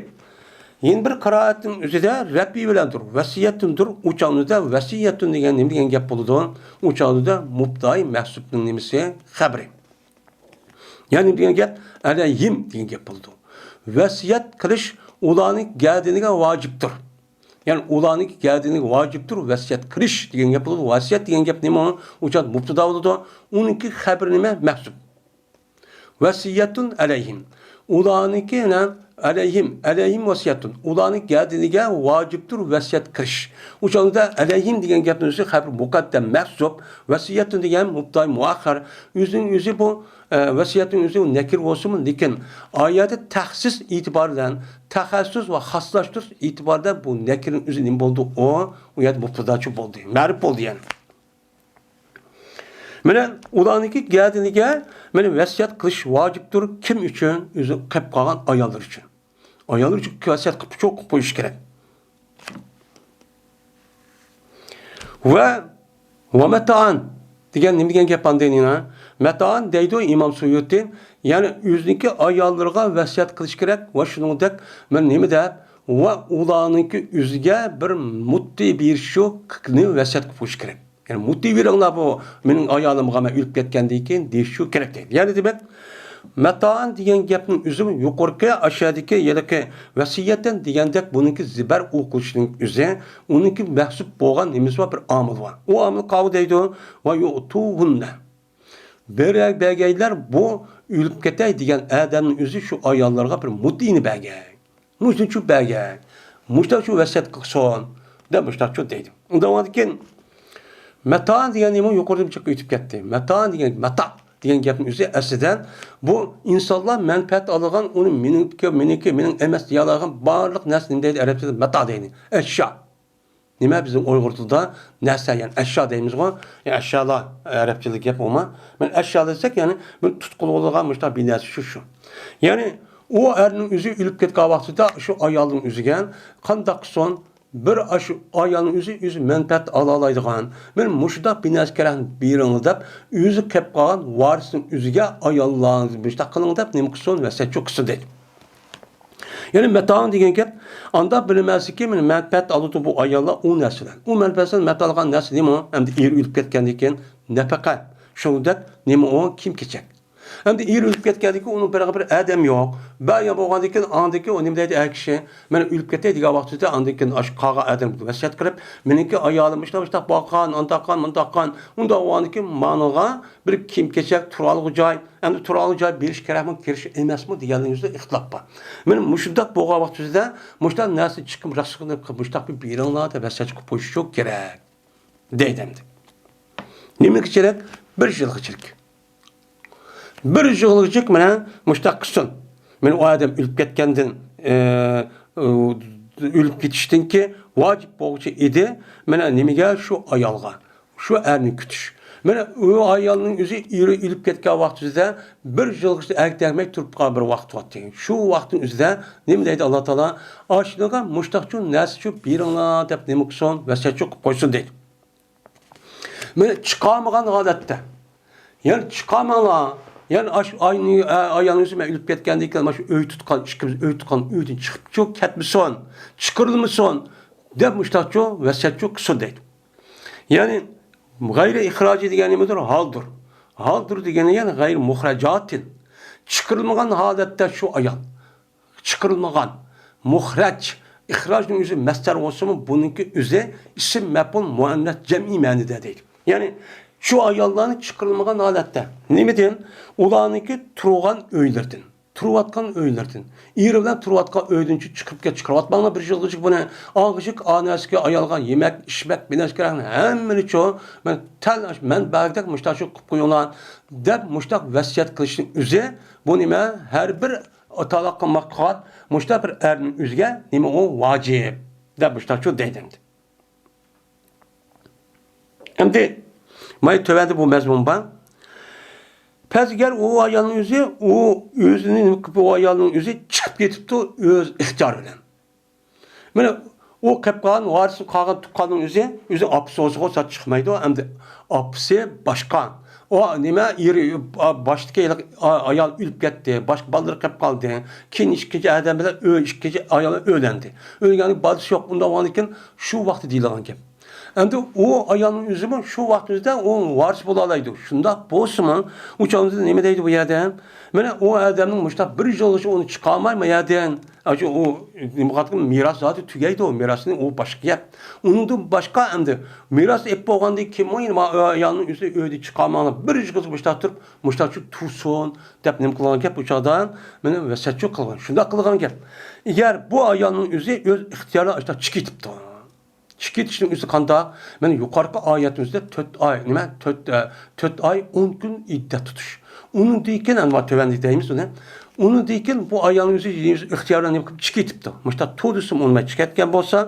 يەنە بىر قىرائەتنىڭ ئۆزىدە رەپئى بىلەندۇر، ۋەسىيەتتىندۇر، ئۇ چاغدا ۋەسىيەتتۇن دېگەن نېمە دېگەن گەپ بولىدۇ؟ ئۇ چاغدا مۇبتەدائى مەھسۇپنىڭ نېمىسى؟ خەبىرى. يەنى نېمە دېگەن گەپ؟ ئەلەيھىم دېگەن گەپ بولىدۇ. ۋەسىيەت قىلىش ئۇلارنىڭ گەدىنىگە ۋاجىپتۇر. يەنى ئۇلارنىڭكى گەدىنىگە ۋاجىپتۇر ۋەسىيەت قىلىش دېگەن گەپ بولىدۇ. ۋەسىيەت دېگەن گەپ نېمە؟ ئۇ چاغدا مۇبتەدا بولىدۇ. ئۇنىڭكى خەبىرى نېمە؟ مەھسۇپ. ۋەسىيەتۇن ئەلەيھىم. ئۇلارنىڭكى يەنە، ئەلەيھىم، ئەلەيھىم ۋەسىيەتۇن. ئۇلارنىڭ گەدىنىگە ۋاجىپتۇر ۋەسىيەت قىلىش. ئۇ چاغدا ئەلەيھىم دېگەن گەپنىڭ ئۆزى خەبىر مۇقەددەم مەھزۇپ، ۋەسىيەتۇن دېگەن مۇبتادا مۇئەخخەر. ئۆزىنىڭ ئۆزى بۇ، ئە، ۋەسىيەتنىڭ ئۆزى نەكىر بولسىمۇ، لېكىن ئايەتتە تەخسىس ئېتىبارى بىلەن، تەخەسسۇس ۋە خاسلاشتۇرۇش ئېتىبارى بىلەن بۇ نەكىرنىڭ ئۆزى نېمە بولدى؟ ئۇ، ئۇ يەردە مۇبتاداچۇ بولدى، مەرۇپ بولدى يەنى. مانا ئۇلارنىڭكى گەدىنىگە مانا ۋەسىيەت قىلىش ۋاجىپتۇر. كىم ئۈچۈن؟ ئۆزى قېلىپ قالغان ئاياللار ئۈچۈن. ئاياللار ئۈچۈن ۋەسىيەت قىلىپ، چوقۇم قىلىپ قويۇش كېرەك. ۋە، ۋە مەتائان دېگەن نېمە دېگەن گەپ ئاندىن يەنە؟ مەتائان دەيدۇ ئىمام سۇيۇتى، يەنى ئۆزىنىڭكى ئاياللىرىغا ۋەسىيەت قىلىش كېرەك ۋە شۇنىڭدەك مانا نېمە دەپ، ۋە ئۇلارنىڭكى ئۆزىگە بىر مۇددىئى بېرىش شۇ، ۋەسىيەت قىلىپ قويۇش كېرەك. يەنى مۇددىئى بېرىڭلار بۇ مېنىڭ ئايالىمغا مەن ئۆلۈپ كەتكەندىن كېيىن دېيىشى كېرەك دەيدۇ. يەنى دېمەك، مەتائان دېگەن گەپنىڭ ئۆزى يۇقىرىقى ئاشۇ يەردىكى ھېلىقى ۋەسىيەتەن دېگەندەك بۇنىڭكى زىبەر ئوقۇلۇشىنىڭ ئۆزى، ئۇنىڭكى مەھسۇپ بولغان نېمىسى بار، بىر ئامىلى بار. ئۇ ئامىل قاۋۇ دەيدۇ، ۋە يۇئتۇھۇننە. بېرەي بەرگەيلەر بۇ ئۆلۈپ كېتەي دېگەن ئادەمنىڭ ئۆزى شۇ ئاياللارغا بىر مۇددىئىنى بەرگەي. مۇشۇنچە بەرگەي. مۇشتاقچۇ ۋەسىيەت قىلسۇن دەپ مۇشتاقچۇ دەيدۇ. ئۇنداق بولغاندىكىن مەتا دېگەن نېمە يۇقىرىدا جىق ئۆتۈپ كەتتى. مەتا دېگەن، مەتا دېگەن گەپنىڭ ئۆزى ئەسلىدە بۇ ئىنسانلار مەنپەئەت ئالىدىغان، ئۇنى مېنىڭكى، مېنىڭكى، مېنىڭ ئەمەس دېيەلەيدىغان بارلىق نەرسە نېمە دەيدۇ ئەرەب تىلىدا؟ مەتا دەيدۇ. ئەشيا. نېمە بىزنىڭ ئۇيغۇر تىلىدا نەرسە، يەنى ئەشيا دەيمىزغۇ؟ يا ئەشيالار، ئەرەب تىلىدىكى گەپ ئۇمۇ. مانا ئەشيا دېسەك، يەنى بىر تۇتقىلى بولىدىغان مۇشۇنداق بىر نەرسە شۇ، شۇ. يەنى ئۇ ئەرنىڭ ئۆزى ئۆلۈپ كەتكەن ۋاقتىدا شۇ ئايالنىڭ ئۆزىگە قانداق قىلسۇن، بىر ئاشۇ ئايالنىڭ ئۆزى، ئۆزى مەنپەئەت ئالالايدىغان، مانا مۇشۇنداق بىر نەرسە كېرەك بېرىڭلار دەپ، ئۆزى قېلىپ قالغان ۋارىسنىڭ ئۆزىگە ئاياللارنى مۇشۇنداق قىلىڭ دەپ نېمە قىلسۇن؟ ۋەسىيەتچۇ قىلسۇن دەيدۇ. يەنى مەتائۇن دېگەن گەپ، ئاندا بىلمەسلىكى مەنپەئەت ئالىدۇ بۇ ئاياللار ئۇ نەرسىدىن. ئۇ مەنپەئەتتىن مەتائەت ئالغان نەرسە نېمە؟ ئەمدى ئېرى ئۆلۈپ كەتكەندىن كېيىن نەپەقە. شۇنىڭدەك نېمە ئۇ؟ كىيىم-كېچەك. ئەمدى ئېرى ئۆلۈپ كەتكەندىن كېيىن ئۇنىڭ بىر، بىر ئادەم يوق. بەرگەن بولغاندىن كېيىن، ئاندىن كېيىن ئۇ نېمە دەيدۇ؟ ئەر كىشى، مەن ئۆلۈپ كېتەي دېگەن ۋاقتىدا، ئاندىن كېيىن ئاشۇ قالغان ئادەمگە ۋەسىيەت قىلىپ، مېنىڭكى ئايالىم مۇشۇنداق، مۇشۇنداق باققان، ئانداققان، مۇنداققان، ئۇنداق بولغاندىن كېيىن ماڭىغا بىر كىيىم-كېچەك، تۇرالغۇ جاي، ئەمدى تۇرالغۇ جاي بېرىش كېرەكمۇ، كېرەك ئەمەسمۇ دېگەنلىكىڭىزدە ئىختىلاپ بار. مانا مۇشۇنداق بولغان ۋاقتىدا مۇشۇنداق نەرسە چىقىپ، راستلىقىنى قىلىپ، مۇشۇنداق بىر بېرىڭلار دەپ ۋەسىيەت قىلىپ قويۇش كېرەك دەيدۇ ئەمدى. نېمىگىچىلىك؟ بىر يىلغىچىلىك. بىر يىلغىچىلىك مانا مۇشۇنداق قىلسۇن. مانا ئۇ ئادەم ئۆلۈپ كەتكەندىن، ئە، ئۆلۈپ كېتىشتىنكى ۋاجىپ بولغۇچى ئىدى. مانا نېمىگە؟ شۇ ئايالغا. شۇ ئەرنى كۈتۈش. مانا ئۇ ئايالنىڭ ئۆزى ئېرى ئۆلۈپ كەتكەن ۋاقتىدا بىر يىلغىچە ئەرگە تەگمەي تۇرۇپ قالغان بىر ۋاقىت بار. شۇ ۋاقىتنىڭ ئۆزىدە نېمە دەيدۇ ئاللا تائالا؟ ئاشۇنىڭغا مۇشتاقچۇ نەرسىچۇ بېرىڭلار دەپ نېمە قىلسۇن؟ ۋەسىيەتچۇ قىلىپ قويسۇن دەيدۇ. مانا چىقالمىغان ھالەتتە. يەنى چىقالماڭلار. يەنى ئاشۇ ئاينى، ئايالنىڭ ئۆزى مەن ئۆلۈپ كەتكەندىن كېيىن، مانا شۇ ئۆي تۇتقان، ئىككىمىز ئۆي تۇتقان ئۆيدىن چىقىپچۇ كەتمىسۇن، چىقىرىلمىسۇن دەپ مۇشتاقچۇ ۋەسىيەتچۇ قىلسۇن دەيدۇ. يەنى غەيرى ئىخراجى دېگەن نېمىدۇر؟ ھالدۇر. ھالدۇر دېگىنى يەنى غەيرى مۇخرەجاتىن. چىقىرىلمىغان ھالەتتە شۇ ئايال. چىقىرىلمىغان. مۇخرەج. ئىخراجنىڭ ئۆزى مەسدەر بولسىمۇ، بۇنىڭكى ئۆزى ئىسىم مەپئۇل مۇئەننەس جەمئىي مەنىدە دەيدۇ. يەنى شۇ ئاياللارنى چىقىرىلمىغان ھالەتتە. نېمىدىن؟ ئۇلارنىڭكى تۇرغان ئۆيلىرىدىن. تۇرۇۋاتقان ئۆيلىرىدىن. ئېرى بىلەن تۇرۇۋاتقان ئۆيدىن چىقىپ كەت-، چىقىرىۋاتماڭلار بىر يىلغىچە بۇنى. ئاغىشىك ئانەسىگە ئايالغا يېمەك، ئىچمەك، بىر نەرسە كېرەكنى ھەممىنى چۇ، مەن تەل مەن بەرگۈدەك مۇشتاق شۇ قىلىپ قويۇڭلار دەپ مۇشتاق ۋەسىيەت قىلىشنىڭ ئۆزى، بۇ نېمە؟ ھەر بىر تالاق قىلماققا قالغان مۇشتاق بىر ئەرنىڭ ئۆزىگە نېمە ئۇ؟ ۋاجىپ دەپ مۇشتاق شۇ دەيدۇ ئەمدى. ئەمدى ماي تۆۋەندە بۇ مەزمۇن بار. پەرز گەر ئۇ ئايالنىڭ ئۆزى، ئۇ ئۆزىنى نېمە قىلىپ، ئۇ ئايالنىڭ ئۆزى چىقىپ كېتىپتۇ ئۆز ئىختىيارى بىلەن. مانا ئۇ قېلىپ قالغان ۋارىسى قالغان تۇغقاننىڭ ئۆزى، ئۆزى ئاپىسى بولسىغۇ ساز چىقمايدۇ، ئەمدى ئاپىسى باشقا. ئۇ نېمە، ئېرى، باشتىكى ئايال ئۆلۈپ كەتتى، باشقا بالىلىرى قېلىپ قالدى. كېيىن ئىككىنچى ئادەم بىلەن ئۆ-، ئىككىنچى ئايال ئۆيلەندى. ئۆيلەنگەن بالىسى يوق، ئۇنداق بولغاندىكىن شۇ ۋاقىتتا دېيىلىدىغان گەپ. ئەمدى ئۇ ئايالنىڭ ئۆزىمۇ شۇ ۋاقىت ئۆزىدە ئۇ ۋارىس بولالايدۇ. شۇنداق بولسىمۇ، ئۇ چاغدا نېمە دەيدۇ بۇ يەردە؟ مانا ئۇ ئادەمنىڭ مۇشۇنداق بىر يىلغىچە ئۇنى چىقارماي، ما يەردىن، ئاشۇ ئۇ نېمە قىلىدىغان، مىراس زادى تۈگەيدۇ، مىراسنى ئۇ باشقا گەپ. ئۇنىڭدىن باشقا ئەمدى مىراس ئېلىپ بولغاندىن كېيىنمۇ يەنە ما-، ئايالنىڭ ئۆزى ئۆيدە چىقارماڭلار، بىر يىلغىچە مۇشۇنداق تۇرۇپ، مۇشۇنداق تۇرسۇن دەپ نېمە قىلغان گەپ ئۇ چاغدا؟ مانا ۋەسىيەتچۇ قىلغان، شۇنداق قىلغان گەپ. ئەگەر بۇ ئايالنىڭ ئۆزى ئۆز ئىختىيارى ئاشۇنداق چىقىپ كېتىپتۇ. چىقىپ كېتىشنىڭ ئۆزى قانداق؟ مانا يۇقىرىقى ئايەتنىڭ ئۆزىدە تۆت ئاي، نېمە؟ تۆت، ئە، تۆت ئاي، ئون كۈن ئىددەت تۇتۇش. ئۇنىڭدىن كېيىن، ئەمما تۆۋەندە دەيمىز ئۇنى. ئۇنىڭدىن كېيىن بۇ ئايالنىڭ ئۆزى ئىختىيارى نېمە قىلىپ چىقىپ كېتىپتۇ. مۇشۇنداق تۇردى سىم ئۇنىماي چىقىپ كەتكەن بولسا،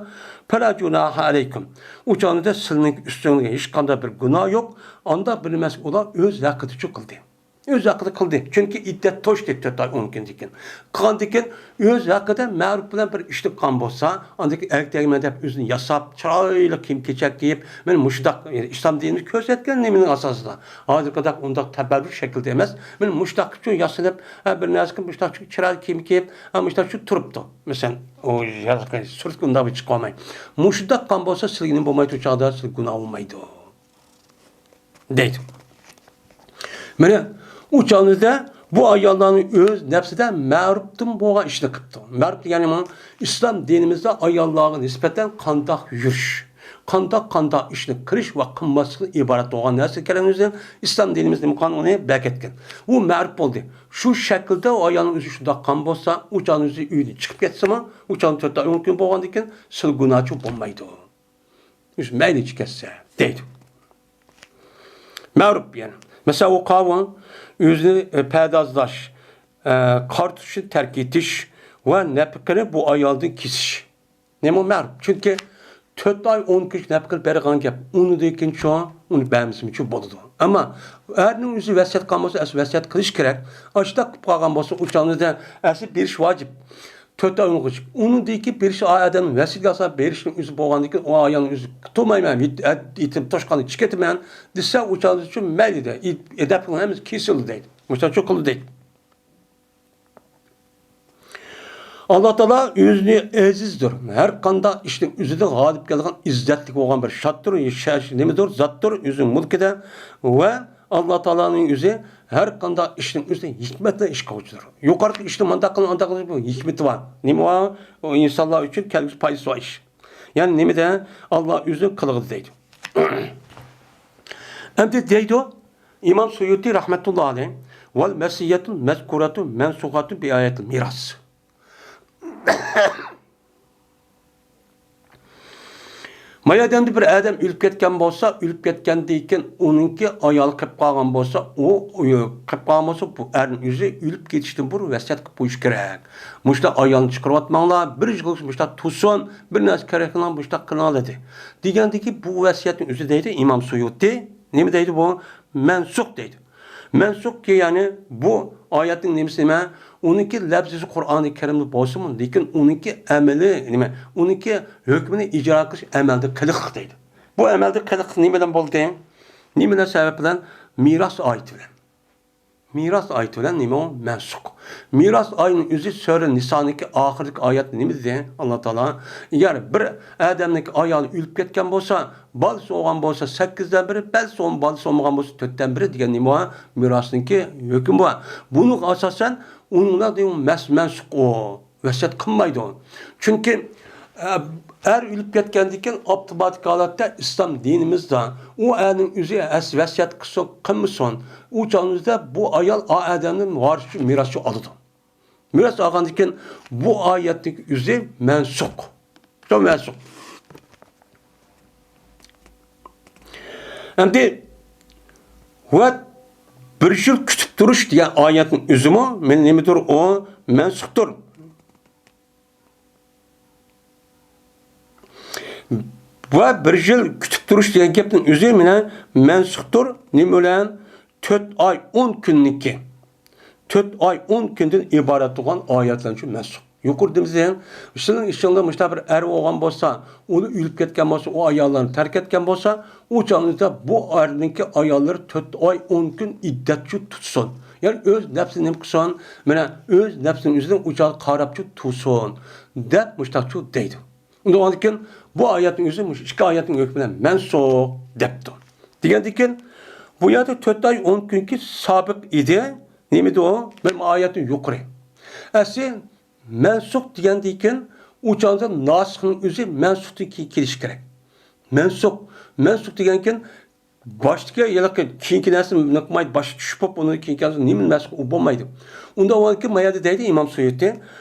پەلا جۇناھا ئەلەيكۇم. ئۇ چاغدا سىلىنىڭ ئۈستىڭىزگە ھېچقانداق بىر گۇناھ يوق. ئانداق بىر نېمە ئۇلار ئۆز ھەققىدىچۇ قىلدى. ئۆز ھەققىدە قىلدى. چۈنكى ئىددەت توشتى تۆت ئاي ئون كۈندىن كېيىن. قىلغاندىن كېيىن ئۆز ھەققىدە مەرۇپ بىلەن بىر ئىشنى قىلغان بولسا، ئاندىن كېيىن ئەركەكمەن دەپ ئۆزىنى ياساپ، چىرايلىق كىيىم-كېچەك كىيىپ، مانا مۇشۇنداق، ئىسلام دىنىمىز كۆرسەتكەن نېمىنىڭ ئاساسىدا. ھازىرقىدەك ئۇنداق تەبەررۇك شەكىلدە ئەمەس. مانا مۇشۇنداق شۇ ياسىنىپ، ھە، بىر نەرسە قىلىپ، مۇشۇنداق شۇ چىرايلىق كىيىم كىيىپ، ھە، مۇشۇنداق شۇ تۇرۇپتۇ. مەسىلەن، ئۇ سۈرەتكە ئۇنداق بىر چىقىۋالماي. مۇشۇنداق قىلغان بولسا، سىلىگە نېمە بولمايدۇ، ئۇ چاغدا سىلىگە گۇناھ بولمايدۇ. دەيدۇ. مانا ئۇ چاغدا بۇ ئاياللارنىڭ ئۆز نەپسىدە مەرۇپتىن بولغان ئىشنى قىپتۇ. مەرۇپ دېگەن نېمە؟ ئىسلام دىنىمىزدا ئاياللارغا نىسبەتەن قانداق يۈرۈش، قانداق، قانداق ئىشنى قىلىش ۋە قىلماسلىقتىن ئىبارەت بولغان نەرسە ئىكەنلىكىنى ئىسلام دىنىمىز نېمە قىلغان، ئۇنى بەرگەن. ئۇ مەرۇپ بولدى. شۇ شەكىلدە ئۇ ئايالنىڭ ئۆزى شۇنداق قىلغان بولسا، ئۇ چاغنىڭ ئۆزى ئۆيدىن چىقىپ كەتسىمۇ، ئۇ چاغنىڭ تۆت ئاي ئون كۈن بولغاندىن كېيىن سىل گۇناھچى بولمايدۇ. ئۆزى مەيلىچە كەتسە دەيدۇ. مەرۇپ يەنە. مەسىلەن، ئۇ قاۋۇل ئۆزىنى، ئە، پەردازلاش، ئە، قارا تۇتۇشنى تەرك ئېتىش ۋە نەپىقىنى بۇ ئايالدىن كېسىش. نېمە مەرۇپ؟ چۈنكى تۆت ئاي ئون كۈن نەپىقىنى بەرگەن گەپ. ئۇنىڭدىن كېيىنچۇ ئۇنى بەرمىسىمۇچۇ بولىدۇ. ئەمما ئەرنىڭ ئۆزى ۋەسىيەت قىلغان بولسا، ئەسلى ۋەسىيەت قىلىش كېرەك. ئاشۇنداق قىلىپ قالغان بولسا، ئۇ چاغدا ئەسلى بېرىش ۋاجىپ. تۆت ئاي ئۇنغۇچ. ئۇنىڭدىن كېيىن بېرىش ئادەمنىڭ ۋەسىيىتىگە ئاساسەن بېرىشنىڭ ئۆزى بولغاندىن كېيىن، ئۇ ئايالنىڭ ئۆزى تۇرمايمەن، يېت-، ئەت-، يېتىم توشقاندا چىقىپ كېتىمەن دېسە، ئۇ چاغدا شۇ مەيلى دە، ئېدەپنىڭ ھەممىسى كېسىلدى دەيدۇ. مۇشۇنداق قىلدى دەيدۇ. ئاللا تائالا ئۆزىنى ئەزىزدۇر. ھەر قانداق ئىشنىڭ ئۆزىدە غالىب كېلىدىغان ئىززەتلىك بولغان بىر شاتتۇر، شەش-، نېمىدۇر، زاتتۇر، ئۆزىنىڭ مۇلكىدا ۋە ئاللا تائالانىڭ ئۆزى ھەر قانداق ئىشنىڭ ئۆزىدە ھېكمەتلىك ئىش قىلغۇچىدۇر. يۇقىرىقى ئىشنى مۇنداق قىلىڭ، ئانداق قىلىڭ، بۇ ھېكمىتى بار. نېمە بار؟ ئۇ ئىنسانلار ئۈچۈن كەلگۈسى پايدىسى بار ئىش. يەنى نېمىدە؟ ئاللا ئۆزى قىلغىدى دەيدۇ. ئەمدى دەيدۇ، ئىمام سۇيۇتى رەھمەتۇللا ئەلەيھ، ۋەل ۋەسىيەتۇل مەزكۇرەتۇ مەنسۇخەتۇ بىئايەتىل مىراس. ما يەردە بىر ئادەم ئۆلۈپ كەتكەن بولسا، ئۆلۈپ كەتكەندىن كېيىن ئۇنىڭكى ئايالى قېلىپ قالغان بولسا، ئۇ، ئۇ قېلىپ قالغان بولسا، بۇ ئەرنىڭ ئۆزى ئۆلۈپ كېتىشتىن بۇرۇن ۋەسىيەت قىلىپ قويۇشى كېرەك. مۇشۇنداق ئايالنى چىقىرىۋاتماڭلار، بىر يىل مۇشۇنداق تۇرسۇن، بىر نەرسە كېرەك قىلىڭ، مۇشۇنداق قىلىڭلار دېدى. دېگەندىكى بۇ ۋەسىيەتنىڭ ئۆزى دەيدۇ ئىمام سۇيۇتى. نېمە دەيدۇ بۇ؟ مەنسۇخ دەيدۇ. مەنسۇخ دېگەن يەنى بۇ ئايەتنىڭ نېمىسى نېمە؟ ئۇنىڭكى لەپزىسى قۇرئانى كەرىمدە بولسىمۇ، لېكىن ئۇنىڭكى ئەمىلى نېمە؟ ئۇنىڭكى ھۆكمىنى ئىجرا قىلىش ئەمەلدە قىلىقلىق دەيدۇ. بۇ ئەمەلدە قىلىقلىق نېمە بىلەن بولدى؟ نېمە بىلەن؟ سەۋەب بىلەن؟ مىراس ئايىتى بىلەن. مىراس ئايىتى بىلەن نېمە ئۇ؟ مەنسۇخ. مىراس ئايىتىنىڭ ئۆزى سۈرە نىسانىڭكى ئاخىرىدىكى ئايەتتە نېمە دېدى ئاللا تائالا؟ ئەگەر بىر ئادەمنىڭكى ئايالى ئۆلۈپ كەتكەن بولسا، بالىسى بولغان بولسا سەككىزدىن بىرى، بالىسى بولم-، بالىسى بولمىغان بولسا تۆتتىن بىرى دېگەن نېمە بار؟ مىراسنىڭكى ھۆكمى بار. بۇنىڭغا ئاساسەن ئۇنىڭدا دېگەن مەس-، مەنسۇخ ئۇ. ۋەسىيەت قىلمايدۇ. چۈنكى، ئە، ئەر ئۆلۈپ كەتكەندىن كېيىن ئاپتوماتىك ھالەتتە ئىسلام دىنىمىزدا ئۇ ئەرنىڭ ئۆزى ئەس-، ۋەسىيەت قىلسۇن، قىلمىسۇن، ئۇ چاغىمىزدا بۇ ئايال ئا ئادەمدىن ۋارىسچۇ، مىراسچۇ ئالىدۇ. مىراس ئالغاندىن كېيىن بۇ ئايەتنىڭ ئۆزى مەنسۇخ. شۇ مەنسۇخ. ئەمدى ۋە بىر يىل كۈتۈپ تۇرۇش دېگەن ئايەتنىڭ ئۆزىمۇ مېنى نېمىدۇر، ئۇ مەنسۇختۇر. ۋە بىر يىل كۈتۈپ تۇرۇش دېگەن گەپنىڭ ئۆزى مېنە مەنسۇختۇر. نېمە بىلەن؟ تۆت ئاي ئون كۈننىكى. تۆت ئاي ئون كۈندىن ئىبارەت بولغان ئايەتلەر شۇ مەنسۇخ. يۇقىرىدا بىزنىڭ، سىلىنىڭ ئىچىڭلار مۇشۇنداق بىر ئەر بولغان بولسا، ئۇنى ئۆلۈپ كەتكەن بولسا، ئۇ ئاياللارنى تەرك ئەتكەن بولسا، ئۇ چاغدا بۇ ئەرنىڭكى ئاياللىرى تۆت ئاي ئون كۈن ئىددەتچۇ تۇتسۇن. يەنى ئۆز نەپسىنى نېمە قىلسۇن؟ مانا ئۆز نەپسىنىڭ ئۆزىدىن ئۇ چاغدا قاراپچۇ تۇرسۇن، دەپ مۇشۇنداقچۇ دەيدۇ. ئۇنداق بولغاندىكىن بۇ ئايەتنىڭ ئۆزى مۇشۇ ئىككى ئايەتنىڭ ھۆكمى بىلەن مەنسۇخ دەپتۇ. دېگەندىكىن بۇ يەردە تۆت ئاي ئون كۈنكى سابىق ئىدى. نېمىدى ئۇ؟ مەن ئايەتتىن يۇقىرى. ئەسلى مەنسۇخ دېگەندىن كېيىن ئۇ چاغدا ناسىخنىڭ ئۆزى مەنسۇختىن كېيىن كېلىشى كېرەك. مەنسۇخ، مەنسۇخ دېگەنكىن باشتىكى ھېلىقى كېيىنكى نەرسىنى نېمە قىلمايدۇ، باشقا چۈشۈپ بولۇپ، ئۇنىڭ كېيىنكى نەرسىنى نېمە مەنسۇخ ئۇ بولمايدۇ. ئۇنداق بولغاندىكىن ما يەردە دەيدۇ ئىمام سۇيۇتى،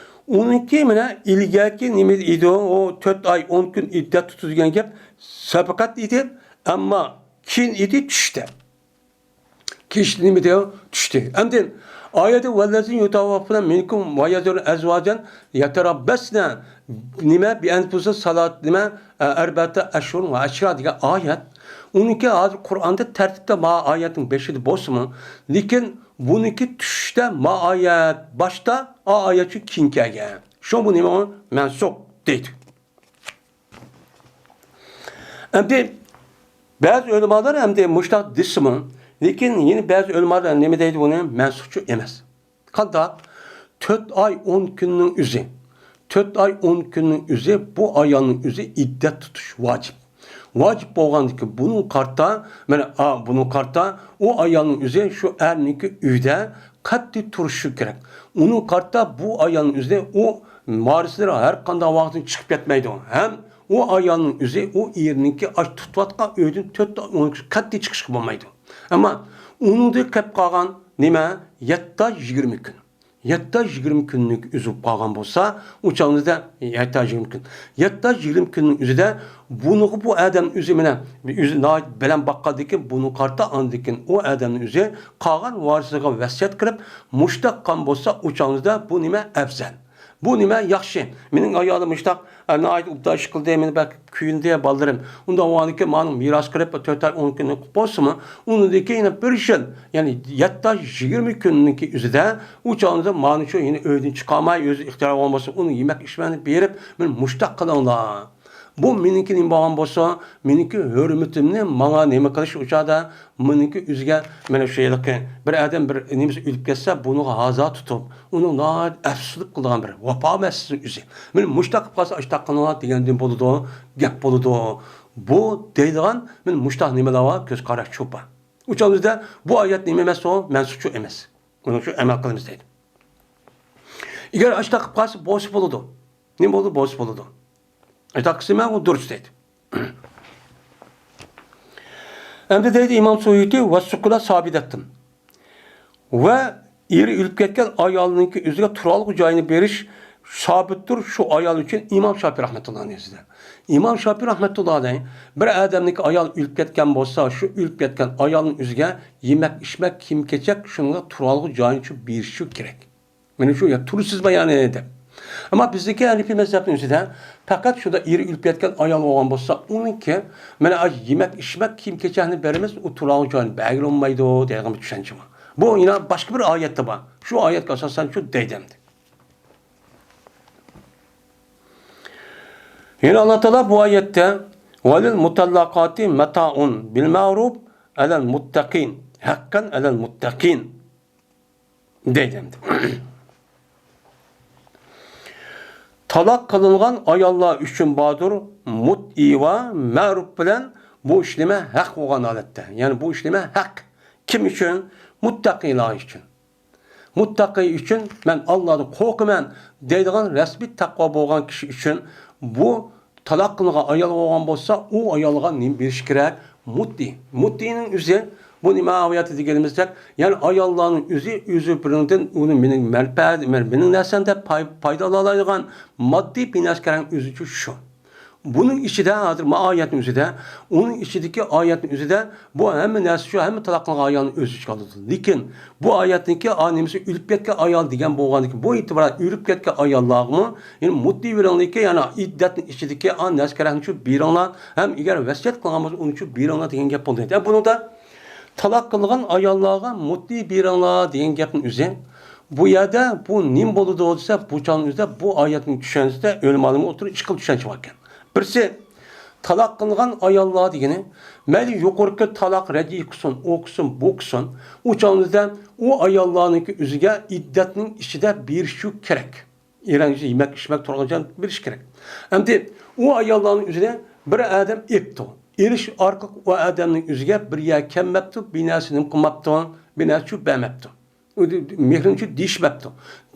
ئۇنىڭكى مانا ئىلگەركى نېمە ئىدى، ئۇ تۆت ئاي ئون كۈن ئىددەت تۇتىدۇ دېگەن گەپ سەبقەت ئىدى، ئەمما كېيىن ئىدى چۈشتە. كېيىن نېمە دېدى؟ چۈشتى. ئەمدى ئايەتتە ۋەللەزىنە يۇتەۋەففەنە مىنكۇم ۋە يەزەرۇنە ئەزۋاجەن يەتەرەببەسنە نېمە بىئەنفۇسىنە سەلات نېمە ئەربەئەتە ئەشھۇرىن ۋە ئەشرا دېگەن ئايەت. ئۇنىڭكى ھازىر قۇرئاندا تەرتىپتە ما ئايەتنىڭ بېشىدا بولسىمۇ، لېكىن بۇنىڭكى چۈشتە ما ئايەت باشتا، ئا ئايەت شۇ كېيىن كەلگەن. شۇ بۇ نېمە ئۇ؟ مەنسۇخ دەيدۇ. ئەمدى بەزى ئۆلىمالار ئەمدى مۇشۇنداق دېسىمۇ، لېكىن يەنە بەزى ئۆلىمالار نېمە دەيدۇ بۇنى؟ مەنسۇخچۇ ئەمەس. قانداق؟ تۆت ئاي ئون كۈننىڭ ئۆزى. تۆت ئاي ئون كۈننىڭ ئۆزى بۇ ئايالنىڭ ئۆزى ئىددەت تۇتۇش ۋاجىپ. ۋاجىپ بولغاندىكىن بۇنىڭغا قارىتا، مانا، ئا، بۇنىڭغا قارىتا ئۇ ئايالنىڭ ئۆزى شۇ ئەرنىڭكى ئۆيىدە قەتئىي تۇرۇشى كېرەك. ئۇنىڭغا قارىتا بۇ ئايالنىڭ ئۆزى ئۇ ۋارىسلىرى ھەر قانداق ۋاقىتتا چىقىپ كەتمەيدۇ. ھەم ئۇ ئايالنىڭ ئۆزى ئۇ ئېرىنىڭكى ئاش تۇتۇۋاتقان ئۆيدىن تۆت ئاي ئون كۈن قەتئىي چىقىشقا بولمايدۇ. ئەمما ئۇنىڭدىن قېلىپ قالغان نېمە؟ يەتتە ئاي يىگىرمە كۈن. يەتتە ئاي يىگىرمە كۈننىڭ ئۆزى بولۇپ قالغان بولسا، ئۇ چاغىمىزدا يەتتە ئاي يىگىرمە كۈن. يەتتە ئاي يىگىرمە كۈننىڭ ئۆزىدە بۇنىڭغا بۇ ئادەم ئۆزى مانا ئۆزى ناھايىتى بەلەن باققاندىكىن بۇنىڭغا قارىتا ئاندىن كېيىن ئۇ ئادەمنىڭ ئۆزى قالغان ۋارىسىغا ۋەسىيەت قىلىپ، مۇشتاق قىلغان بولسا، ئۇ چاغىمىزدا بۇ نېمە؟ ئەۋزەل. بۇ نېمە؟ ياخشى. مېنىڭ ئايالىم مۇشتاق، ئە، ناھايىتى ئوبدان ئىش قىلدى، مېنى بەك كۆيۈندى بالىلىرىم. ئۇنداق بولغاندىكىن مانا مىراس قىلىپ تۆت ئاي ئون كۈننى قىلىپ بولسىمۇ، ئۇنىڭدىن كېيىن يەنە بىر يىل، يەنى يەتتە ئاي يىگىرمە كۈننىڭكى ئۆزىدە ئۇ چاغدا مانا شۇ يەنە ئۆيدىن چىقالماي ئۆزى ئىختىيار بولغان بولسا، ئۇنىڭ يېمەك ئىچمەكنى بېرىپ، مېنى مۇشتاق قىلىڭلار. بۇ مېنىڭكى نېمە بولغان بولسا، مېنىڭكى ھۆرمىتىمنى ماڭا نېمە قىلىش ئۇ چاغدا مېنىڭكى ئۆزىگە، مانا شۇ ھېلىقى بىر ئادەم بىر نېمىسى ئۆلۈپ كەتسە، بۇنىڭغا ھازا تۇتۇپ، ئۇنىڭ ناھايىتى ئەپسۇسلۇق قىلىدىغان بىر ۋاپامەتسىز ئۆزى. مېنى مۇشتاق قىلىپ قالسا، ئاشتاق قىلىڭلار دېگەندىن بولىدۇ، گەپ بولىدۇ. بۇ دەيدىغان مېنى مۇشتاق نېمىلەر بار، كۆز قاراش چوپان. ئۇ چاغدا بۇ ئايەت نېمە ئەمەس ئۇ؟ مەنسۇخچۇ ئەمەس. ئۇنىڭ ئۈچۈن ئەمەل قىلىمىز دەيدۇ. ئەگەر ئاشتاق قىلىپ قالسا، بولسا بولىدۇ. نېمە بولدى؟ بولسا بولىدۇ. ئاشتاق قىلسا مەن ئۇ دۇرۇس دەيدۇ. ئەمدى دەيدۇ ئىمام سۇيۇتى، ۋەسسۇكۇلا سابىدەتتىن. ۋە ئېرى ئۆلۈپ كەتكەن ئايالنىڭكى ئۆزىگە تۇرالغۇ جايىنى بېرىش سابىتتۇر شۇ ئايال ئۈچۈن ئىمام شاپىي رەھمەتۇللاھىنىڭ نەزىرىدە. ئىمام شاپىي رەھمەتۇللاھى بىر ئادەمنىڭكى ئايال ئۆلۈپ كەتكەن بولسا، شۇ ئۆلۈپ كەتكەن ئايالنىڭ ئۆزىگە يېمەك، ئىچمەك، كىيىم-كېچەك، شۇنىڭغا تۇرالغۇ جايىنى شۇ بېرىشى كېرەك. مانا شۇ، يا تۇرىسىزمۇ يەنى دەپ. ئەمما بىزدىكى ھەنىفىي مەزھەپنىڭ ئۆزىدە پەقەت شۇنداق ئېرى ئۆلۈپ كەتكەن ئايال بولغان بولسا، ئۇنىڭكى مانا ئاشۇ يېمەك، ئىچمەك، كىيىم-كېچەكنى بېرىمىز، ئۇ تۇرالغۇ جايىنى بەرگىلى بولمايدۇ دەيدىغان بىر چۈشەنچە بار. بۇ يەنە باشقا بىر ئايەتتە بار. شۇ ئايەتكە ئاساسەن شۇ دەيدۇ ئەمدى. يەنە ئاللا تائالا بۇ ئايەتتە، ۋەلىل مۇتەللەقاتى مەتائۇن بىل مەئرۇف ئەلەل مۇتتەقىن، ھەققەن ئەلەل مۇتتەقىن. دەيدۇ ئەمدى. تالاق قىلىنغان ئاياللار ئۈچۈن باردۇر مۇتئى ۋە مەرۇپ بىلەن بۇ ئىش نېمە؟ ھەق بولغان ھالەتتە. يەنى بۇ ئىش نېمە؟ ھەق. كىم ئۈچۈن؟ مۇتتەقىلار ئۈچۈن. مۇتتەقى ئۈچۈن، مەن ئاللادىن قورقىمەن دەيدىغان رەسمىي تەقۋا بولغان كىشى ئۈچۈن بۇ تالاق قىلىنغان ئايال بولغان بولسا، ئۇ ئايالغا نېمە بېرىش كېرەك؟ مۇتئى. مۇتئىنىڭ ئۆزى، بۇ نېمە ئايەتتە دېگىنىمىزدەك، يەنى ئاياللارنىڭ ئۆزى، ئۆزى بىرىڭدىن ئۇنى مېنىڭ مەنپەئەت، مېنىڭ نەرسەم دەپ پاي-، پايدىلالايدىغان ماددىي بىر نەرسە كېرەك ئۆزى ئۈچۈن شۇ. بۇنىڭ ئىچىدە ھازىر ما ئايەتنىڭ ئۆزىدە، ئۇنىڭ ئىچىدىكى ئايەتنىڭ ئۆزىدە بۇ ھەممە نەرسە شۇ، ھەممە تالاق قىلغان ئايالنىڭ ئۆزى ئىچىگە ئالىدۇ. لېكىن بۇ ئايەتنىڭكى ئا نېمىسى ئۆلۈپ كەتكەن ئايال دېگەن بولغاندىكىن، بۇ ئېتىبارەن ئۆلۈپ كەتكەن ئاياللارغىمۇ، يەنى مۇددىي بىرىڭلىكى، يەنى ئىددەتنىڭ ئىچىدىكى ئا نەرسە كېرەكنى شۇ بېرىڭلار، ھەم ئەگەر ۋەسىيەت قىلغان بولسا، ئۇنى شۇ بېرىڭلار دېگەن گەپ بولدى. يەنى بۇنىڭدا تالاق قىلغان ئاياللارغا مۇددىي بېرىڭلار دېگەن گەپنىڭ ئۆزى، بۇ يەردە بۇ نېمە بولىدۇ دېسە، بۇ چاغنىڭ ئۆزىدە بۇ ئايەتنىڭ چۈشەنچىسىدە ئۆلىمالارنىڭ ئوتتۇرىدا ئىككى خىل چۈشەنچە بار ئىكەن. بىرسى، تالاق قىلغان ئاياللار دېگىنى، مەيلى يۇقىرىقى تالاق رەجئىي قىلسۇن، ئۇ قىلسۇن، بۇ قىلسۇن، ئۇ چاغنىڭ ئۆزىدە ئۇ ئاياللارنىڭكى ئۆزىگە ئىددەتنىڭ ئىچىدە بېرىشى كېرەك. ئېرىڭ يېمەك ئىچمەك تۇرغانچە بېرىش كېرەك. ئەمدى ئۇ ئاياللارنىڭ ئۆزىنى بىر ئادەم ئېپتۇ. ئېلىش ئارقىلىق ئۇ ئادەمنىڭ ئۆزىگە بىر يەر كەلمەپتۇ، بىر نەرسە نېمە قىلماپتۇ، بىر نەرسە چۈ بەرمەپتۇ. مېھرىنى چۈ دېيىشمەپتۇ.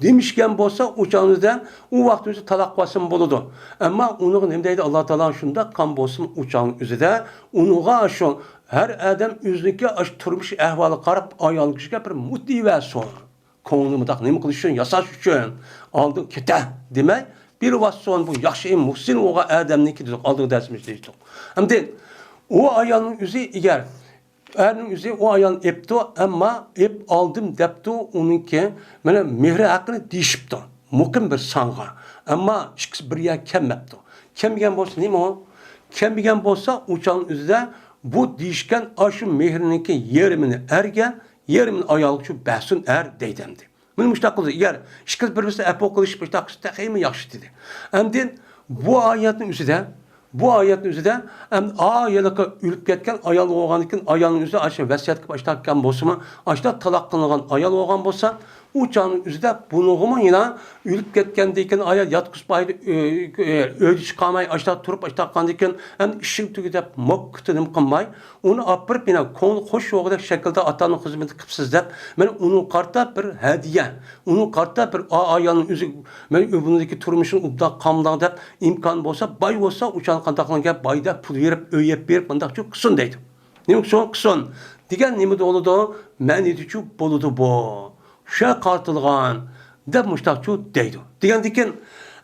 دېمىشكەن بولسا، ئۇ چاغدا ئۇ ۋاقىت ئۆزى تالاق قىلسىمۇ بولىدۇ. ئەمما ئۇنىڭغا نېمە دەيدۇ ئاللا تائالا؟ شۇنداق قان بولسىمۇ، ئۇ چاغنىڭ ئۆزىدە ئۇنىڭغا شۇ ھەر ئادەم ئۆزىنىڭكى ئاشۇ تۇرمۇش ئەھۋالىغا قاراپ ئايال كىشىگە بىر مۇددىئى بەرسۇن. كۆڭلىنى مۇنداق نېمە قىلىش ئۈچۈن، ياساش ئۈچۈن ئالدىن كېتە دېمەي، بېرىۋاتسۇن، بۇ ياخشى، مۇھسىن بولغان ئادەمنىڭكى دېدۇق، ئالدىنقى دەرسىمىزدە دېدۇق. ئەمدى ئۇ ئايالنىڭ ئۆزى ئەگەر ئەرنىڭ ئۆزى ئۇ ئايالنى ئېپتۇ، ئەمما ئېپ ئالدىم دەپتۇ، ئۇنىڭكى مانا مېھرى ھەققىنى دېيىشىپتۇ. مۇقىم بىر سانغا. ئەمما ئىككىسى بىر يەرگە كەلمەپتۇ. كەلمىگەن بولسا نېمە ئۇ؟ كەلمىگەن بولسا ئۇ چاغنىڭ ئۆزىدە بۇ دېيىشكەن ئاشۇ مېھرىنىڭكى يېرىمىنى ئەرگە، يېرىمىنى ئايالغا چۈ بەرسۇن ئەر دەيدۇ ئەمدى. مانا مۇشۇنداق قىلدى. ئەگەر ئىككىسى بىر-بىرسىنى ئەپۇ قىلىشىپ مۇشۇنداق قىلسا تېخىمۇ ياخشى دېدى. ئەمدى بۇ ئايەتنىڭ ئۆزىدە، بۇ ئايەتنىڭ ئۆزىدە ئەمدى ئا ھېلىقى ئۆلۈپ كەتكەن ئايال بولغاندىكىن، ئايالنىڭ ئۆزى ئاشۇ ۋەسىيەت قىلىپ ئاشتاق كەلگەن بولسىمۇ، ئاشتاق تالاق قىلىنغان ئايال بولغان بولسا، ئۇ چاغنىڭ ئۆزىدە بۇنىڭغىمۇ يەنە ئۆلۈپ كەتكەندىن كېيىن ئايال ياتقۇزۇپ ئايدا ئۆ-، ئۆ-، ئۆيدە چىقالماي ئاشتاق تۇرۇپ ئاشتاق قالغاندىن كېيىن، ئەمدى ئىشىڭ تۈگىدى دەپ موككىتى نېمە قىلماي، ئۇنى ئاپىرىپ، مانا كۆڭلى خوش بولغۇدەك شەكىلدە ئاتامنىڭ خىزمىتىنى قىپسىز دەپ، مانا ئۇنىڭغا قارىتا بىر ھەدىيە، ئۇنىڭغا قارىتا بىر ئا-، ئايالنىڭ ئۆزى، مانا ئۆمرىدىكى تۇرمۇشىنى ئوبدان قامداڭ دەپ، ئىمكان بولسا، باي بولسا، ئۇچان قانداق قىلغان گەپ، باي دەپ پۇل بېرىپ، ئۆي يەپ بېرىپ، مۇنداق چۈ قىلسۇن دەيدۇ. نېمە ئۈچۈن قىلسۇن دېگەن نېمە بولىدۇ؟ مەنىدىچۇ بولىدۇ بۇ. شۇ قارىتىلغان دەپ مۇشتاقچۇ دەيدۇ. دېگەندىكىن،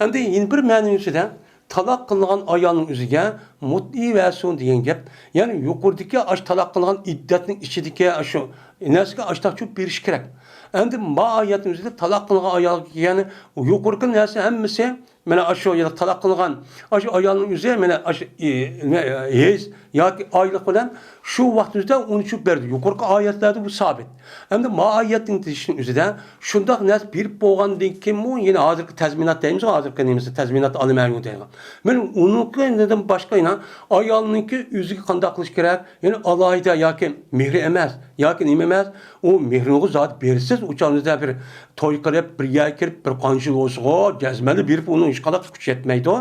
ئەمدى يەنە بىر مەنىسىدە، تالاق قىلىنغان ئايالنىڭ ئۆزىگە مۇددىئى بەرسۇن دېگەن گەپ. يەنى يۇقىرىدىكى ئاشۇ تالاق قىلىنغان ئىددەتنىڭ ئىچىدىكى ئاشۇ نەرسىگە ئاشتاقچۇ بېرىش كېرەك. ئەمدى ما ئايەتنىڭ ئۆزىدە تالاق قىلىنغان ئايالغا، يەنى يۇقىرىقى نەرسە ھەممىسى، مانا ئاشۇ يەنە تالاق قىلىنغان ئاشۇ ئايالنىڭ ئۆزى، مانا ئاشۇ، ئى، نە-، ھېيز ياكى ئايلىق بىلەن شۇ ۋاقىت ئۆزىدە ئۇنى چۈ بەردى. يۇقىرىقى ئايەتلەردە بۇ سابىت. ئەمدى ما ئايەتنىڭ دېيىشىنىڭ ئۆزىدە شۇنداق نەرسە بېرىپ بولغاندىن كېيىنمۇ يەنە ھازىرقى تەزمىنات دەيمىز، ھازىرقى نېمىسى تەزمىنات ئالىمەن دەيدىغان. مانا ئۇنىڭكىدىن باشقا يەنە ئايالنىڭكى ئۆزىگە قانداق قىلىش كېرەك؟ يەنە ئالاھىدە ياكى مېھرى ئەمەس، ياكى نېمە ئەمەس، ئۇ مېھرىنىغۇ زادى بېرىسىز، ئۇ چاغدا بىر توي قىلىپ، بىر يەرگە كىرىپ، بىر قانچە يىل بولسىغۇ، جەزمەنلا بېرىپ ئۇنىڭ ھېچقانداق كۈچى يەتمەيدۇ.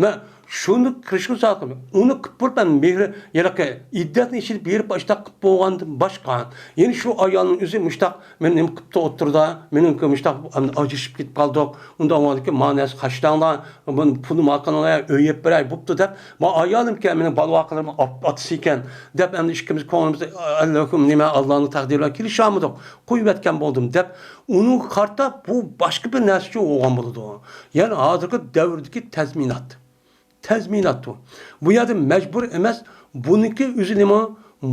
مەن شۇنى قىلىشقا زادى قىلماي. ئۇنى قىلىپ بولۇپ، مەن مېھرى، ھېلىقى ئىددەتنىڭ ئىچىدە بېرىپ ئاشتاق قىلىپ بولغاندىن باشقا، يەنە شۇ ئايالنىڭ ئۆزى مۇشتاق، مېنى نېمە قىپتۇ ئوتتۇرىدا، مېنىڭ مۇشتاق ئاجرىشىپ كېتىپ قالدۇق، ئۇنداق بولغاندىكىن ما نەرسە خەجلەڭلار، بۇنى پۇلىمۇ قىلىڭلار، ئۆي يەپ بېرەي، بوپتۇ دەپ، ما ئايالىمكەن، مېنىڭ بالا-ۋاقىلىرىمنىڭ ئاپ-، ئاتىسى ئىكەن دەپ، ئەمدى ئىككىمىز كۆڭلىمىزدە، ئەللەكۇم نېمە، ئاللانىڭ تەقدىرى بىلەن كېلىشەلمىدۇق، قويۇۋەتكەن بولدۇم دەپ، ئۇنىڭغا قارىتا بۇ باشقا بىر نەرسىچۇ بولغان بولىدۇ. يەنى ھازىرقى دەۋردىكى تەزمىنات. تەزمىناتتۇ. بۇ يەردە مەجبۇر ئەمەس، بۇنىڭكى ئۆزى نېمە؟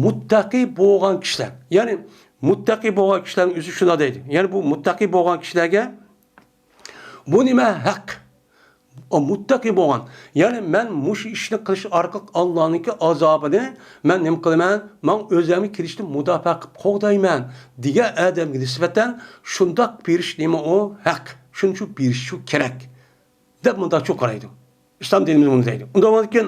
مۇتتەقى بولغان كىشىلەر. يەنى مۇتتەقى بولغان كىشىلەرنىڭ ئۆزى شۇنداق دەيدۇ. يەنى بۇ مۇتتەقى بولغان كىشىلەرگە بۇ نېمە؟ ھەق. ئۇ مۇتتەقى بولغان. يەنى مەن مۇشۇ ئىشنى قىلىش ئارقىلىق ئاللانىڭكى ئازابىنى مەن نېمە قىلىمەن؟ مەن ئۆزۈمنى كېلىشتىن مۇداپىئە قىلىپ قوغدايمەن دېگەن ئادەمگە نىسبەتەن شۇنداق بېرىش نېمە ئۇ؟ ھەق. شۇنچە بېرىش شۇ كېرەك. دەپ مۇنداقچۇ قارايدۇ. ئىسلام دىنىمىز بۇنى دەيدۇ. ئۇنداق بولغاندىكىن،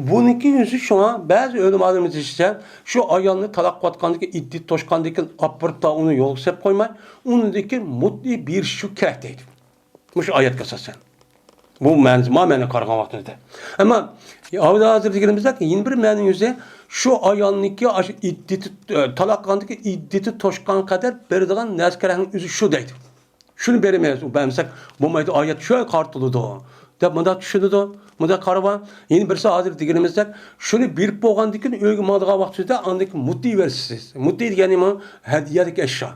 بۇنىڭكى ئۆزى شۇڭا بەزى ئۆلىمالىرىمىز دېيىشىچە، شۇ ئايالنى تالاق قىلىۋاتقاندىكىن، ئىددىتى توشقاندىكىن ئاپىرىپ تا ئۇنى يولغا سېلىپ قويماي، ئۇنىڭدىن كېيىن مۇددىئى بېرىشى كېرەك دەيدۇ. مۇشۇ ئايەتكە ئاساسەن. بۇ مەنىسى، ما مەنە قارىغان ۋاقتىمىزدا. ئەمما ئاۋۇدا ھازىر دېگىنىمىزدەك، يەنە بىر مەنە يۈزى شۇ ئايالنىڭكى ئاشۇ ئىددىتى، تالاق قىلغاندىكى ئىددىتى توشقان قەدەر بېرىدىغان نەرسە كېرەكنىڭ ئۆزى شۇ دەيدۇ. شۇنى بېرىمىز، ئۇ بەرمىسەك بولمايدۇ، ئايەت شۇ قارىتىلىدۇ، دەپ مۇنداق چۈشىنىدۇ. مۇنداق قارىۋال. يەنە بىرسى ھازىر دېگىنىمىزدەك، شۇنى بېرىپ بولغاندىن كېيىن ئۆيگە ماڭىدىغان ۋاقتىدا ئاندىن كېيىن مۇددىئى بېرىسىز. مۇددىئى دېگەن نېمە؟ ھەدىيەلىك ئەشيا.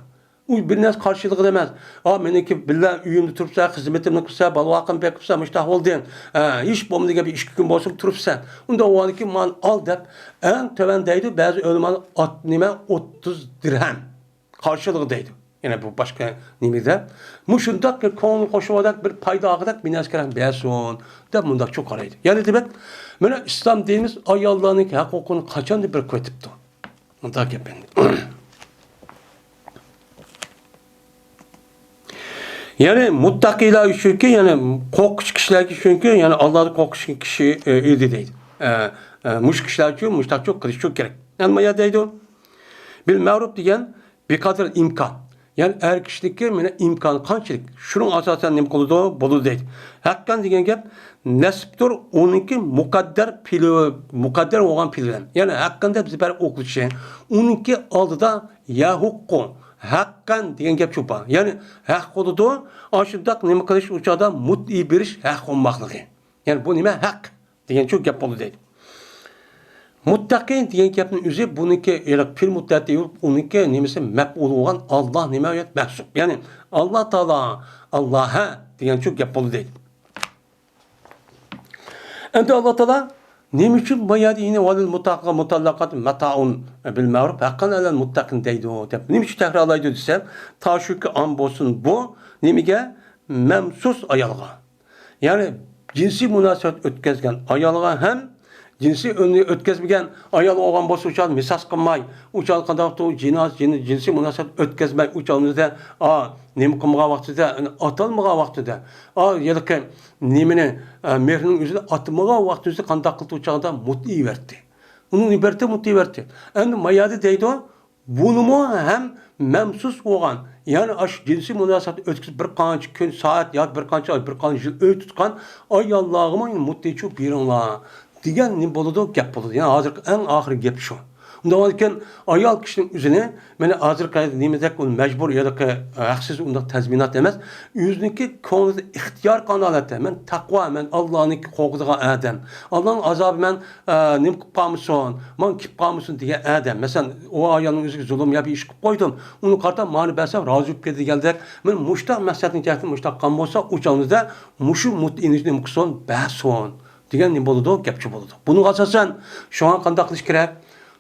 ئۇ بىر نەرسە قارشىلىقىدا ئەمەس. ئا، مېنىڭكى بىللە ئۆيۈمدە تۇرۇپسەن، خىزمىتىمنى قىلسا، بالا-ۋاقىمنى بېقىپسەن، مۇشتاق بولدى. ھە، ھېچ بولمىدى گەپ، ئىككى كۈن بولسىمۇ تۇرۇپسەن. ئۇنداق بولغاندىكىن مانا ئال دەپ، ئەڭ تۆۋەن دەيدۇ بەزى ئۆلىمالار، ئات-، نېمە، ئوتتۇز دىرھەم. قارشىلىقى دەيدۇ. يەنە بۇ باشقا نېمىدە؟ مۇشۇنداق كۆڭۈل قوشۇۋالداق بىر پايدا ئالغۇدەك بىر نەرسە كېرەك بەرسۇن دەپ مۇنداقچۇ قارايدۇ. يەنى دېمەك، مانا ئىسلام دىنىمىز ئاياللارنىڭ ھەق-ھوقۇقىنى قاچاندا بىر كۆتۈپتۇ. مۇنداق گەپ ئەمدى. يەنى مۇتتەقىلار ئۈچۈنكى، يەنى قورققۇچى كىشىلەرگە ئۈچۈنكى، يەنى ئاللادىن قورققۇچى كىشى، ئە، ئىدى دەيدۇ. ئە، ئە، مۇشۇ كىشىلەر ئۈچۈن مۇشتاقچۇ قىلىشچۇ كېرەك. يەنى ما يەر دەيدۇ. بىل مەرۇپ دېگەن بىقەدىر ئىمكان. يەنى ئەر كىشىنىڭكى مانا ئىمكانى قانچىلىك، شۇنىڭ ئاساسەن نېمە قىلىدۇ؟ بولىدۇ دەيدۇ. ھەققەن دېگەن گەپ نەسىپتۇر، ئۇنىڭكى مۇقەددەر پېلى، مۇقەددەر بولغان پېلى بىلەن. يەنى ھەققەن دەپ زىبەر ئوقۇلۇشى، ئۇنىڭكى ئالدىدا يەھۇققۇ، ھەققەن دېگەن گەپ شۇ بار. يەنى ھەق بولىدۇ، ئاشۇنداق نېمە قىلىش، ئۇ چاغدا مۇتئى بېرىش ھەق بولماقلىقى. يەنى بۇ نېمە؟ ھەق دېگەن شۇ گەپ بولدى دەيدۇ. مۇتتەقى دېگەن گەپنىڭ ئۆزى بۇنىڭكى، يەنى پېئىل مۇتتەقى، ئۇنىڭكى نېمىسى مەپئۇلى بولغان ئاللا نېمە؟ مەھسۇپ. يەنى ئاللا تائالا، ئاللاھە دېگەن شۇ گەپ بولدى دەيدۇ. ئەمدى ئاللا تائالا نېمە ئۈچۈن بۇ يەردە يەنە ۋەلىل مۇتتەقى مۇتەئەللىقاتۇن مەتائۇن بىل مەئرۇف ھەققەن ئەلەل مۇتتەقىن دەيدۇ دەپ نېمە ئۈچۈن تەكرارلايدۇ دېسەم، تاشۇكى ئام بولسۇن بۇ نېمىگە؟ مەمسۇس ئايالغا. يەنى جىنسىي مۇناسىۋەت ئۆتكەزگەن ئايالغا ھەم جىنسىي ئۆتكەزمىگەن ئايال بولغان بولسا، ئۇ چاغدا مىساس قىلماي، ئۇ چاغدا قانداق جىناس-، جىن-، جىنسىي مۇناسىۋەت ئۆتكەزمەي، ئۇ چاغدا، ئا، نېمە قىلمىغان ۋاقتىدا، ئاتالمىغان ۋاقتىدا، ئا، يەنىكى نېمىنى، ئا، مېھرىنىڭ ئۆزىنى ئاتىمىغان ۋاقتىدا قانداق قىلدى؟ ئۇ چاغدا مۇتئى بەردى. ئۇنى بەردى، مۇتئى بەردى. ئەمدى ما يەردە دەيدۇ، بۇنىمۇ ھەم مەمسۇس بولغان، يەنى ئاشۇ جىنسىي مۇناسىۋەت ئۆتكۈزۈپ بىر قانچە كۈن، سائەت ياكى بىر قانچە ئاي، بىر قانچە يىل ئۆي تۇتقان ئاياللارغىمۇ مۇتتىچۇ بېرىڭلار دېگەن نېمە بولىدۇ؟ گەپ بولىدۇ. يەنى ھازىرقى ئەڭ ئاخىرقى گەپ شۇ. ئۇنداق بولغاندىكىن ئايال كىشىنىڭ ئۆزىنى، مانا ھازىرقى نېمىدەك ئۇ مەجبۇر ياكى ھەقسىز ئۇنداق تەزمىنات ئەمەس، ئۆزىنىڭكى كۆڭلىدە ئىختىيار قىلغان ھالەتتە، مەن تەقۋا، مەن ئاللانىڭكى قورقىدىغان ئادەم، ئاللانىڭ ئازابى مەن، ئە، نېمە قىلىپ قالمىسۇن، ماڭا كېلىپ قالمىسۇن دېگەن ئادەم، مەسىلەن، ئۇ ئايالنىڭ ئۆزىگە زۇلۇم يا بىر ئىش قىلىپ قويدۇم، ئۇنى قارىتا مانا بەرسەم رازى بولۇپ كېتىدۇ دېگەندەك، مانا مۇشۇنداق مەقسەتنىڭ جەھەتتىن مۇشۇنداق قىلغان بولسا، ئۇ چاغدا مۇشۇ مۇتئىنى نېمە قىلسۇن؟ بەرسۇن دېگەن نېمە بولىدۇ؟ گەپچە بولىدۇ. بۇنىڭغا ئاساسەن شۇڭا قانداق قىلىش كېرەك؟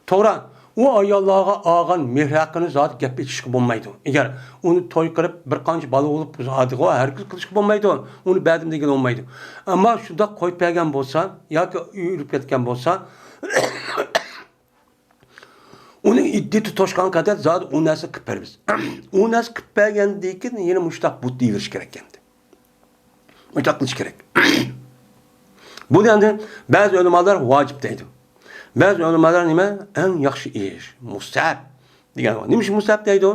توغرا، ئۇ ئاياللارغا ئالغان مېھىر ھەققىنى زادى گەپ ئېچىشقا بولمايدۇ. ئەگەر ئۇنى توي قىلىپ، بىر قانچە بالا بولۇپ، زادىغۇ ھەرگىز قىلىشقا بولمايدۇ. ئۇنى بەردىم دېگىلى بولمايدۇ. ئەمما شۇنداق قويۇپ بەرگەن بولسا ياكى ئۆلۈپ كەتكەن بولسا، ئۇنىڭ ئىددىتى توشقان قەدەر زادى ئۇ نەرسە قىلىپ بېرىمىز. ئۇ نەرسە قىلىپ بەرگەندىن كېيىن يەنە مۇشۇنداق بۇت دېيىۋېرىش كېرەك ئەمدى. مۇشۇنداق قىلىش كېرەك. بۇنى ئەمدى بەزى ئۆلىمالار ۋاجىپ دەيدۇ. بەزى ئۆلىمالار نېمە؟ ئەڭ ياخشى ئىش، مۇستەھەب دېگەن بار. نېمە ئۈچۈن مۇستەھەب دەيدۇ؟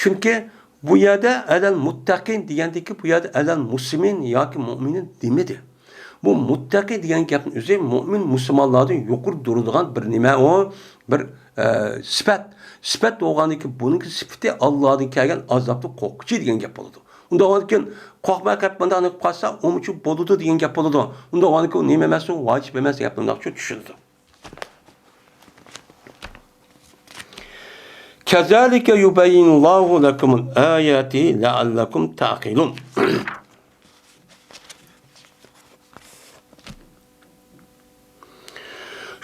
چۈنكى بۇ يەردە ئەلەل مۇتتەقىن دېگەندىكى بۇ يەردە ئەلەل مۇسلىمىن ياكى مۇئمىنىن دېمىدى. بۇ مۇتتەقى دېگەن گەپنىڭ ئۆزى مۇئمىن مۇسۇلمانلاردىن يۇقىرى تۇرىدىغان بىر نېمە ئۇ؟ بىر، ئە، سۈپەت. سۈپەت بولغاندىن كېيىن بۇنىڭكى سۈپىتى ئاللادىن كەلگەن ئازابتىن قورققۇچى دېگەن گەپ بولىدۇ. ئۇنداق بولغاندىن كېيىن قورقماي قېلىپ مۇنداق قىلىپ قالسا، ئۇمۇچۇ بولىدۇ دېگەن گەپ بولىدۇ. ئۇنداق بولغاندىن كېيىن ئۇ نېمە ئەمەس، ئۇ ۋاجىپ ئەمەس دېگەن گەپ مۇنداقچە چۈشىدۇ. كەزالىكە يۇبەييىنۇللاھۇ لەكۇمۇل ئاياتى لەئەللەكۇم تەئقىلۇن.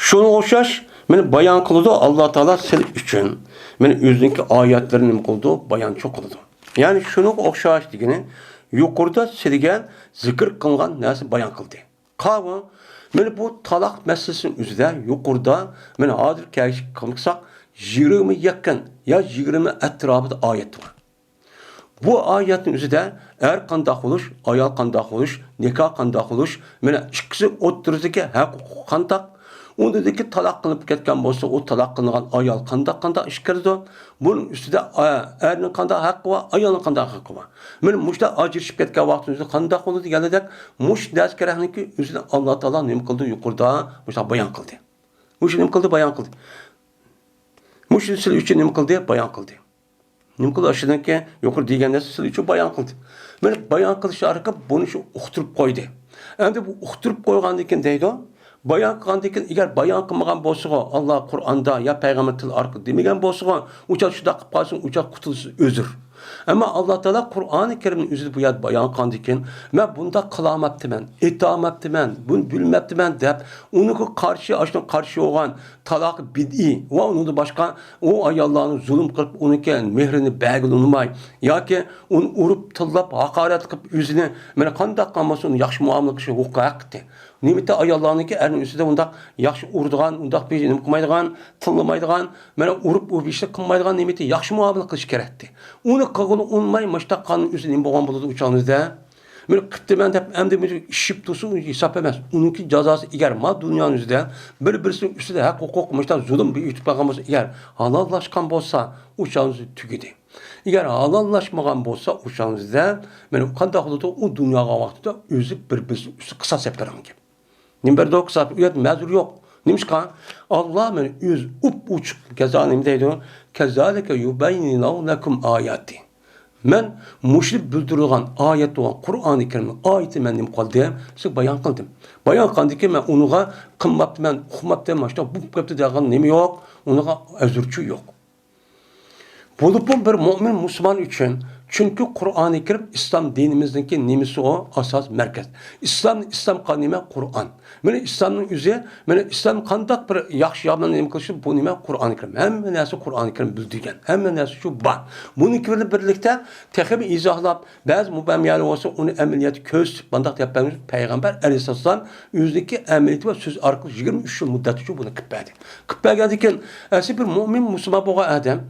شۇنىڭغا ئوخشاش، مانا بايان قىلىدۇ ئاللا تائالا سىلى ئۈچۈن. مانا ئۆزىنىڭكى ئايەتلىرىنى نېمە قىلىدۇ؟ بايانچۇ قىلىدۇ. يەنى شۇنىڭغا ئوخشاش دېگىنى، يۇقىرىدا سىلىگە زىكىر قىلىنغان نەرسە بايان قىلدى. قاۋۇ، مانا بۇ تالاق مەسىلىسىنىڭ ئۆزىدە يۇقىرىدا، مانا ھازىر كەلگۈسى قىلساق، يىگىرمە يېقىن يا يىگىرمە ئەتراپىدا ئايەت بار. بۇ ئايەتنىڭ ئۆزىدە ئەر قانداق بولۇش، ئايال قانداق بولۇش، نىكاھ قانداق بولۇش، مانا ئىككىسى ئوتتۇرىسىدىكى ھەق ھوقۇق قانداق، ئۇندىن كېيىن تالاق قىلىنىپ كەتكەن بولسا، ئۇ تالاق قىلىنغان ئايال قانداق، قانداق ئىش كىرىدۇ؟ بۇنىڭ ئۈستىدە، ئە، ئەرنىڭ قانداق ھەققى بار، ئايالنىڭ قانداق ھەققى بار؟ مانا مۇشۇنداق ئاجرىشىپ كەتكەن ۋاقتىمىزدا قانداق بولىدۇ دېگەندەك، مۇشۇ نەرسە كېرەكنىكى ئۆزىنى ئاللا تائالا نېمە قىلدى؟ يۇقىرىدا مۇشۇنداق بايان قىلدى. مۇشۇ نېمە قىلدى؟ بايان قىلدى. مۇشۇنى سىلى ئۈچۈن نېمە قىلدى؟ بايان قىلدى. نېمە قىلدى؟ ئاشۇنىڭكى يۇقىرى دېگەن نەرسە سىلى ئۈچۈن بايان قىلدى. مانا بايان قىلىش ئارقىلىق بۇنى شۇ ئۇقتۇرۇپ قويدى. ئەمدى بۇ ئۇقتۇرۇپ قويغاندىن كېيىن دەيدۇ، بايان قىلغاندىن كېيىن، ئەگەر بايان قىلمىغان بولسىغۇ، ئاللا قۇرئاندا يا پەيغەمبەر تىل ئارقىلىق دېمىگەن بولسىغۇ، ئۇ چاغ شۇنداق قىلىپ قالسۇن، ئۇ چاغ قۇتۇلسىز ئۆزۈر. ئەمما ئاللا تائالا قۇرئانى كەرىمنىڭ ئۆزىدە بۇ يەردە بايان قىلغاندىن كېيىن، مەن بۇنداق قىلالماپتىمەن، ئېتالماپتىمەن، بۇنى بىلمەپتىمەن دەپ، ئۇنىڭغا قارشى، ئاشۇنىڭغا قارشى بولغان تالاق بىدئىي ۋە ئۇنىڭدىن باشقا ئۇ ئاياللارنى زۇلۇم قىلىپ، ئۇنىڭكى مېھرىنى بەرگىلى ئۇنىماي ياكى ئۇنى ئۇرۇپ، تىللاپ، ھاقارەت قىلىپ، ئۆزىنى مانا قانداق قىلمىسۇن ياخشى مۇئامىلە قىلىشى ھوقۇقى ھەققىتى. نېمىتى ئاياللارنىڭكى ئەرنىڭ ئۈستىدە ئۇنداق ياخشى ئۇرىدىغان، ئۇنداق بىر نېمە قىلمايدىغان، تىللىمايدىغان، مانا ئۇرۇپ، ئۇ بىر ئىشلار قىلمايدىغان نېمىتى ياخشى مۇئامىلە قىلىش كېرەكتى. ئۇنى قىلغىلى ئۇنىماي، مۇشۇنداق قىلغان ئۆزى نېمە بولغان بولىدۇ ئۇ چاغنىڭدا؟ مانا قىپتىمەن دەپ، ئەمدى مۇشۇ ئىششىپ تۇرسا، ئۇ ھېساب ئەمەس. ئۇنىڭكى جازاسى ئەگەر ما دۇنيانىڭ ئۆزىدە بىر-بىرسىنىڭ ئۈستىدە ھەق ھوقۇق مۇشۇنداق زۇلۇم بىر ئۆتۈپ قالغان بولسا، ئەگەر ھالاللاشقان بولسا، ئۇ چاغنىڭ ئۆزى تۈگىدى. ئەگەر ھالاللاشمىغان بولسا ئۇ چاغدا، مانا قانداق بولىدۇ؟ ئۇ دۇنياغا ۋاقتىدا ئۆزى بىر-بىرسى ئۈستىدە قىساس ئېلىپ بېرىدىكەن. نېمە بەردى ئۇ قىساس؟ ئۇ يەردە مەزۇر يوق. نېمىشقا؟ ئاللا مانا ئۆزى ئۇپ-ئوچۇق، كەزا نېمە دەيدۇ؟ كەزالىكە يۇبەييىنۇللاھۇ لەكۇم ئاياتى. مەن مۇشۇ بىلدۈرۈلگەن ئايەت بولغان قۇرئانى كەرىمنىڭ ئايىتىنى مەن نېمە قىلدىم؟ سىزگە بايان قىلدىم. بايان قىلغاندىن كېيىن مەن ئۇنىڭغا قىلماپتىمەن، ئۇقماپتىمەن، مۇشۇنداق بولۇپ كەپتۇ دېگەن نېمە يوق؟ ئۇنىڭغا ئەزىرچۇ يوق. بولۇپمۇ بىر مۆمىن مۇسۇلمان ئۈچۈن، چۈنكى قۇرئانى كەرىم ئىسلام دىنىمىزنىڭكى نېمىسى ئۇ؟ ئاساس، مەركەز. ئىسلام، ئىسلام قا-، نېمە؟ قۇرئان. مانا ئىسلامنىڭ ئۆزى، مانا ئىسلام قانداق بىر ياخشى يامان نېمە قىلىشى، بۇ نېمە؟ قۇرئانى كەرىم. ھەممە نەرسە قۇرئانى كەرىم بىلدۈرگەن. ھەممە نەرسە شۇ بار. بۇنىڭكى بىلەن بىرلىكتە تېخىمۇ ئىزاھلاپ، بەزى مۇبھەم يەرلەر بولسا ئۇنى ئەمەلىيەتتە كۆرسىتىپ، مانداق دەپ بەرگەن پەيغەمبەر ئەلەيھىسسالام ئۆزىنىڭكى ئەمەلىيىتى ۋە سۆزى ئارقىلىق يىگىرمە ئۈچ يىل مۇددەتتىچە بۇنى قىلىپ بەردى. قىلىپ بەرگەندىن كېيىن، ئەسلى بىر مۆمىن مۇسۇلمان بولغان ئادەم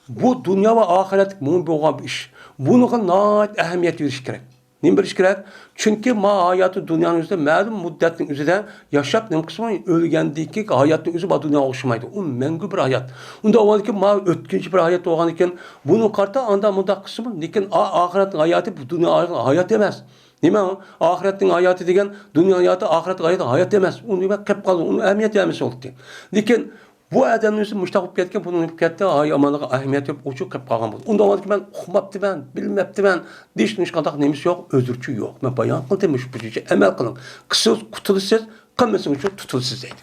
بۇ دۇنيا ۋە ئاخىرەتلىك مۆمىن بولغان بۇ ئىش. بۇنىڭغا ناھايىتى ئەھمىيەت بېرىش كېرەك. نېمە بېرىش كېرەك؟ چۈنكى ما ھاياتى دۇنيانىڭ ئۆزىدە مەلۇم مۇددەتنىڭ ئۆزىدە ياشاپ، نېمە قىلسىمۇ ئۆلگەندىن كېيىنكى ھاياتنىڭ ئۆزى بار دۇنياغا ئوخشىمايدۇ. ئۇ مەڭگۈ بىر ھايات. ئۇنداق بولغاندىكىن ما ئۆتكۈنچى بىر ھايات بولغاندىكىن بۇنىڭغا قارىتا ئاندا مۇنداق قىلسىمۇ، لېكىن ئا-، ئاخىرەتنىڭ ھاياتى بۇ دۇنيا ھايات ئەمەس. نېمە؟ ئاخىرەتنىڭ ھاياتى دېگەن دۇنيا ھاياتى، ئاخىرەتنىڭ ھاياتى، ھايات ئەمەس. ئۇ نېمە قېلىپ قالدى؟ ئۇنىڭ ئەھمىيەت بەرمىسە بولدى. لېكىن بۇ ئادەمنىڭ ئۆزى مۇشۇنداق بولۇپ كەتكەن، بۇنىڭ بولۇپ كەتتى، ھاي، ئامانلىققا ئەھمىيەت بېرىپ ئوچۇق قېلىپ قالغان بولدى. ئۇنداق بولغاندىكىن مەن ئۇقماپتىمەن، بىلمەپتىمەن، ھېچ نېمە قانداق نېمىسى يوق، ئۆزرىچۇ يوق. مەن بايان قىلدىم مۇشۇ بويىچە ئەمەل قىلىڭ. قىلسىڭىز قۇتۇلىسىز، قىلمىسىڭىز شۇ تۇتۇلىسىز دەيدۇ.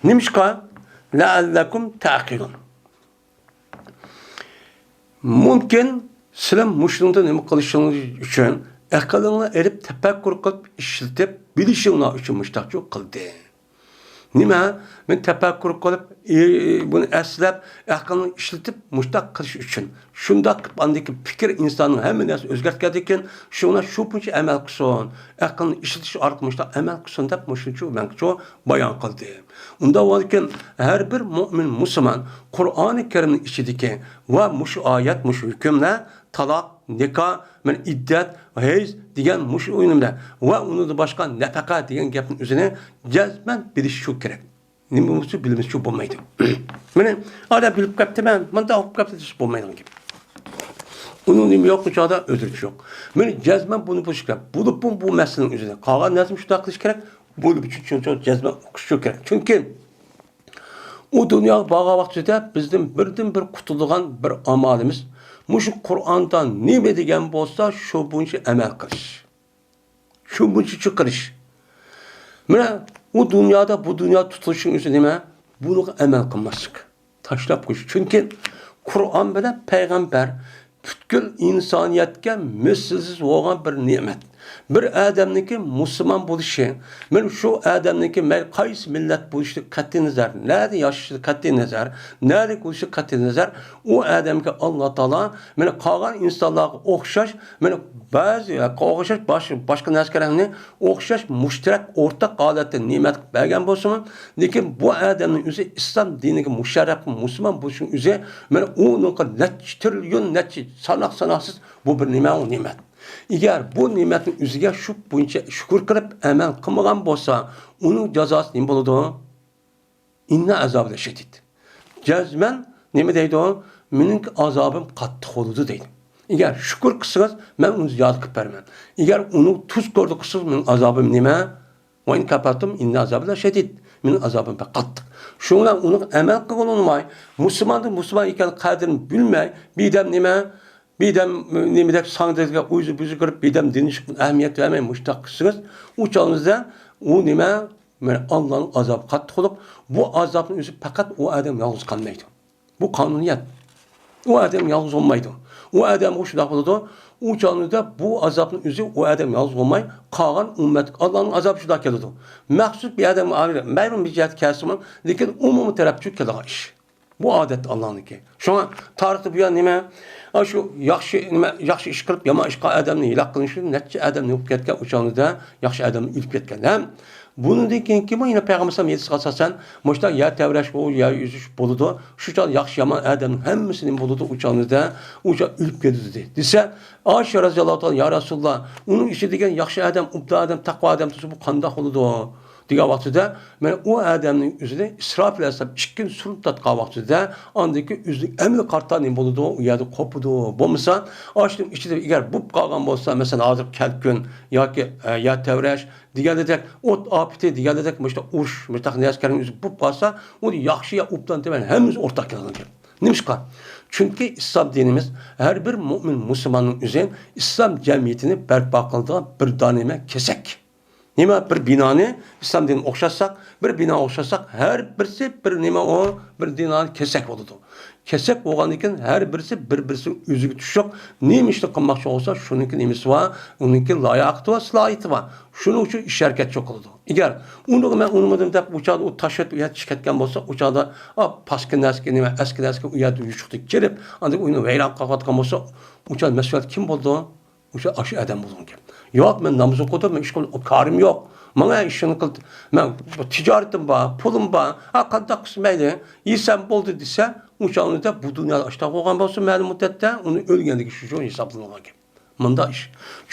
نېمىشقا؟ لەئەللەكۇم تەئقىلۇن. مۇمكىن، سىلەر مۇشۇنىڭدا نېمە قىلىشىڭلار ئۈچۈن ئەقلىڭلارنى ئېلىپ، تەپەككۇر قىلىپ، ئىشلىتىپ بىلىشىڭلار ئۈچۈن مۇشۇنداقچۇ قىلدى. نېمە؟ مەن تەپەككۇر قىلىپ، ئى، بۇنى ئەسلەپ، ئەقلىڭنى ئىشلىتىپ مۇشۇنداق قىلىش ئۈچۈن. شۇنداق قىلىپ، ئاندىكى پىكىر ئىنساننىڭ ھەممە نەرسە ئۆزگەرتكەندىن كېيىن، شۇڭا شۇ بويىچە ئەمەل قىلسۇن، ئەقلىنى ئىشلىتىش ئارقىلىق مۇشۇنداق ئەمەل قىلسۇن دەپ مۇشۇنچە مەنچۇ بايان قىلدى. ئۇنداق بولغاندىكىن، ھەر بىر مۆمىن مۇسۇلمان قۇرئانى كەرىمنىڭ ئىچىدىكى ۋە مۇشۇ ئايەت، مۇشۇ ھۆكۈملەر، تالاق، نىكاھ، مەن ئىددەت، ھەيز دېگەن مۇشۇ ئۇيۇملار ۋە ئۇنىڭدىن باشقا نەپەقە دېگەن گەپنىڭ ئۆزىنى جەزمەن بىلىش شۇ كېرەك. نېمە بولسا بىلمىسىچۇ بولمايدۇ. مانا ئادەم بىلىپ قاپتىمەن، مانداق بولۇپ قاپتۇ دېسە بولمايدىغان گەپ. ئۇنىڭ نېمە يوق، ئۇ چاغدا ئۆزرىچى يوق. مانا جەزمەن بۇنى بولۇش كېرەك. بولۇپمۇ بۇ مەسىلىنىڭ ئۆزىدە. قالغان نەرسىنى شۇنداق قىلىش كېرەك. بولۇپ ئۈچۈن جەزمەن ئوقۇش شۇ كېرەك. چۈنكى ئۇ دۇنياغا بارغان ۋاقتىدا بىزدىن بىردىنبىر قۇتۇلىدىغان بىر ئامالىمىز مۇشۇ قۇرئاندا نېمە دېگەن بولسا، شۇ بويىچە ئەمەل قىلىش. شۇ بويىچە قىلىش. مانا ئۇ دۇنيادا، بۇ دۇنيا تۇتۇلۇشنىڭ ئۆزى نېمە؟ بۇنىڭغا ئەمەل قىلماسلىق. تاشلاپ قويۇش. چۈنكى قۇرئان بىلەن پەيغەمبەر پۈتكۈل ئىنسانىيەتكە مىسلىسىز بولغان بىر نېمەت. بىر ئادەمنىڭكى مۇسۇلمان بولۇشى، مەن شۇ ئادەمنىڭكى مەيلى قايسى مىللەت بولۇشىدىن قەتئىينەزەر، نەدە ياشىشىدىن قەتئىينەزەر، نەدە بولۇشىدىن قەتئىينەزەر، ئۇ ئادەمگە ئاللا تائالا مانا قالغان ئىنسانلارغا ئوخشاش، مانا بەزى ئوخشاش، باش-، باشقا نەرسە كېرەكنى ئوخشاش مۇشتەرەك ئورتاق ھالەتتە نېمەت قىلىپ بەرگەن بولسىمۇ، لېكىن بۇ ئادەمنىڭ ئۆزى ئىسلام دىنىگە مۇشەررەپ مۇسۇلمان بولۇشنىڭ ئۆزى، مانا ئۇنىڭغا نەچچە تىرىليون، نەچچە ساناق ساناقسىز بۇ بىر نېمە، ئۇ نېمەت. ئەگەر بۇ نېمەتنىڭ ئۆزىگە شۇ بويىچە شۈكۈر قىلىپ ئەمەل قىلمىغان بولسا، ئۇنىڭ جازاسى نېمە بولىدۇ؟ ئىننا ئازابى لەشەدىد. جەزمەن نېمە دەيدۇ؟ مېنىڭ ئازابىم قاتتىق بولىدۇ دەيدۇ. ئەگەر شۈكۈر قىلسىڭىز، مەن ئۇنى زىيادە قىلىپ بېرىمەن. ئەگەر ئۇنى تۇزكورلۇق قىلسىڭىز، مېنىڭ ئازابىم نېمە؟ ۋە ئىن كەفەرتۇم ئىننا ئازابى لەشەدىد. مېنىڭ ئازابىم بەك قاتتىق. شۇنىڭ بىلەن ئۇنىڭ ئەمەل قىلغىلى بولماي، مۇسۇلماندىن مۇسۇلمان ئىكەن قەدرىنى بىلمەي، بىردەم نېمە؟ بىردەم نېمە دەپ ساڭدىغا ئۆزى بۈزۈ كىرىپ، بىردەم دىن ئىشقا ئەھمىيەت بەرمەي، مۇشۇنداق قىلسىڭىز، ئۇ چاغىڭىزدا ئۇ نېمە؟ مانا ئاللانىڭ ئازابى قاتتىق بولۇپ، بۇ ئازابنىڭ ئۆزى پەقەت ئۇ ئادەم يالغۇز قالمايدۇ. بۇ قانۇنىيەت. ئۇ ئادەم يالغۇز بولمايدۇ. ئۇ ئادەم شۇنداق بولىدۇ. ئۇ چاغدا بۇ ئازابنىڭ ئۆزى ئۇ ئادەم يالغۇز بولماي، قالغان ئۈممەتكە ئاللانىڭ ئازابى شۇنداق كېلىدۇ. مەخسۇس بىر ئادەمگە ئايرىپ، مەيلى بىر جەھەتتە كەلسىمۇ، لېكىن ئومۇمىي تەرەپچۇ كېلىدىغان ئىش. بۇ ئادەتتە ئاللانىڭكى. شۇڭا تارىختا بۇ يەر نېمە؟ ئاشۇ ياخشى، نېمە، ياخشى ئىش قىلىپ، يامان ئىش قىلغان ئادەمنى ھالاك قىلىنىشى نەچچە ئادەم ئۆلۈپ كەتكەن، ئۇ چاغدا ياخشى ئادەم ئۆلۈپ كەتكەن. ھەم بۇنىڭدىن كېيىنكىمۇ يەنە پەيغەمبەر ئەلەيھىسسالام ھەدىسىگە ئاساسەن، مۇشۇنداق يەر تەۋرەش، ئۇ يەر يۈزۈش بولىدۇ. شۇ چاغدا ياخشى يامان ئادەمنىڭ ھەممىسى نېمە بولىدۇ؟ ئۇ چاغدا ئۇ چاغ ئۆلۈپ كېتىدۇ دېدى. دېسە، ئائىشە رەزىياللاھۇ تائالا، يا رەسۇلاللا، ئۇنىڭ ئىچىدە دېگەن ياخشى ئادەم، ئوبدان ئادەم، تەقۋا ئادەم تۇرسا، بۇ قانداق بولىدۇ؟ دېگەن ۋاقتىدا، مانا ئۇ ئادەمنىڭ ئۆزىنى ئىسراپىل ئەلەيھىسسالام ئىككىنچى سۈرىتىنى تارتقان ۋاقتىدا، ئاندىن كېيىن ئۆزىنىڭ ئەمەل قارىتا نېمە بولىدۇ؟ ئۇ يەردە قوپىدۇ. بولمىسا، ئاشۇنىڭ ئىچىدە ئەگەر بولۇپ قالغان بولسا، مەسىلەن، ھازىر كەلكۈن ياكى، ئە، يەر تەۋرەش دېگەندەك، ئوت ئاپىتى دېگەندەك، مۇشۇنداق ئۇرۇش، مۇشۇنداق نەرسىلەرنىڭ ئۆزى بولۇپ قالسا، ئۇنى ياخشى يا ئوبدان دېمەي، ھەممىمىز ئورتاق كېلىدىغان گەپ. نېمىشقا؟ چۈنكى ئىسلام دىنىمىز ھەر بىر مۆمىن مۇسۇلماننىڭ ئۆزى ئىسلام جەمئىيىتىنى بەرپا قىلىدىغان بىر دانە نېمە؟ كېسەك. نېمە؟ بىر بىنانى، ئىسلام دىنىغا ئوخشاتساق، بىر بىناغا ئوخشاتساق، ھەر بىرسى بىر نېمە ئۇ؟ بىر بىنانى كېسەك بولىدۇ. كېسەك بولغاندىن كېيىن، ھەر بىرسى بىر-بىرسىنىڭ ئۆزىگە تۇشلۇق، نېمە ئىشنى قىلماقچى بولسا، شۇنىڭكى نېمىسى بار، ئۇنىڭكى لاياقىتى بار، سالاھىيىتى بار. شۇنىڭ ئۈچۈن ئىش ھەرىكەت چوڭ قىلىدۇ. ئەگەر ئۇنىڭغا مەن ئۇنىمىدىم دەپ، ئۇ چاغدا ئۇ تاش ئۆتۈپ يەتكەن بولسا، ئۇ چاغدا، ئا، پاسكىنا نەرسىگە، نېمە، ئەسكى نەرسىگە ئۇ يەردە يوشۇقتەك كىرىپ، ئاندىن ئۇنى ۋەيران قىلىۋاتقان بولسا، ئۇ چاغدا مەسئۇلىيەت كىم بولىدۇ؟ ئۇ چاغدا ئاشۇ ئادەم بولىدىكەن. ياق، مەن ناماز ئوقۇدۇم، مەن ئىش قىلدىم، كارىم يوق. ماڭا ئىشنى قىل، مەن بۇ تىجارىتىم بار، پۇلۇم بار، ھا، قانداق قىلسا مەيلى، يېسەم بولدى دېسە، ئۇ چاغدا بۇ دۇنيادا ئاشتاق بولغان بولسا، مەلۇم مۇددەتتە ئۇنى ئۆلگەندىكى شۇ ھېسابلىنىدىكەن. مۇنداق ئىش.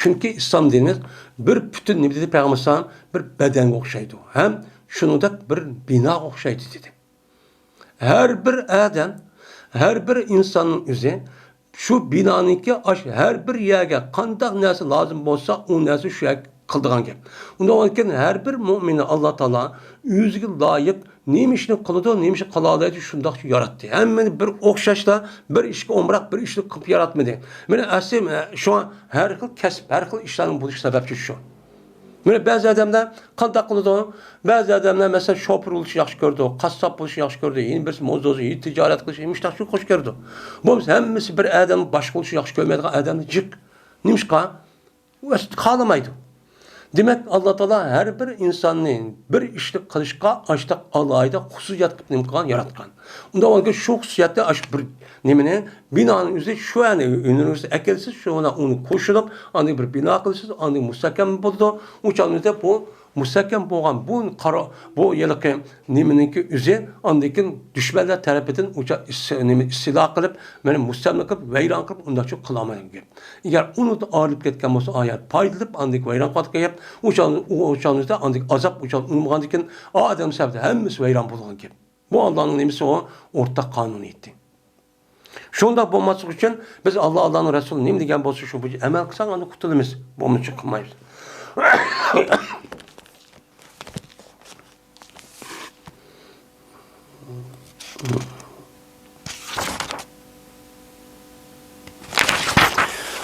چۈنكى ئىسلام دىنىمىز بىر پۈتۈن، نېمە دېدى پەيغەمبەر ئەلەيھىسسالام؟ بىر بەدەنگە ئوخشايدۇ ھەم شۇنىڭدەك بىر بىناغا ئوخشايدۇ دېدى. ھەر بىر ئادەم، ھەر بىر ئىنساننىڭ ئۆزى شۇ بىنانىڭكى ئاش-، ھەر بىر يەرگە قانداق نەرسە لازىم بولسا، ئۇ نەرسە شۇ يەرگە قىلىدىغان گەپ. ئۇنداق بولغاندىكىن ھەر بىر مۆمىننى ئاللا تائالا ئۆزىگە لايىق نېمە ئىشنى قىلىدۇ، نېمە ئىشنى قىلالايدۇ، شۇنداقچە ياراتتى. ھەممىنى بىر ئوخشاشلا، بىر ئىشقا ئومراق، بىر ئىشنى قىلىپ ياراتمىدى. مانا ئەسلى، شۇڭا ھەر خىل كەسىپ، ھەر خىل ئىشلارنىڭ بولۇش سەۋەبچىسى شۇ. مانا بەزى ئادەملەر قانداق قىلىدۇ؟ بەزى ئادەملەر، مەسىلەن، شوپۇر بولۇشنى ياخشى كۆرىدۇ، قاسساپ بولۇشنى ياخشى كۆرىدۇ، يەنە بىرسى موزدوزى، يەنە تىجارەت قىلىشنى، مۇشۇنداق شۇ خوش كۆرىدۇ. بولمىسا ھەممىسى بىر ئادەمنىڭ باشقا بولۇشنى ياخشى كۆرمەيدىغان ئادەملەر جىق. نېمىشقا؟ ئۇ ئەسلىدە خالىمايدۇ. دېمەك، ئاللا تائالا ھەر بىر ئىنساننى بىر ئىشنى قىلىشقا ئاشتاق ئالاھىدە خۇسۇسىيەت قىلىپ نېمە قىلغان، ياراتقان. ئۇنداق بولغانكەن، شۇ خۇسۇسىيەتنى ئاشۇ بىر نېمىنى، بىنانىڭ ئۆزى شۇ يەرنى ئۈنىۋېرسىتېتقا ئەكەلسىز، شۇ بىلەن ئۇنى قوشۇلۇپ، ئاندىن بىر بىنا قىلىسىز، ئاندىن مۇستەھكەم بولىدۇ. ئۇ چاغدا بۇ مۇستەھكەم بولغان بۇ قارا-، بۇ ھېلىقى نېمىنىڭكى ئۆزى ئاندىن كېيىن دۈشمەنلەر تەرىپىدىن ئۇچا-، ئىس-، نېمە، ئىستىلا قىلىپ، مېنى مۇستەملىكە قىلىپ، ۋەيران قىلىپ، ئۇنداقچە قىلالمايدىغان گەپ. ئەگەر ئۇنىڭدىن ئايرىلىپ كەتكەن بولسا، ئايەت پايدىلىنىپ، ئاندىن كېيىن ۋەيران قىلىدىغان گەپ. ئۇ چاغ-، ئۇ، ئۇ چاغدا ئاندىن ئازاب، ئۇ چاغدا ئۇنىمىغاندىن كېيىن، ئادەم سەۋەبىدىن ھەممىسى ۋەيران بولىدىغان گەپ. بۇ ئاللانىڭ نېمىسى ئۇ؟ ئورتاق قانۇنىيىتى. شۇنداق بولماسلىقى ئۈچۈن بىز ئاللا، ئاللانىڭ رەسۇلى نېمە دېگەن بولسا، شۇ بويىچە ئەمەل قىلساق، ئاندىن قۇتۇلىمىز. بولمىسا قىلمايمىز.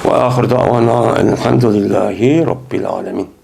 وآخر دعوانا أن الحمد لله رب العالمين.